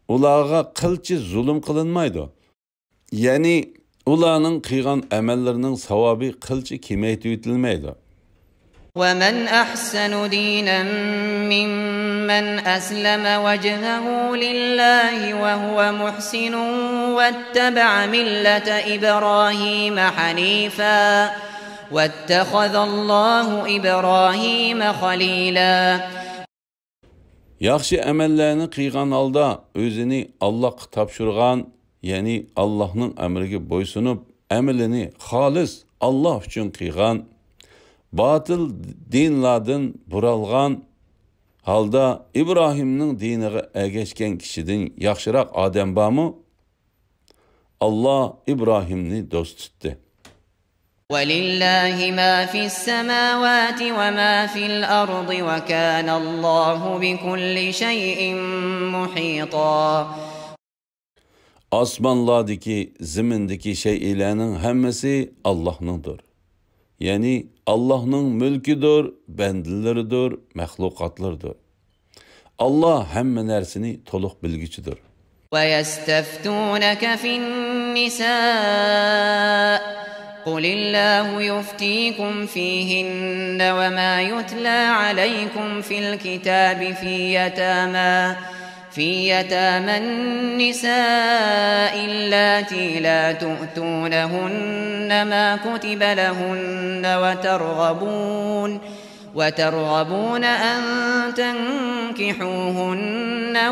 ئۇلارغا قىلچە زۇلۇم قىلىنمايدۇ. يەنى ئۇلارنىڭ قىلغان ئەمەللىرىنىڭ ساۋابى قىلچە كېمەيتىۋېتىلمەيدۇ. ومن أحسن دينا ممن أسلم وجهه لله وهو محسن واتبع ملة إبراهيم حنيفا واتخذ الله إبراهيم خليلا. ياخشى ئەمەللەرنى قىلغان ھالدا ئۆزىنى ئاللاھقا تاپشۇرغان، يەنى ئاللاھنىڭ ئەمرىگە بويسۇنۇپ، ئەمىلىنى خالىس ئاللاھ ئۈچۈن قىلغان، باتىل دىنلاردىن بۇرالغان ھالدا ئىبراھىمنىڭ دىنىغا ئەگەشكەن كىشىدىن ياخشىراق ئادەم بارمۇ؟ ئاللاھ ئىبراھىمنى دوست تۇتتى. ولله ما في السماوات وما في الأرض وكان الله بكل شيء محيطا. ئاسمانلاردىكى، زېمىندىكى شەيئىلەرنىڭ ھەممىسى ئاللاھنىڭدۇر. يەنى ئاللاھنىڭ مۈلكىدۇر، بەندىلىرىدۇر، مەخلۇقاتلىرىدۇر. ئاللاھ ھەممە نەرسىنى تولۇق بىلگۈچىدۇر. ويستفتونك في النساء، قل الله يفتيكم فيهن وما يتلى عليكم في الكتاب في يتامى، في يتامى النساء اللاتي لا تؤتونهن ما كتب لهن وترغبون وترغبون أن تنكحوهن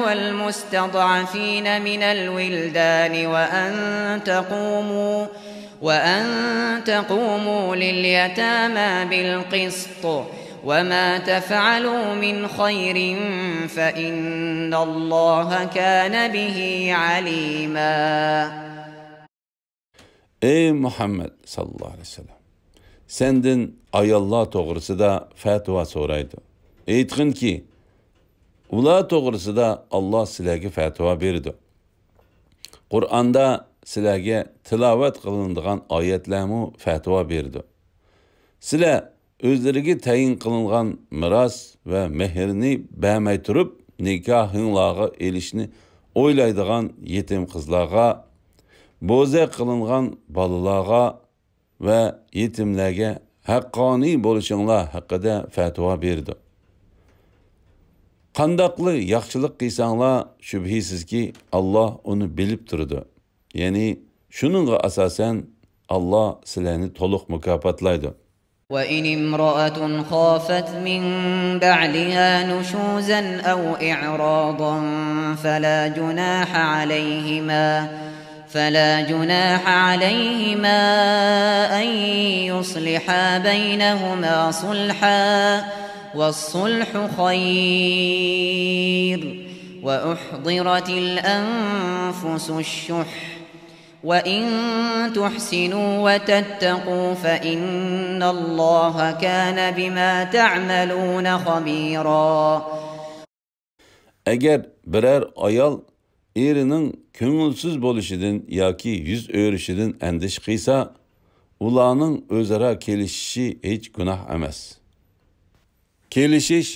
والمستضعفين من الولدان وأن تقوموا، وأن تقوموا لليتامى بالقسط، وما تفعلوا من خير فإن الله كان به عليما. ئەي مۇھەممەد ساللاللاھۇ ئەلەيھى ۋەسەللەم، سەندىن ئاياللار توغرىسىدا پەتىۋا سورايدۇ. ئېيتقىنكى، ئۇلار توغرىسىدا ئاللا سىلەرگە پەتىۋا بېرىدۇ. قۇرئاندا سىلەرگە تىلاۋەت قىلىنىدىغان ئايەتلەرمۇ پەتىۋا بېرىدۇ. سىلەر ئۆزلىرىگە تەيىن قىلىنغان مىراس ۋە مېھىرنى بەرمەي تۇرۇپ، نىكاھىڭلارغا ئېلىشنى ئويلايدىغان يېتىم قىزلارغا، بوزەك قىلىنغان بالىلارغا ۋە يېتىملەرگە ھەققانىي بولۇشۇڭلار ھەققىدە پەتىۋا بېرىدۇ. قانداقلا ياخشىلىق قىلساڭلار، شۈبھىسىزكى، ئاللا ئۇنى بىلىپ تۇرىدۇ. يەنى شۇنىڭغا ئاساسەن، ئاللا سىلەرنى تولۇق مۇكاپاتلايدۇ. وإن امرأة خافت من بعلها نشوزا أو إعراضا فلا جناح عليهما، فلا جناح عليهما أن يصلحا بينهما صلحا، والصلح خير، وأحضرت الأنفس الشح، وإن تحسنوا وتتقوا فإن الله كان بما تعملون خبيرا. ئەگەر بىرەر ئايال ئېرىنىڭ كۆڭۈلسىز بولۇشىدىن ياكى يۈز ئۆرۈشىدىن ئەندىشە قىلسا، ئۇلارنىڭ ئۆزئارا كېلىشىشى ھېچ گۇناھ ئەمەس. كېلىشىش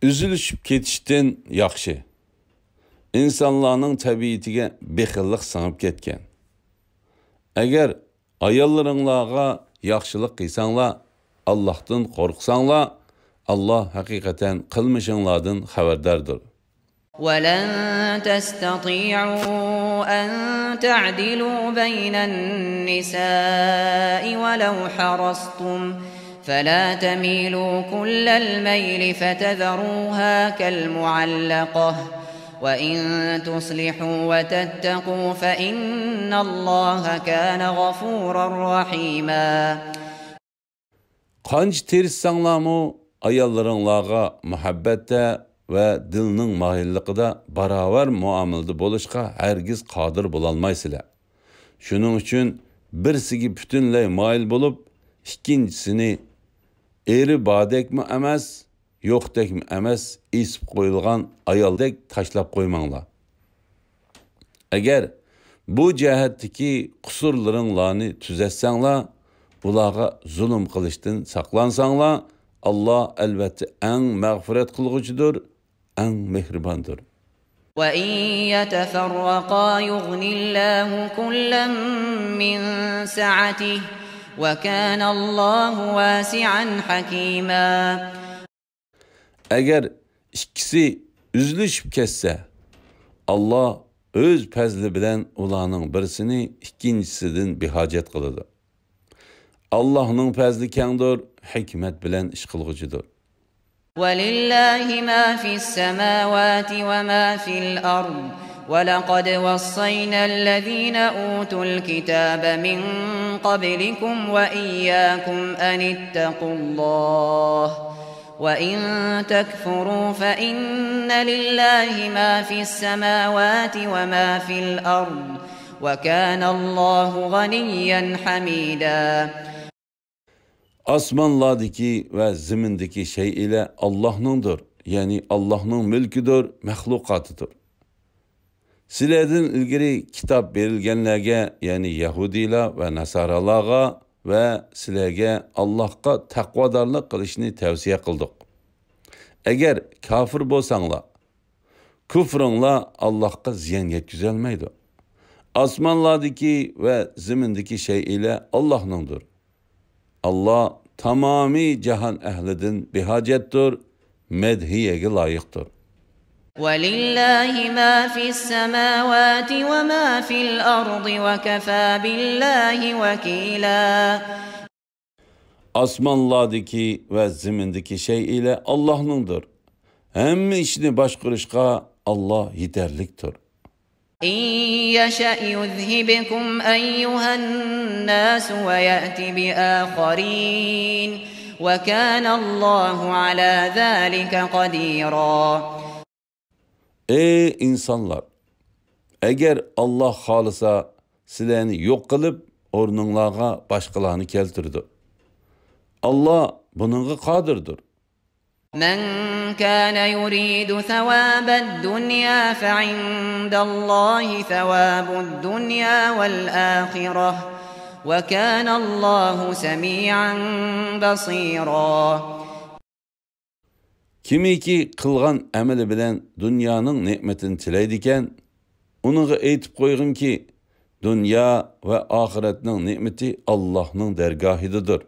ئۈزۈلۈشۈپ كېتىشتىن ياخشى. ئىنسانلارنىڭ تەبىئىتىگە بېخىللىق سىڭىپ كەتكەن. ئەگەر ئاياللىرىڭلارغا ياخشىلىق قىلساڭلار، ئاللاھتىن قورقساڭلار، ئاللاھ ھەقىقەتەن قىلمىشىڭلاردىن خەۋەرداردۇر. ولن تستطيعوا أن تعدلوا بين النساء ولو حرصتم، فلا تميلوا كل الميل فتذروها كالمعلقة، وإن تصلحوا وتتقوا فإن الله كان غفورا رحيما. قانچە تىرىشساڭلارمۇ، ئاياللىرىڭلارغا مۇھەببەتتە ۋە دىلنىڭ مايىللىقىدا باراۋەر مۇئامىلىدە بولۇشقا ھەرگىز قادىر بولالمايسىلەر. شۇنىڭ ئۈچۈن بىرسىگە پۈتۈنلەي مايىل بولۇپ، ئىككىنچىسىنى ئېرى باردەكمۇ ئەمەس، يوقتەكمۇ ئەمەس، ئېسىپ قويۇلغان ئايالدەك تاشلاپ قويماڭلار. ئەگەر بۇ جەھەتتىكى قۇسۇرلىرىڭلارنى تۈزەتسەڭلار، ئۇلارغا زۇلۇم قىلىشتىن ساقلانساڭلار، ئاللا ئەلۋەتتە ئەڭ مەغپىرەت قىلغۇچىدۇر، ئەڭ مېھرىباندۇر. وإن يتفرقا يغن الله كلا من سعته، وكان الله واسعا حكيما. ئەگەر ئىككىسى ئۈزۈلۈشۈپ كەتسە، ئاللا ئۆز پەزلى بىلەن ئۇلارنىڭ بىرسىنى ئىككىنچىسىدىن بىھاجەت قىلىدۇ. ئاللاھنىڭ پەزلى كەڭدۇر، ھېكمەت بىلەن ئىش قىلغۇچىدۇر. ولله ما في السماوات وما في الأرض، ولقد وصينا الذين أوتوا الكتاب من قبلكم وإياكم أن اتقوا الله، وإن تكفروا فإن لله ما في السماوات وما في الأرض، وكان الله غنيا حميدا. ئاسمانلاردىكى ۋە زېمىندىكى شەيئىلەر ئاللاھنىڭدۇر، يەنى ئاللاھنىڭ مۈلكىدۇر، مەخلۇقاتىدۇر. سىلەردىن ئىلگىرى كىتاب بېرىلگەنلەرگە، يەنى يەھۇدىيلار ۋە ناسارالارغا ۋە سىلەرگە ئاللاھقا تەقۋادارلىق قىلىشنى تەۋسىيە قىلدۇق. ئەگەر كاپىر بولساڭلار، كۇفرۇڭلار ئاللاھقا زىيان يەتكۈزەلمەيدۇ. ئاسمانلاردىكى ۋە زېمىندىكى شەيئىلەر ئاللاھنىڭدۇر. ئاللاھ تامامىي جاھان ئەھلىدىن بىھاجەتتۇر، مەدھىيەگە لايىقتۇر. ولله ما في السماوات وما في الأرض وكفى بالله وكيلا. ئاسمانلاردىكى ۋە زېمىندىكى شەيئىلەر ئاللاھنىڭدۇر. ھەممە ئىشنى باشقۇرۇشقا ئاللاھ يېتەرلىكتۇر. إن يشأ يذهبكم أيها الناس ويأت بآخرين وكان الله على ذلك قديرا. ئەي ئىنسانلار! ئەگەر ئاللاھ خالىسا، سىلەرنى يوق قىلىپ، ئورنۇڭلارغا باشقىلارنى كەلتۈرىدۇ. ئاللاھ بۇنىڭغا قادىردۇر. من كان يريد ثواب الدنيا فعند الله ثواب الدنيا والآخرة وكان الله سميعا بصيرا. كىمكى قىلغان ئەمىلى بىلەن دۇنيانىڭ نېمىتىنى تىلەيدىكەن، ئۇنىڭغا ئېيتىپ قويغىنكى، دۇنيا ۋە ئاخىرەتنىڭ نېمىتى ئاللاھنىڭ دەرگاھىدىدۇر.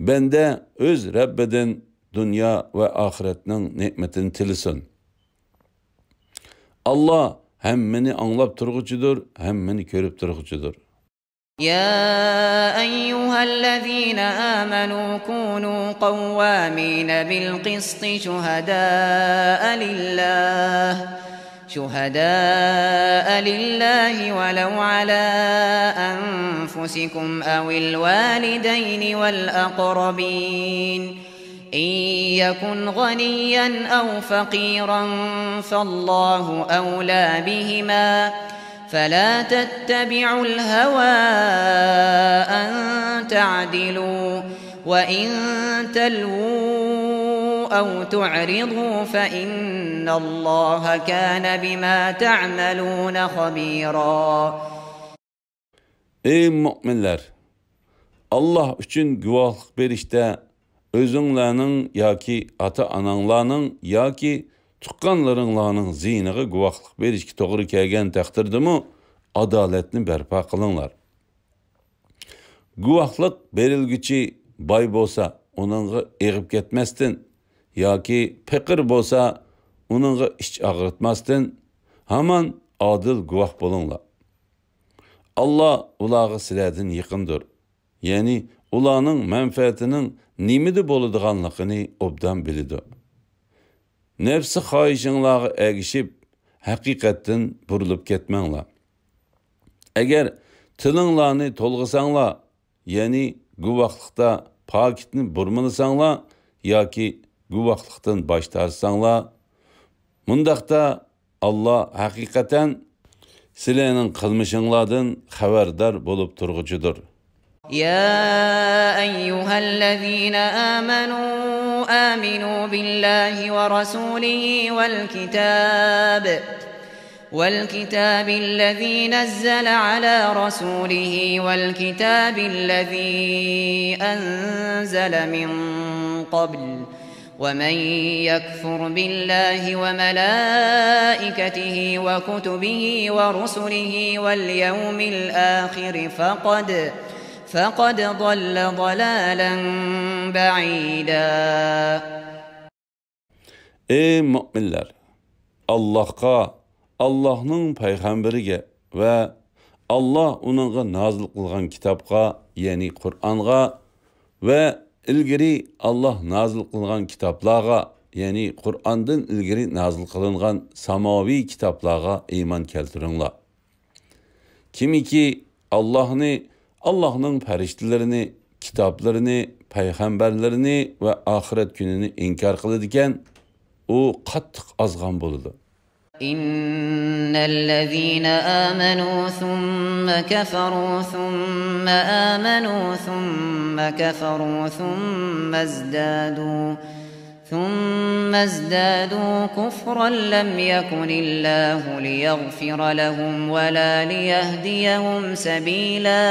بەندە ئۆز رەببىدىن دۇنيا ۋە ئاخىرەتنىڭ نېمىتىنى تىلىسۇن. ئاللاھ ھەممىنى ئاڭلاپ تۇرغۇچىدۇر، ھەممىنى كۆرۈپ تۇرغۇچىدۇر. يا أيها الذين آمنوا كونوا قوامين بالقسط شهداء لله، شهداء لله ولو على أنفسكم أو الوالدين والأقربين. إن يكن غنيا أو فقيرا فالله أولى بهما، فلا تتبعوا الهوى أن تعدلوا، وإن تلووا أو تعرضوا فإن الله كان بما تعملون خبيرا. ئەي مۆمىنلەر! ئاللاھ ئۈچۈن گۇۋاھلىق بېرىشتە ئۆزۈڭلارنىڭ ياكى ئاتا-ئاناڭلارنىڭ ياكى تۇغقانلىرىڭلارنىڭ زىيىنىغا گۇۋاھلىق بېرىشكە توغرا كەلگەن تەقدىردىمۇ ئادالەتنى بەرپا قىلىڭلار. گۇۋاھلىق بېرىلگۈچى باي بولسا، ئۇنىڭغا ئېغىپ كەتمەستىن ياكى پېقىر بولسا، ئۇنىڭغا ئىچ ئاغرىتماستىن ھامان ئادىل گۇۋاھ بولۇڭلار. ئاللاھ ئۇلارغا سىلەردىن يېقىندۇر، يەنى ئۇلارنىڭ مەنپەئەتىنىڭ نېمىدە بولىدىغانلىقىنى ئوبدان بىلىدۇ. نەپسى خاھىشىڭلارغا ئەگىشىپ، ھەقىقەتتىن بۇرۇلۇپ كەتمەڭلار. ئەگەر تىلىڭلارنى تولغىساڭلار، يەنى گۇۋاھلىقتا پاكىتنى بۇرمىلىساڭلار ياكى گۇۋاھلىقتىن باش تارتساڭلار، مۇنداقتا ئاللاھ ھەقىقەتەن سىلەرنىڭ قىلمىشىڭلاردىن خەۋەردار بولۇپ تۇرغۇچىدۇر. يا أيها الذين آمنوا آمنوا بالله ورسوله والكتاب والكتاب الذي نزل على رسوله والكتاب الذي أنزل من قبل، ومن يكفر بالله وملائكته وكتبه ورسله واليوم الآخر فقد، فقد ضل ضلالا بعيدا. ئەي مۆمىنلەر! ئاللاھقا، ئاللاھنىڭ پەيغەمبىرىگە ۋە ئاللاھ ئۇنىڭغا نازىل قىلغان كىتابقا، يەنى قۇرئانغا ۋە ئىلگىرى ئاللاھ نازىل قىلغان كىتابلارغا، يەنى قۇرئاندىن ئىلگىرى نازىل قىلىنغان ساماۋىي كىتابلارغا ئىمان كەلتۈرۈڭلار. كىمكى ئاللاھنى، ئاللاھنىڭ پەرىشتىلىرىنى، كىتابلىرىنى، پەيغەمبەرلىرىنى ۋە ئاخىرەت كۈنىنى ئىنكار قىلىدىكەن، ئۇ قاتتىق ئازغان بولىدۇ. إن الذين آمنوا ثم كفروا ثم آمنوا ثم كفروا ثم ازدادوا ثم ازدادوا كفرا لم يكن الله ليغفر لهم ولا ليهديهم سبيلا.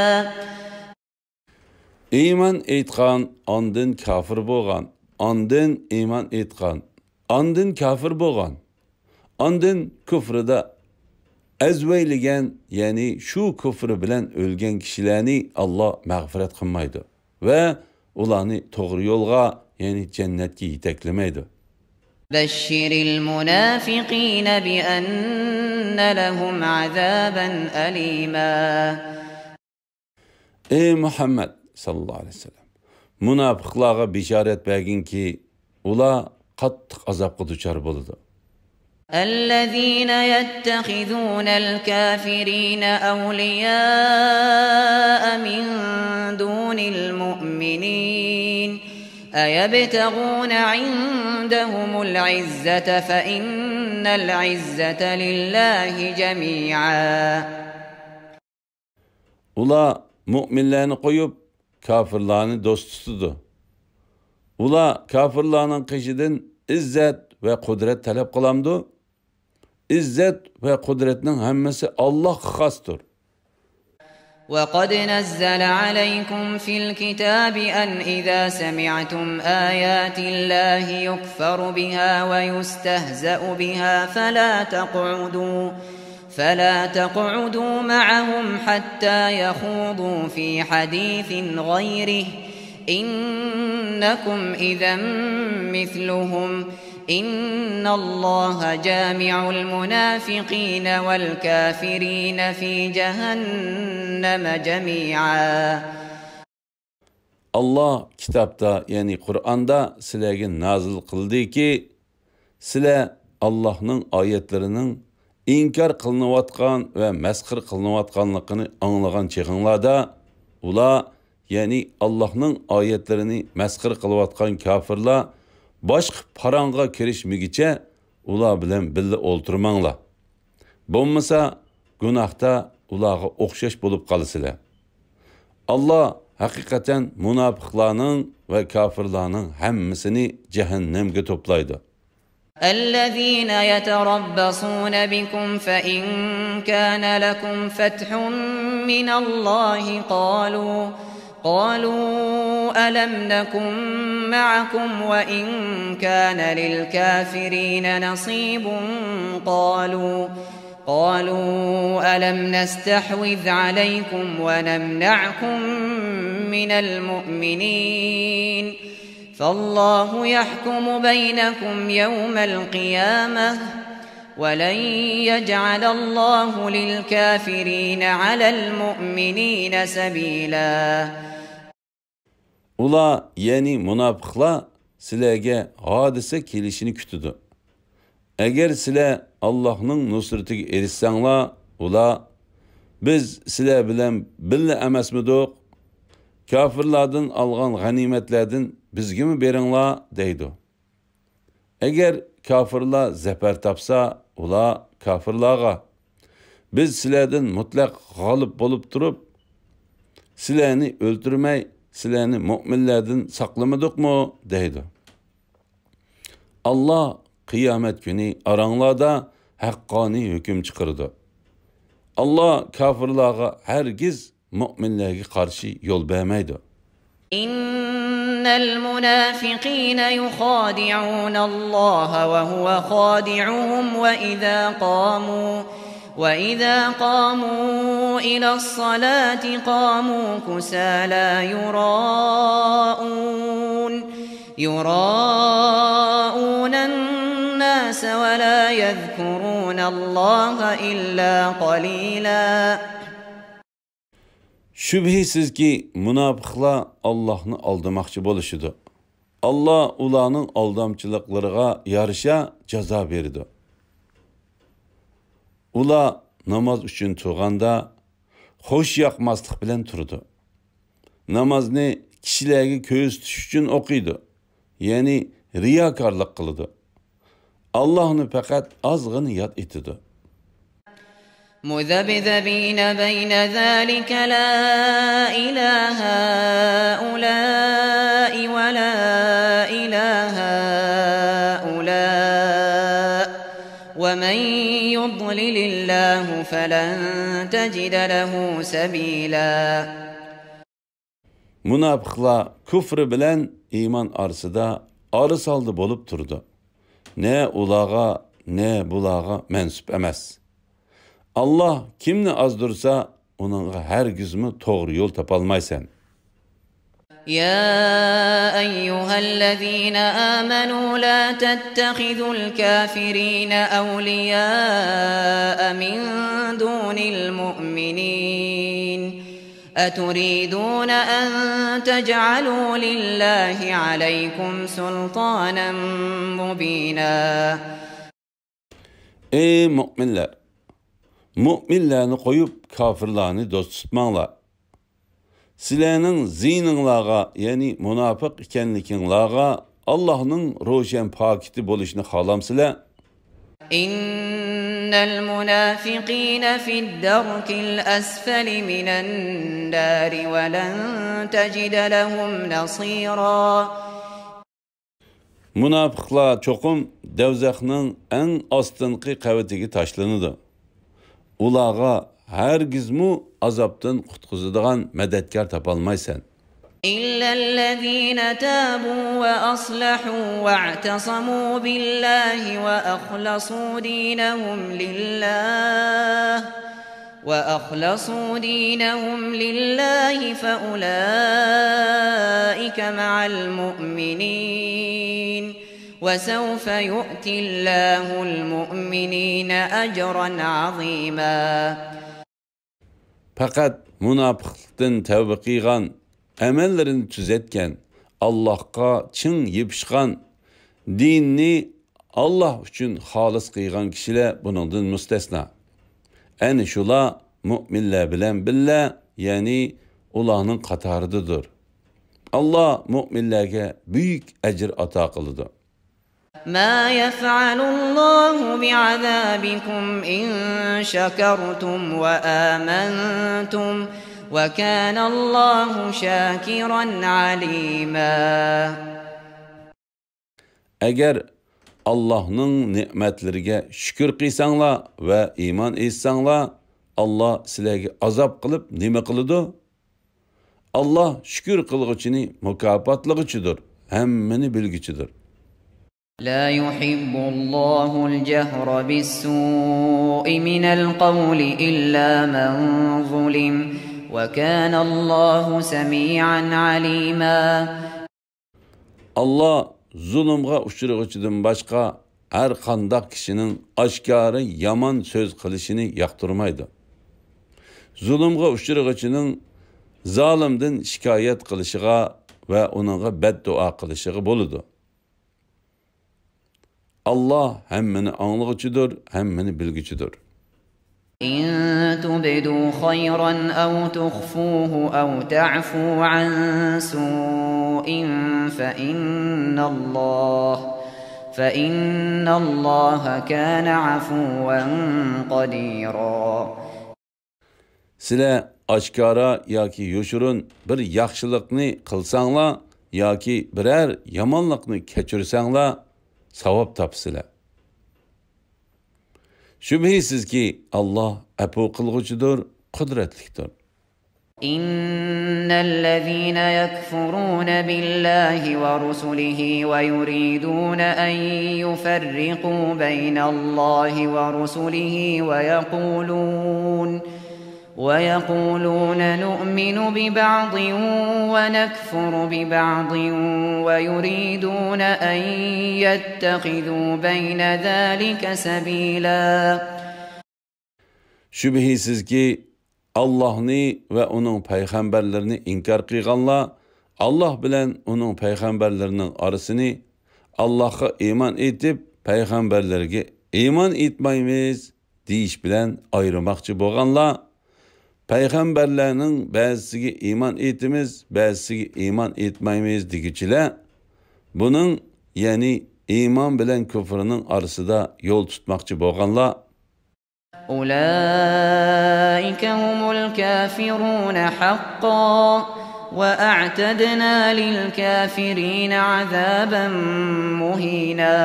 ئىمان ئېيتقان، ئاندىن كاپىر بولغان، ئاندىن ئىمان ئېيتقان، ئاندىن كاپىر بولغان. ئاندىن كۇفرىدا ئەزۋەيلىگەن، يەنى شۇ كۇفرى بىلەن ئۆلگەن كىشىلەرنى ئاللا مەغپىرەت قىلمايدۇ ۋە ئۇلارنى توغرا يولغا، يەنى جەننەتكە يېتەكلىمەيدۇ. بشر المنافقين بأن لهم عذابا أليما. ئەي مۇھەممەد ساللاللاھۇ ئەلەيھى ۋەسەللەم، مۇناپىقلارغا بېشارەت بەرگىنكى، ئۇلار قاتتىق ئازابقا دۇچار بولىدۇ. الذين يتخذون الكافرين أولياء من دون المؤمنين أيبتغون عندهم العزة فإن العزة لله جميعا. ئۇلار مۆمىنلەرنى قويۇپ، كاپىرلارنى دوست تۇتىدۇ. ئۇلار كاپىرلارنىڭ قېشىدىن ئىززەت ۋە قۇدرەت تەلەپ قىلامدۇ؟ ئىززەت ۋە قۇدرەتنىڭ ھەممىسى ئاللاھقا خاستۇر. وقد نزل عليكم في الكتاب أن إذا سمعتم آيات الله يكفر بها ويستهزأ بها فلا تقعدوا فلا تقعدوا معهم حتى يخوضوا في حديث غيره إنكم إذا مثلهم إن الله جامع المنافقين والكافرين في جهنم جميعا. ئاللا كىتابتا، يەنى قۇرئاندا سىلەرگە نازىل قىلدىكى، سىلەر ئاللاھنىڭ ئايەتلىرىنىڭ ئىنكار قىلىنىۋاتقان ۋە مەسخىرە قىلىنىۋاتقانلىقىنى ئاڭلىغان چېغىڭلاردا، ئۇلار، يەنى ئاللاھنىڭ ئايەتلىرىنى مەسخىرە قىلىۋاتقان كاپىرلار باشقا پاراڭغا كىرىشمىگۈچە ئۇلار بىلەن بىللە ئولتۇرماڭلار. بولمىسا، گۇناھتا ئۇلارغا ئوخشاش بولۇپ قالىسىلەر. ئاللا ھەقىقەتەن مۇناپىقلارنىڭ ۋە كاپىرلارنىڭ ھەممىسىنى جەھەننەمگە توپلايدۇ. الذين يتربصون بكم فإن كان لكم فتح من الله قالوا قالوا ألم نكن معكم وإن كان للكافرين نصيب قالوا قالوا ألم نستحوذ عليكم ونمنعكم من المؤمنين فالله يحكم بينكم يوم القيامة ولن يجعل الله للكافرين على المؤمنين سبيلا. ئۇلار، يەنى مۇناپىقلار سىلەرگە ھادىسە كېلىشىنى كۈتىدۇ. ئەگەر سىلەر ئاللاھنىڭ نۇسرىتىگە ئېرىشسەڭلار، ئۇلار، بىز سىلەر بىلەن بىللە ئەمەسمىدۇق؟ كاپىرلاردىن ئالغان غەنىيمەتلەردىن بىزگىمۇ بېرىڭلار، دەيدۇ. ئەگەر كاپىرلار زەپەر تاپسا، ئۇلار كاپىرلارغا، بىز سىلەردىن مۇتلەق غالىب بولۇپ تۇرۇپ، سىلەرنى ئۆلتۈرمەي، سىلەرنى مۆمىنلەردىن ساقلىمىدۇقمۇ؟ دەيدۇ. ئاللا قىيامەت كۈنى ئاراڭلاردا ھەققانىي ھۆكۈم چىقىرىدۇ. ئاللا كاپىرلارغا ھەرگىز مۆمىنلەرگە قارشى يول بەرمەيدۇ. إن المنافقين يخادعون الله وهو خادعهم وإذا قاموا وإذا قاموا إلى الصلاة قاموا كسالى يراءون يراءون الناس ولا يذكرون الله إلا قليلا. شۈبھىسىزكى، مۇناپىقلار ئاللاھنى ئالدىماقچى بولۇشىدۇ. ئاللا ئۇلارنىڭ ئالدامچىلىقلىرىغا يارىشا جازا بېرىدۇ. ئۇلار ناماز ئۈچۈن تۇرغاندا خۇشۇئۇ ياقماسلىق بىلەن تۇرىدۇ. نامازنى كىشىلەرگە كۆرسىتىش ئۈچۈن ئوقۇيدۇ، يەنى رىياكارلىق قىلىدۇ. ئاللاھنى پەقەت ئازغىنا ياد ئېتىدۇ. مذبذبين بين ذلك لا إلى هؤلاء ولا إلى هؤلاء ومن يضلل الله فلن تجد له سبيلا. مۇناپىقلار كۇفرى بىلەن ئىمان ئارىسىدا ئارىسالدى بولۇپ تۇرىدۇ. نە ئۇلارغا، نە بۇلارغا مەنسۇپ ئەمەس. ئاللاھ كىمنى ئازدۇرسا، ئۇنىڭغا ھەرگىزمۇ توغرا يول تاپالمايسەن. يا أيها الذين آمنوا لا تتخذوا الكافرين أولياء من دون المؤمنين أتريدون أن تجعلوا لله عليكم سلطانا مبينا. ئەي مۆمىنلەر! مۆمىنلەرنى قويۇپ، كاپىرلارنى دوست تۇتماڭلار. سىلەرنىڭ زىيىنىڭلارغا، يەنى مۇناپىق ئىكەنلىكىڭلارغا، ئاللاھنىڭ روشەن پاكىتى بولۇشىنى خالامسىلەر؟ إن المنافقين في الدرك الأسفل من النار ولن تجد لهم نصيرا. مۇناپىقلار چوقۇم دوزاخنىڭ ئەڭ ئاستىنقى قەۋىتىگە تاشلىنىدۇ. ئۇلارغا ھەرگىزمۇ ئازابتىن قۇتقۇزىدىغان مەدەتكار تاپالمايسەن. إلا الذين تابوا وأصلحوا واعتصموا بالله وأخلصوا دينهم لله وأخلصوا دينهم لله فأولئك مع المؤمنين وسوف يؤتي الله المؤمنين أجرا عظيما. پەقەت مۇناپىقلىقتىن تەۋبە قىلغان، ئەمەللىرىنى تۈزەتكەن، ئاللاھقا چىڭ يېپىشقان، دىننى ئاللاھ ئۈچۈن خالىس قىلغان كىشىلەر بۇنىڭدىن مۇستەسنا. ئەنە شۇلار مۆمىنلەر بىلەن بىللە، يەنى ئۇلارنىڭ قاتارىدىدۇر. ئاللاھ مۆمىنلەرگە بۈيۈك ئەجىر ئاتا قىلىدۇ. ما يفعل الله بعذابكم إن شكرتم وآمنتم وكان الله شاكرا عليما. ئەگەر ئاللاھنىڭ نېمەتلىرىگە شۈكۈر قىلساڭلار ۋە ئىمان ئېيتساڭلار، ئاللاھ سىلەرگە ئازاب قىلىپ نېمە قىلىدۇ؟ ئاللاھ شۈكۈر قىلغۇچىنى مۇكاپاتلىغۇچىدۇر، ھەممىنى بىلگۈچىدۇر. لا يحب الله الجهر بالسوء من القول إلا من ظلم وكان الله سميعا عليما. ئاللاھ زۇلۇمغا ئۇچرىغۇچىدىن باشقا ھەر قانداق كىشىنىڭ ئاشكارا يامان سۆز قىلىشىنى ياقتۇرمايدۇ. زۇلۇمغا ئۇچرىغۇچىنىڭ زالىمدىن شىكايەت قىلىشىغا ۋە ئۇنىڭغا بەددۇئا قىلىشىغا بولىدۇ. ئاللاھ ھەممىنى ئاڭلىغۇچىدۇر، ھەممىنى بىلگۈچىدۇر. إن تبدوا خيرا أو تخفوه أو تعفوا عن سوء فإن الله، فإن الله كان عفوا قديرا. سىلەر ئاشكارا ياكى يوشۇرۇن بىر ياخشىلىقنى قىلساڭلار ياكى بىرەر يامانلىقنى كەچۈرسەڭلار، ساۋاب تاپىسىلەر. شۈبھىسىزكى، ئاللاھ ئەپۇ قىلغۇچىدۇر، قۇدرەتلىكتۇر. إن الذين يكفرون بالله ورسله ويريدون أن يفرقوا بين الله ورسله ويقولون، ويقولون نؤمن ببعض ونكفر ببعض ويريدون أن يتخذوا بين ذلك سبيلا. شۈبھىسىزكى، ئاللاھنى ۋە ئۇنىڭ پەيغەمبەرلىرىنى ئىنكار قىلغانلار، ئاللاھ بىلەن ئۇنىڭ پەيغەمبەرلىرىنىڭ ئارىسىنى، ئاللاھقا ئىمان ئېيتىپ، پەيغەمبەرلىرىگە ئىمان ئېيتمايمىز دېيىش بىلەن ئايرىماقچى بولغانلار، پەيغەمبەرلەرنىڭ بەزىسىگە ئىمان ئېيتىمىز، بەزىسىگە ئىمان ئېيتمايمىز دېگۈچىلەر، بۇنىڭ، يەنى ئىمان بىلەن كۇفرنىڭ ئارىسىدا يول تۇتماقچى بولغانلار، أولئك هم الكافرون حقا وأعتدنا للكافرين عذابا مهينا.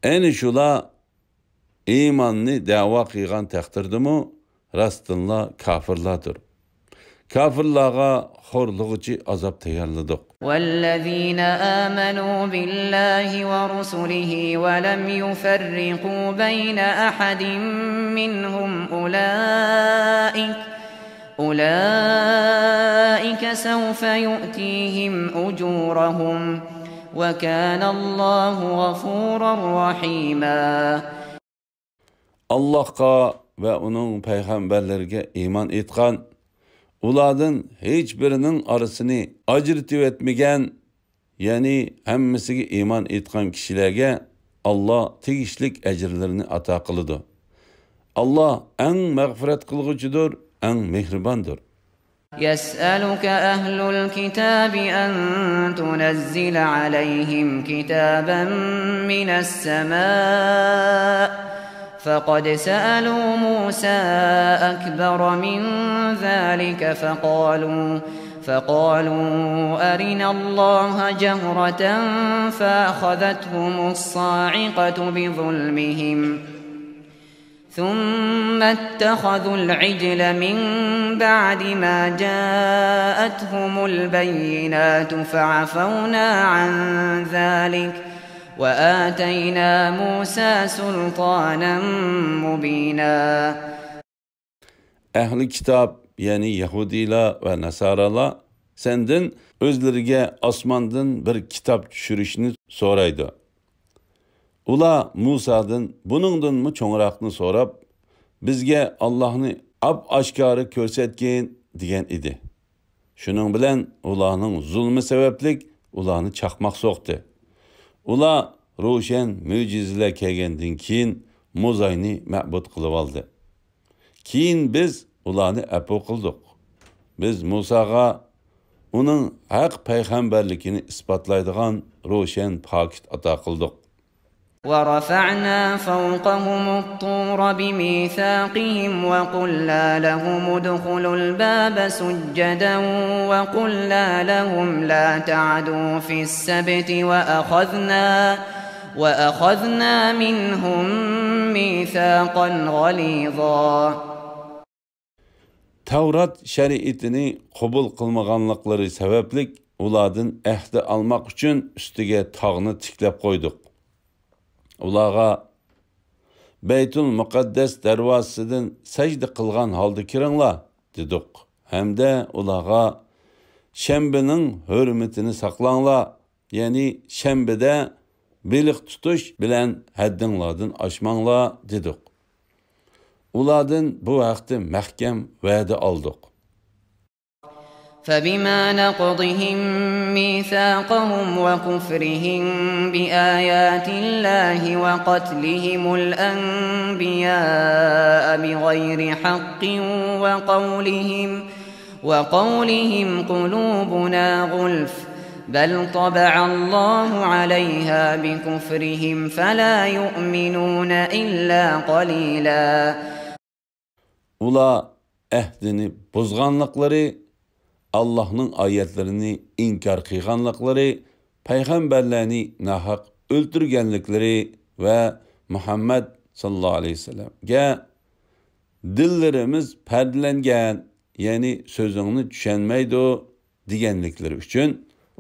ئەنە شۇلار ئىماننى دەۋا قىلغان تەقدىردىمۇ راستتىنلا كاپىرلاردۇر. كاپىرلارغا خورلىغۇچى ئازاب تەييارلىدۇق. والذين آمنوا بالله ورسله ولم يفرقوا بين أحد منهم أولئك، أولئك سوف يؤتيهم أجورهم، وكان الله غفورا رحيما. ئاللاھقا ۋە ئۇنىڭ پەيغەمبەرلىرىگە ئىمان ئېيتقان، ئۇلاردىن ھېچبىرىنىڭ ئارىسىنى ئاجرىتىۋەتمىگەن، يەنى ھەممىسىگە ئىمان ئېيتقان كىشىلەرگە ئاللاھ تېگىشلىك ئەجىرلىرىنى ئاتا قىلىدۇ. ئاللاھ ئەڭ مەغپىرەت قىلغۇچىدۇر، ئەڭ مېھرىباندۇر. يسألك أهل الكتاب أن تنزل عليهم كتابا من السماء فقد سألوا موسى أكبر من ذلك فقالوا، فقالوا أرنا الله جهرة فأخذتهم الصاعقة بظلمهم ثم اتخذوا العجل من بعد ما جاءتهم البينات فعفونا عن ذلك وآتينا موسى سلطانا مبينا. ئەھلى كىتاب، يەنى يەھۇدىيلار ۋە ناسارالار سەندىن ئۆزلىرىگە ئاسماندىن بىر كىتاب چۈشۈرۈشنى سورايدۇ. ئۇلار مۇسادىن بۇنىڭدىنمۇ چوڭراقنى سوراپ، بىزگە ئاللاھنى ئاپئاشكارا كۆرسەتكىن، دېگەن ئىدى. شۇنىڭ بىلەن ئۇلارنىڭ زۇلمى سەۋەبلىك ئۇلارنى چاقماق سوقتى. ئۇلار روشەن مۆجىزىلەر كەلگەندىن كېيىن موزاينى مەبۇد قىلىۋالدى. كېيىن بىز ئۇلارنى ئەپۇ قىلدۇق. بىز مۇساغا ئۇنىڭ ھەق پەيغەمبەرلىكىنى ئىسپاتلايدىغان روشەن پاكىت ئاتا قىلدۇق. ورفعنا فوقهم الطور بميثاقهم وقلنا لهم ادخلوا الباب سجدا وقلنا لهم لا تعدوا في السبت وأخذنا، وأخذنا منهم ميثاقا غليظا. تەۋرات شەرىئىتىنى قوبۇل قىلمىغانلىقلىرى سەۋەبلىك ئۇلاردىن ئەھدى ئالماق ئۈچۈن ئۈستىگە تاغنى تىكلەپ قويدۇق. ئۇلارغا، بەيتۇل مۇقەددەس دەرۋازىسىدىن سەجدە قىلغان ھالدا كىرىڭلار، دېدۇق. ھەمدە ئۇلارغا، شەنبىنىڭ ھۆرمىتىنى ساقلاڭلار، يەنى شەنبىدە بېلىق تۇتۇش بىلەن ھەددىڭلاردىن ئاشماڭلار، دېدۇق. ئۇلاردىن بۇ ھەقتە مەھكەم ۋەدە ئالدۇق. فبما نقضهم ميثاقهم وكفرهم بآيات الله وقتلهم الأنبياء بغير حق وقولهم، وقولهم قلوبنا غلف، بل طبع الله عليها بكفرهم فلا يؤمنون إلا قليلا. ئۇلار ئەھدىنى بۇزغانلىقلىرى، ئاللاھنىڭ ئايەتلىرىنى ئىنكار قىلغانلىقلىرى، پەيغەمبەرلەرنى ناھەق ئۆلتۈرگەنلىكلىرى ۋە مۇھەممەد ساللاللاھۇ ئەلەيھى ۋەسەللەمگە دىللىرىمىز پەردىلەنگەن، يەنى سۆزۈڭنى چۈشەنمەيدۇ، دېگەنلىكلىرى ئۈچۈن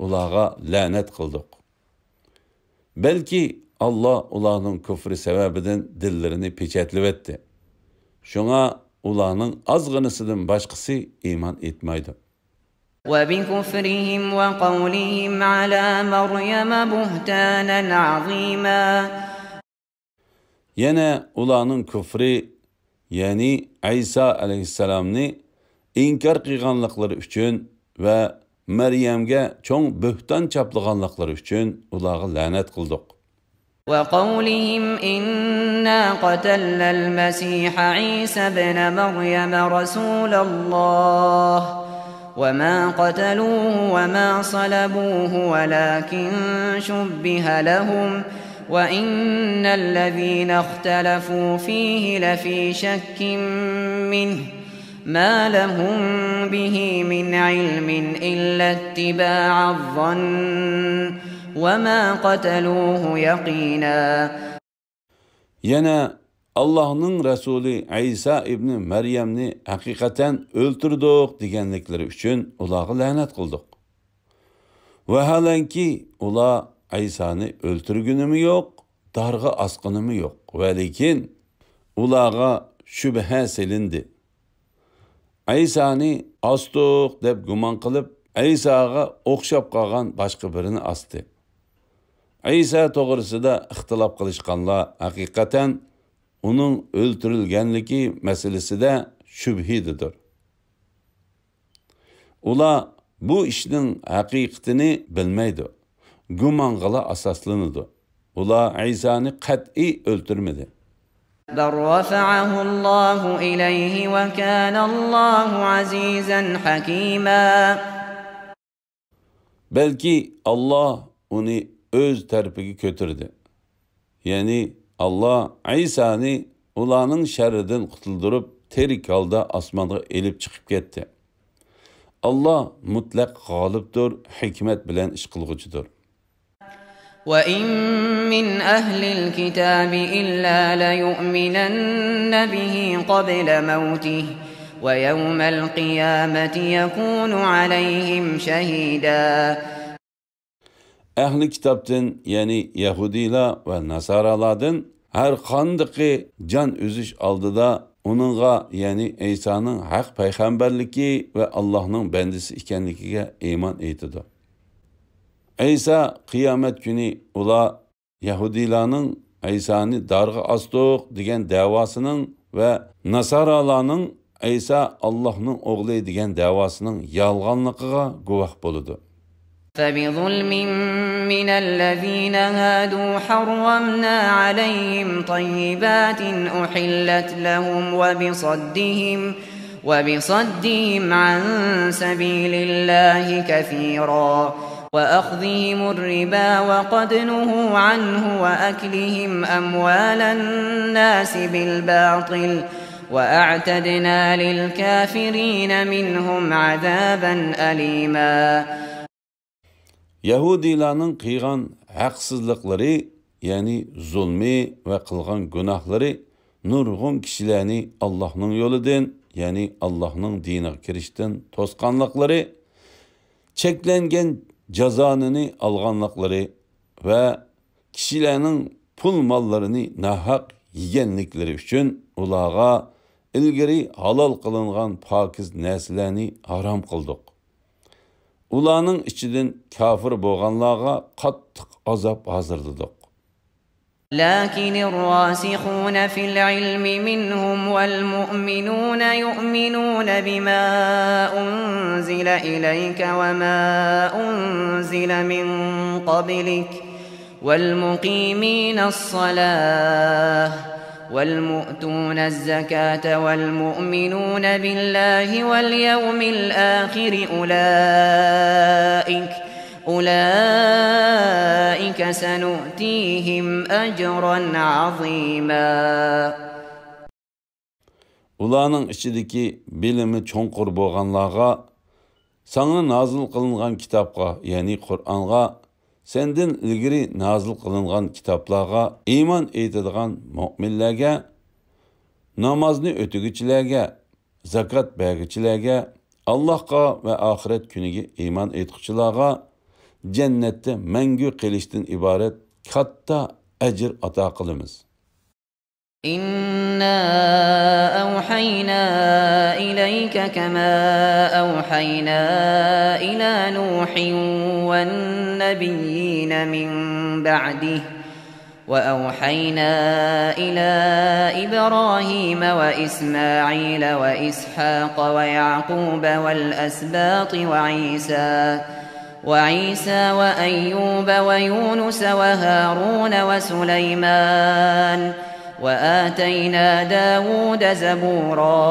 ئۇلارغا لەنەت قىلدۇق. بەلكى ئاللا ئۇلارنىڭ كۇفرى سەۋەبىدىن دىللىرىنى پېچەتلىۋەتتى. شۇڭا ئۇلارنىڭ ئازغىنىسىدىن باشقىسى ئىمان ئېيتمايدۇ. وبكفرهم وقولهم على مريم بهتانا عظيما. يەنە ئۇلارنىڭ كۇفرى، يەنى ئەيسا ئەلەيھىسسالامنى ئىنكار قىلغانلىقلىرى ئۈچۈن ۋە مەريەمگە چوڭ بۆھتان چاپلىغانلىقلىرى ئۈچۈن ئۇلارغا لەنەت قىلدۇق. وقولهم إنا قتلنا المسيح عيسى ابن مريم رسول الله وما قتلوه وما صلبوه ولكن شبه لهم وإن الذين اختلفوا فيه لفي شك منه ما لهم به من علم إلا اتباع الظن وما قتلوه يقينا. يەنە ئاللاھنىڭ رەسۇلى ئەيسا ئىبنى مەريەمنى ھەقىقەتەن ئۆلتۈردۇق دېگەنلىكلىرى ئۈچۈن ئۇلارغا لەنەت قىلدۇق. ۋەھالەنكى، ئۇلار ئەيسانى ئۆلتۈرگىنىمۇ يوق، دارغا ئاسقىنىمۇ يوق، ۋەلىكىن ئۇلارغا شۈبھە سېلىندى. ئەيسانى ئاستۇق دەپ گۇمان قىلىپ، ئەيساغا ئوخشاپ قالغان باشقا بىرىنى ئاستى. ئەيسا توغرىسىدا ئىختىلاپ قىلىشقانلار ھەقىقەتەن ئۇنىڭ ئۆلتۈرۈلگەنلىكى مەسىلىسىدە شۈبھىدىدۇر. ئۇلار بۇ ئىشنىڭ ھەقىقىتىنى بىلمەيدۇ، گۇمانغىلا ئاساسلىنىدۇ. ئۇلار ئەيسانى قەتئىي ئۆلتۈرمىدى. بل رفعه الله إليه وكان الله عزيزا حكيما. بەلكى ئاللاھ ئۇنى ئۆز تەرىپىگە كۆتۈردى. يەنى ئاللاھ ئەيسانى ئۇلارنىڭ شەررىدىن قۇتۇلدۇرۇپ، تىرىك ھالدا ئاسمانغا ئېلىپ چىقىپ كەتتى. ئاللاھ مۇتلەق غالىبتۇر، ھېكمەت بىلەن ئىش قىلغۇچىدۇر. وإن من أهل الكتاب إلا ليؤمنن به قبل موته ويوم القيامة يكون عليهم شهيدا. ئەھلى كىتابتىن، يەنى يەھۇدىيلار ۋە ناسارالاردىن ھەر قاندىقى جان ئۈزۈش ئالدىدا ئۇنىڭغا، يەنى ئەيسانىڭ ھەق پەيغەمبەرلىكى ۋە ئاللاھنىڭ بەندىسى ئىكەنلىكىگە ئىمان ئېيتىدۇ. ئەيسا قىيامەت كۈنى ئۇلار يەھۇدىيلارنىڭ ئەيسانى دارغا ئاستۇق دېگەن دەۋاسىنىڭ ۋە ناسارالارنىڭ ئەيسا ئاللاھنىڭ ئوغلى دېگەن دەۋاسىنىڭ يالغانلىقىغا گۇۋاھ بولىدۇ. فبظلم من الذين هادوا حرمنا عليهم طيبات أحلت لهم وبصدهم وبصدهم عن سبيل الله كثيرا وأخذهم الربا وقد نهوا عنه وأكلهم أموال الناس بالباطل وأعتدنا للكافرين منهم عذابا أليما. يەھۇدىيلارنىڭ قىلغان ھەقسىزلىقلىرى، يەنى زۇلمى ۋە قىلغان گۇناھلىرى، نۇرغۇن كىشىلەرنى ئاللاھنىڭ يولىدىن، يەنى ئاللاھنىڭ دىنىغا كىرىشتىن توسقانلىقلىرى، چەكلەنگەن جازانىنى ئالغانلىقلىرى ۋە كىشىلەرنىڭ پۇل ماللىرىنى ناھەق يېگەنلىكلىرى ئۈچۈن ئۇلارغا ئىلگىرى ھالال قىلىنغان پاكىز نەرسىلەرنى ھارام قىلدۇق. ئۇلارنىڭ ئىچىدىن كاپىر بولغانلارغا قاتتىق ئازاب ھازىرلىدۇق. لكن الراسخون في العلم منهم والمؤمنون يؤمنون بما أنزل إليك وما أنزل من قبلك والمقيمين الصلاة والمؤتون الزكاة والمؤمنون بالله واليوم الآخر أولئك أولئك سنؤتيهم أجرا عظيما. ئۇلارنىڭ ئىچىدىكى بىلىمى چوڭقۇر بولغانلارغا، ساڭا نازىل قىلىنغان كىتابقا، يەنى قۇرئانغا، سەندىن ئىلگىرى نازىل قىلىنغان كىتابلارغا ئىمان ئېيتىدىغان مۆمىنلەرگە، نامازنى ئۆتىگۈچىلەرگە، زاكات بەرگۈچىلەرگە، ئاللاھقا ۋە ئاخىرەت كۈنىگە ئىمان ئېيتقۇچىلارغا جەننەتتە مەڭگۈ قېلىشتىن ئىبارەت كاتتا ئەجىر ئاتا قىلىمىز. إنا أوحينا إليك كما أوحينا إلى نوح والنبيين من بعده وأوحينا إلى إبراهيم وإسماعيل وإسحاق ويعقوب والأسباط وعيسى وعيسى وأيوب ويونس وهارون وسليمان وآتينا داود زبورا.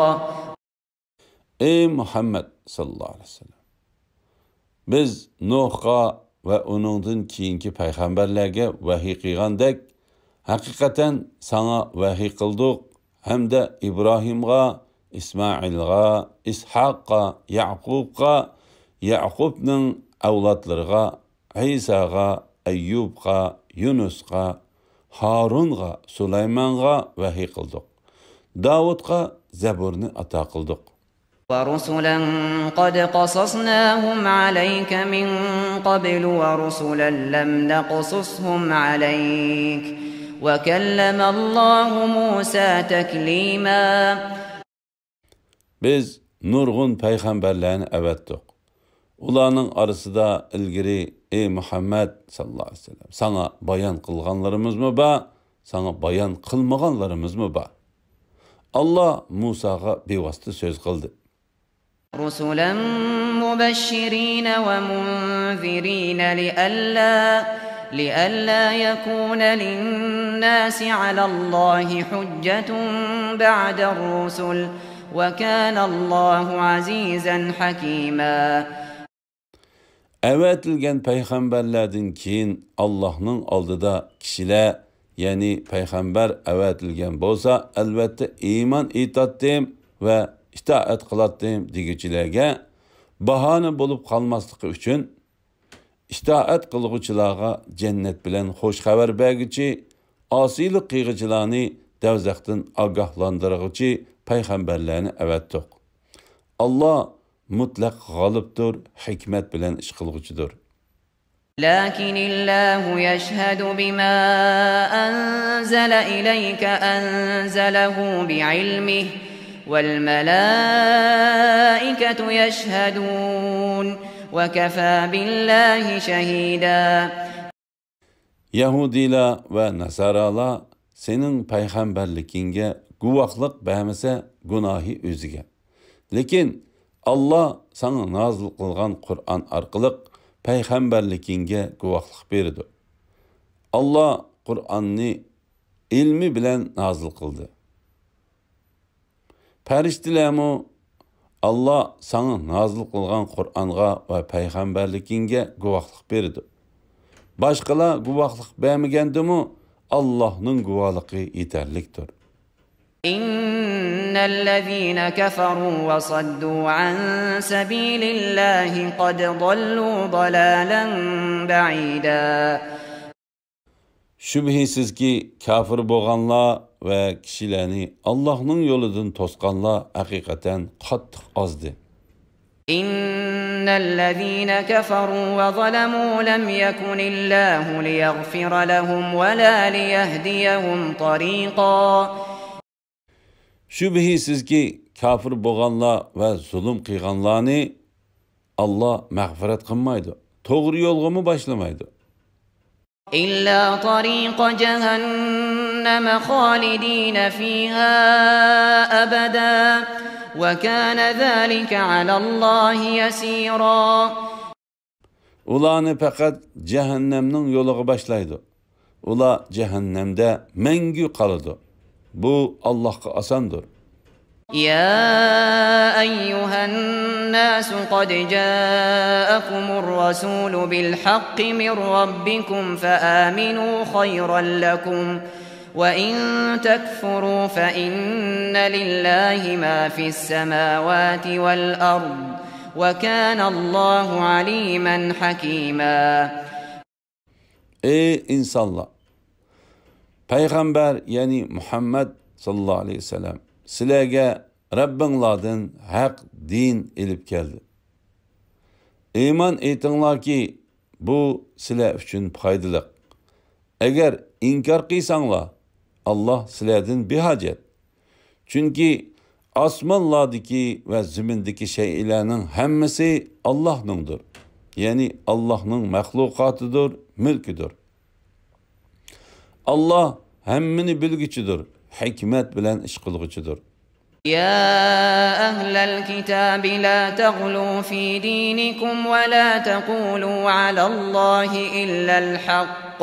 ئەي مۇھەممەد ساللاللاھۇ ئەلەيھى ۋەسەللەم! بىز نۇھقا ۋە ئۇنىڭدىن كېيىنكى پەيغەمبەرلەرگە ۋەھىي قىلغاندەك، ھەقىقەتەن ساڭا ۋەھىي قىلدۇق ھەمدە ئىبراھىمغا، ئىسمائىلغا، ئىسھاققا، يەقۇبقا، يەقۇبنىڭ ئەۋلادلىرىغا، ئەيساغا، ئەييۇبقا، يۇنۇسقا، ھارۇنغا، سۇلايمانغا ۋەھىي قىلدۇق. داۋۇتقا زەبۇرنى ئاتا قىلدۇق. ورسلا قد قصصناهم عليك من قبل ورسلا لم نقصصهم عليك وكلم الله موسى تكليما. بىز نۇرغۇن پەيغەمبەرلەرنى ئەۋەتتۇق. ئۇلارنىڭ ئارىسىدا ئىلگىرى، ئەي مۇھەممەد ساللاللاھۇ ئەلەيھى ۋەسەللەم، ساڭا بايان قىلغانلىرىمىزمۇ بار، ساڭا بايان قىلمىغانلىرىمىزمۇ بار. ئاللا مۇساغا بىۋاسىتە سۆز قىلدى. رسلا مبشرين ومنذرين لئلا، لئلا يكون للناس على الله حجة بعد الرسل، وكان الله عزيزا حكيما. ئەۋەتىلگەن پەيغەمبەرلەردىن كېيىن ئاللاھنىڭ ئالدىدا كىشىلەر، يەنى پەيغەمبەر ئەۋەتىلگەن بولسا، ئەلۋەتتە ئىمان ئېيتاتتىم ۋە ئىتائەت قىلاتتىم دېگۈچىلەرگە باھانە بولۇپ قالماسلىقى ئۈچۈن، ئىتائەت قىلغۇچىلارغا جەننەت بىلەن خۇش خەۋەر بەرگۈچى، ئاسىيلىق قىلغۇچىلارنى دەۋزەختىن ئاگاھلاندۇرغۇچى پەيغەمبەرلەرنى ئەۋەتتۇق. ئاللا مۇتلەق غالىبتۇر، ھېكمەت بىلەن ئىش قىلغۇچىدۇر. لكن الله يشهد بما أنزل إليك أنزله بعلمه والملائكة يشهدون وكفى بالله شهيدا. يەھۇدىيلار ۋە ناسارالار سېنىڭ پەيغەمبەرلىكىڭگە گۇۋاھلىق بەرمىسە، گۇناھى ئۆزىگە. لېكىن ئاللا ساڭا نازىل قىلغان قۇرئان ئارقىلىق پەيغەمبەرلىكىڭگە گۇۋاھلىق بېرىدۇ. ئاللا قۇرئاننى ئىلمى بىلەن نازىل قىلدى. پەرىشتىلەرمۇ ئاللا ساڭا نازىل قىلغان قۇرئانغا ۋە پەيغەمبەرلىكىڭگە گۇۋاھلىق بېرىدۇ. باشقىلار گۇۋاھلىق بەرمىگەندىمۇ، ئاللانىڭ گۇۋاھلىقى يېتەرلىكتۇر. إن الذين كفروا وصدوا عن سبيل الله قد ضلوا ضلالا بعيدا. شۈبھىسىزكى، كاپىر بولغانلار ۋە كىشىلەرنى ئاللاھنىڭ يولىدىن توسقانلار ھەقىقەتەن قاتتىق ئازدى. إن الذين كفروا وظلموا لم يكن الله ليغفر لهم ولا ليهديهم طريقا. شۈبھىسىزكى، كاپىر بولغانلار ۋە زۇلۇم قىلغانلارنى ئاللا مەغپىرەت قىلمايدۇ، توغرا يولغىمۇ باشلىمايدۇ. إلا طريق جهنم خالدين فيها أبدا وكان ذلك على الله يسيرا. ئۇلارنى پەقەت جەھەننەمنىڭ يولىغا باشلايدۇ. ئۇلار جەھەننەمدە مەڭگۈ قالىدۇ. بۇ ئاللاھقا ئاساندۇر. يا أيها الناس قد جاءكم الرسول بالحق من ربكم فآمنوا خيرا لكم وإن تكفروا فإن لله ما في السماوات والأرض وكان الله عليما حكيما. ئەي ئىنسانلار! پەيغەمبەر، يەنى مۇھەممەد ساللاللاھۇ ئەلەيھى ۋەسەللەم، سىلەرگە رەببىڭلاردىن ھەق دىن ئېلىپ كەلدى. ئىمان ئېيتىڭلاركى، بۇ سىلەر ئۈچۈن پايدىلىق. ئەگەر ئىنكار قىلساڭلار، ئاللا سىلەردىن بىھاجەت. چۈنكى ئاسمانلاردىكى ۋە زېمىندىكى شەيئىلەرنىڭ ھەممىسى ئاللاھنىڭدۇر. يەنى ئاللاھنىڭ مەخلۇقاتىدۇر، مۈلكىدۇر. ئاللا ھەممىنى بىلگۈچىدۇر، ھېكمەت بىلەن ئىش قىلغۇچىدۇر. يا أهل الكتاب لا تغلوا في دينكم ولا تقولوا على الله إلا الحق.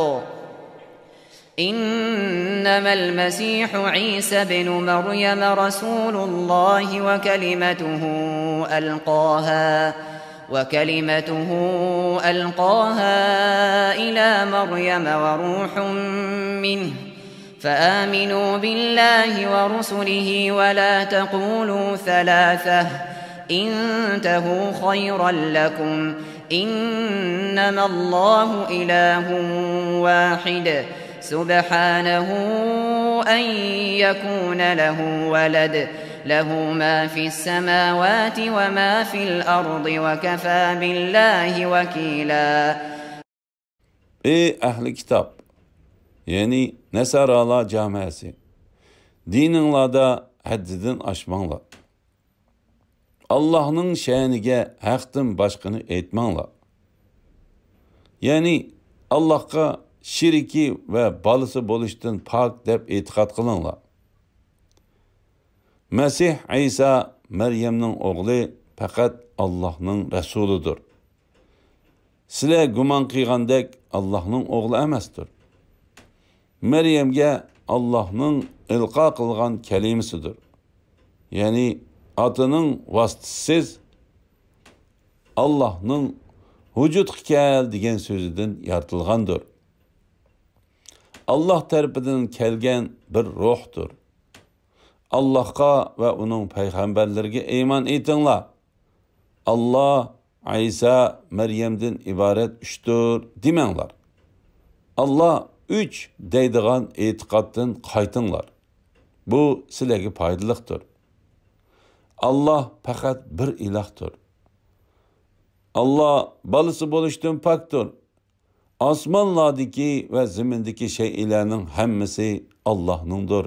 إنما المسيح عيسى ابن مريم رسول الله وكلمته ألقاها، وكلمته ألقاها إلى مريم وروح منه، فآمنوا بالله ورسله ولا تقولوا ثلاثة، انتهوا خيرا لكم، إنما الله إله واحد، سبحانه أن يكون له ولد، له ما في السماوات وما في الأرض وكفى بالله وكيلا. ئى ئەھلى كىتاب، يەنى نەسارالار جامائەسى، دىنىڭلاردا ھەددىدىن ئاشماڭلار. ئاللاھنىڭ شەنىگە ھەقتىن باشقىنى ئېيتماڭلار. يەنى ئاللاھقا شېرىكى ۋە بالىسى بولۇشتىن پاك دەپ ئېتىقاد قىلىڭلار. مەسىھ ئەيسا مەريەمنىڭ ئوغلى پەقەت ئاللاھنىڭ رەسۇلىدۇر. سىلەر گۇمان قىلغاندەك ئاللاھنىڭ ئوغلى ئەمەستۇر. مەريەمگە ئاللاھنىڭ ئىلقا قىلغان كەلىمىسىدۇر. يەنى ئاتىنىڭ ۋاسىتىسىز ئاللاھنىڭ ۋۇجۇدقا كەل دېگەن سۆزىدىن يارىتىلغاندۇر. ئاللاھ تەرىپىدىن كەلگەن بىر روھتۇر. ئاللاھقا ۋە ئۇنىڭ پەيغەمبەرلىرىگە ئىمان ئېيتىڭلار. ئاللاھ، ئەيسا، مەريەمدىن ئىبارەت ئۈچتۇر دېمەڭلار. ئاللاھ ئۈچ دەيدىغان ئېتىقادتىن قايتىڭلار. بۇ سىلەرگە پايدىلىقتۇر. ئاللاھ پەقەت بىر ئىلاھتۇر. ئاللاھ بالىسى بولۇشتىن پاكتۇر. ئاسمانلاردىكى ۋە زېمىندىكى شەيئىلەرنىڭ ھەممىسى ئاللاھنىڭدۇر.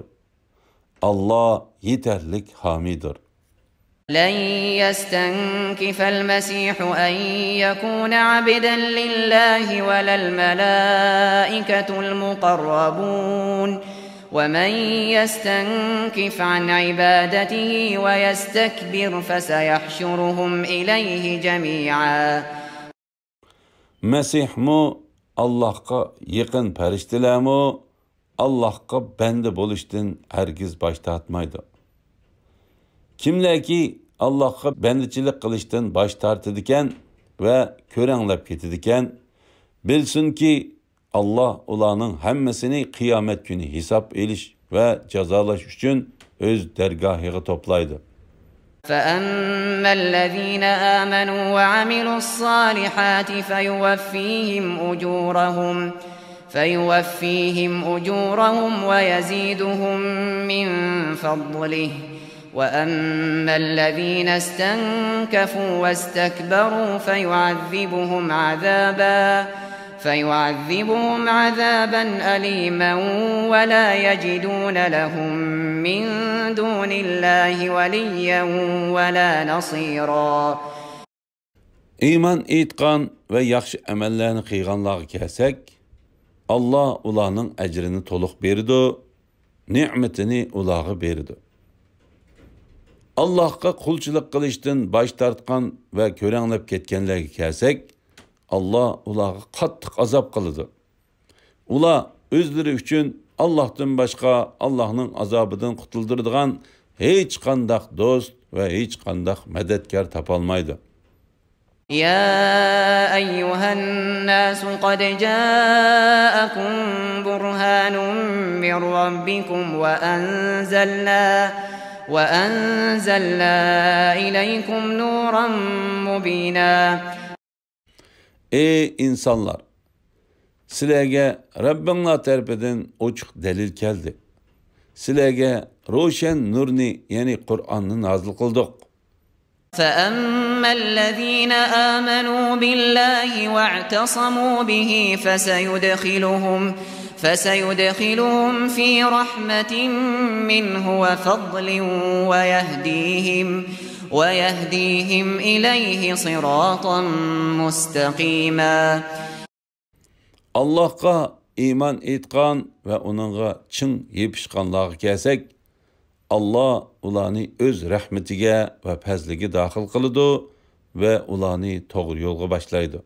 ئاللاھ يېتەرلىك ھامىيدۇر. لن يستنكف المسيح أن يكون عبدا لله ولا الملائكة المقربون ومن يستنكف عن عبادته ويستكبر فسيحشرهم إليه جميعا. مەسىھمۇ، ئاللاھقا يېقىن پەرىشتىلەرمۇ ئاللاھقا بەندە بولۇشتىن ھەرگىز باش تارتمايدۇ. كىملەركى ئاللاھقا بەندىچىلىك قىلىشتىن باش تارتىدىكەن ۋە كۆرەڭلەپ كېتىدىكەن، بىلسۇنكى، ئاللاھ ئۇلارنىڭ ھەممىسىنى قىيامەت كۈنى ھېساب ئېلىش ۋە جازالاش ئۈچۈن ئۆز دەرگاھىغا توپلايدۇ. فأما الذين آمنوا وعملوا الصالحات فيوفيهم أجورهم، فيوفيهم أجورهم ويزيدهم من فضله، وأما الذين استنكفوا واستكبروا فيعذبهم عذابا، فيعذبهم عذابا أليما ولا يجدون لهم من دون الله وليا ولا نصيرا. ئىمان ئېيتقان ۋە ياخشى ئەمەللەرنى قىلغانلارغا كەلسەك، ئاللاھ ئۇلارنىڭ ئەجرىنى تولۇق بېرىدۇ، نېمىتىنى ئۇلارغا بېرىدۇ. ئاللاھقا قۇلچىلىق قىلىشتىن باش تارتقان ۋە كۆرەڭلەپ كەتكەنلەرگە كەلسەك، ئاللاھ ئۇلارغا قاتتىق ئازاب قىلىدۇ. ئۇلار ئۆزلىرى ئۈچۈن ئاللاھتىن باشقا ئاللاھنىڭ ئازابىدىن قۇتۇلدۇرىدىغان ھېچقانداق دوست ۋە ھېچقانداق مەدەتكار تاپالمايدۇ. يا أيها الناس قد جاءكم برهان من ربكم وأنزلنا، وأنزلنا إليكم نورا مبينا. ئى ئىنسانلار! سىلەرگە رەببىڭلار تەرىپىدىن ئوچۇق دەلىل كەلدى. سىلەرگە روشەن نۇرنى، يەنى قۇرئاننى نازىل قىلدۇق. فأما الذين آمنوا بالله واعتصموا به فسيدخلهم، فسيدخلهم في رحمة منه وفضل ويهديهم، ويهديهم إليه صراطا مستقيما. ئاللاھقا ئىمان ئېيتقان ۋە ئۇنىڭغا چىڭ يېپىشقانلارغا كەلسەك، ئاللاھ ئۇلارنى ئۆز رەھمىتىگە ۋە پەزلىگە داخىل قىلىدۇ ۋە ئۇلارنى توغرا يولغا باشلايدۇ.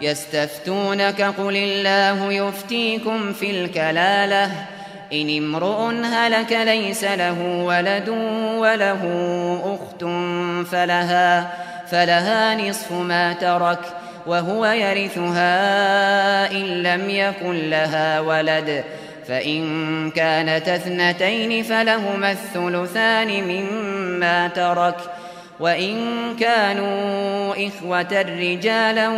يستفتونك قل الله يفتيكم في الكلالة إن امرؤ هلك ليس له ولد وله أخت فلها، فلها نصف ما ترك وهو يرثها إن لم يكن لها ولد، فإن كانتا اثنتين فلهما الثلثان مما ترك، وإن كانوا إخوة رجالا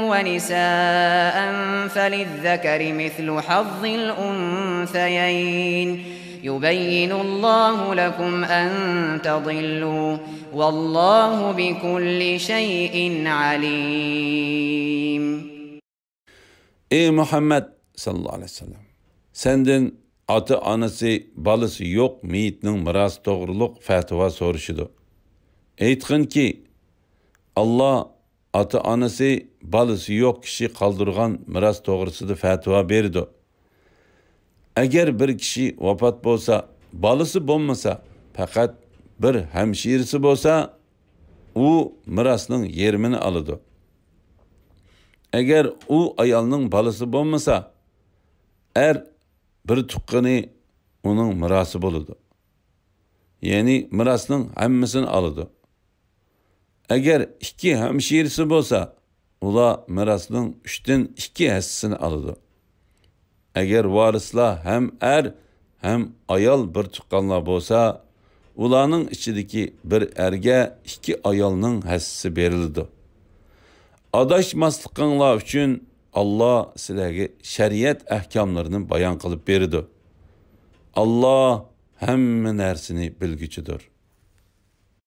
ونساء فللذكر مثل حظ الأنثيين، يبين الله لكم أن تضلوا، والله بكل شيء عليم. ئەي مۇھەممەد ساللاللاھۇ ئەلەيھى ۋەسەللەم، سەندىن ئاتا-ئانىسى، بالىسى يوق مېيىتنىڭ مىراسى توغرۇلۇق پەتىۋا سورىشىدۇ. ئېيتقىنكى، ئاللا ئاتا-ئانىسى، بالىسى يوق كىشى قالدۇرغان مىراس توغرىسىدا پەتىۋا بېرىدۇ. ئەگەر بىر كىشى ۋاپات بولسا، بالىسى بولمىسا، پەقەت بىر ھەمشىرىسى بولسا، ئۇ مىراسنىڭ يېرىمىنى ئالىدۇ. ئەگەر ئۇ ئايالنىڭ بالىسى بولمىسا، ئەر بىر تۇغقىنى ئۇنىڭ مىراسى بولىدۇ. يەنى مىراسنىڭ ھەممىسىنى ئالىدۇ. ئەگەر ئىككى ھەمشىرىسى بولسا، ئۇلار مىراسنىڭ ئۈچتىن ئىككى ھەسسىسىنى ئالىدۇ. ئەگەر ۋارىسلار ھەم ئەر، ھەم ئايال بىر تۇغقانلار بولسا، ئۇلارنىڭ ئىچىدىكى بىر ئەرگە ئىككى ئايالنىڭ ھەسسىسى بېرىلىدۇ. ئاداشماسلىقىڭلار ئۈچۈن ئاللا سىلەرگە شەرىئەت ئەھكاملىرىنى بايان قىلىپ بېرىدۇ. ئاللا ھەممە نەرسىنى بىلگۈچىدۇر.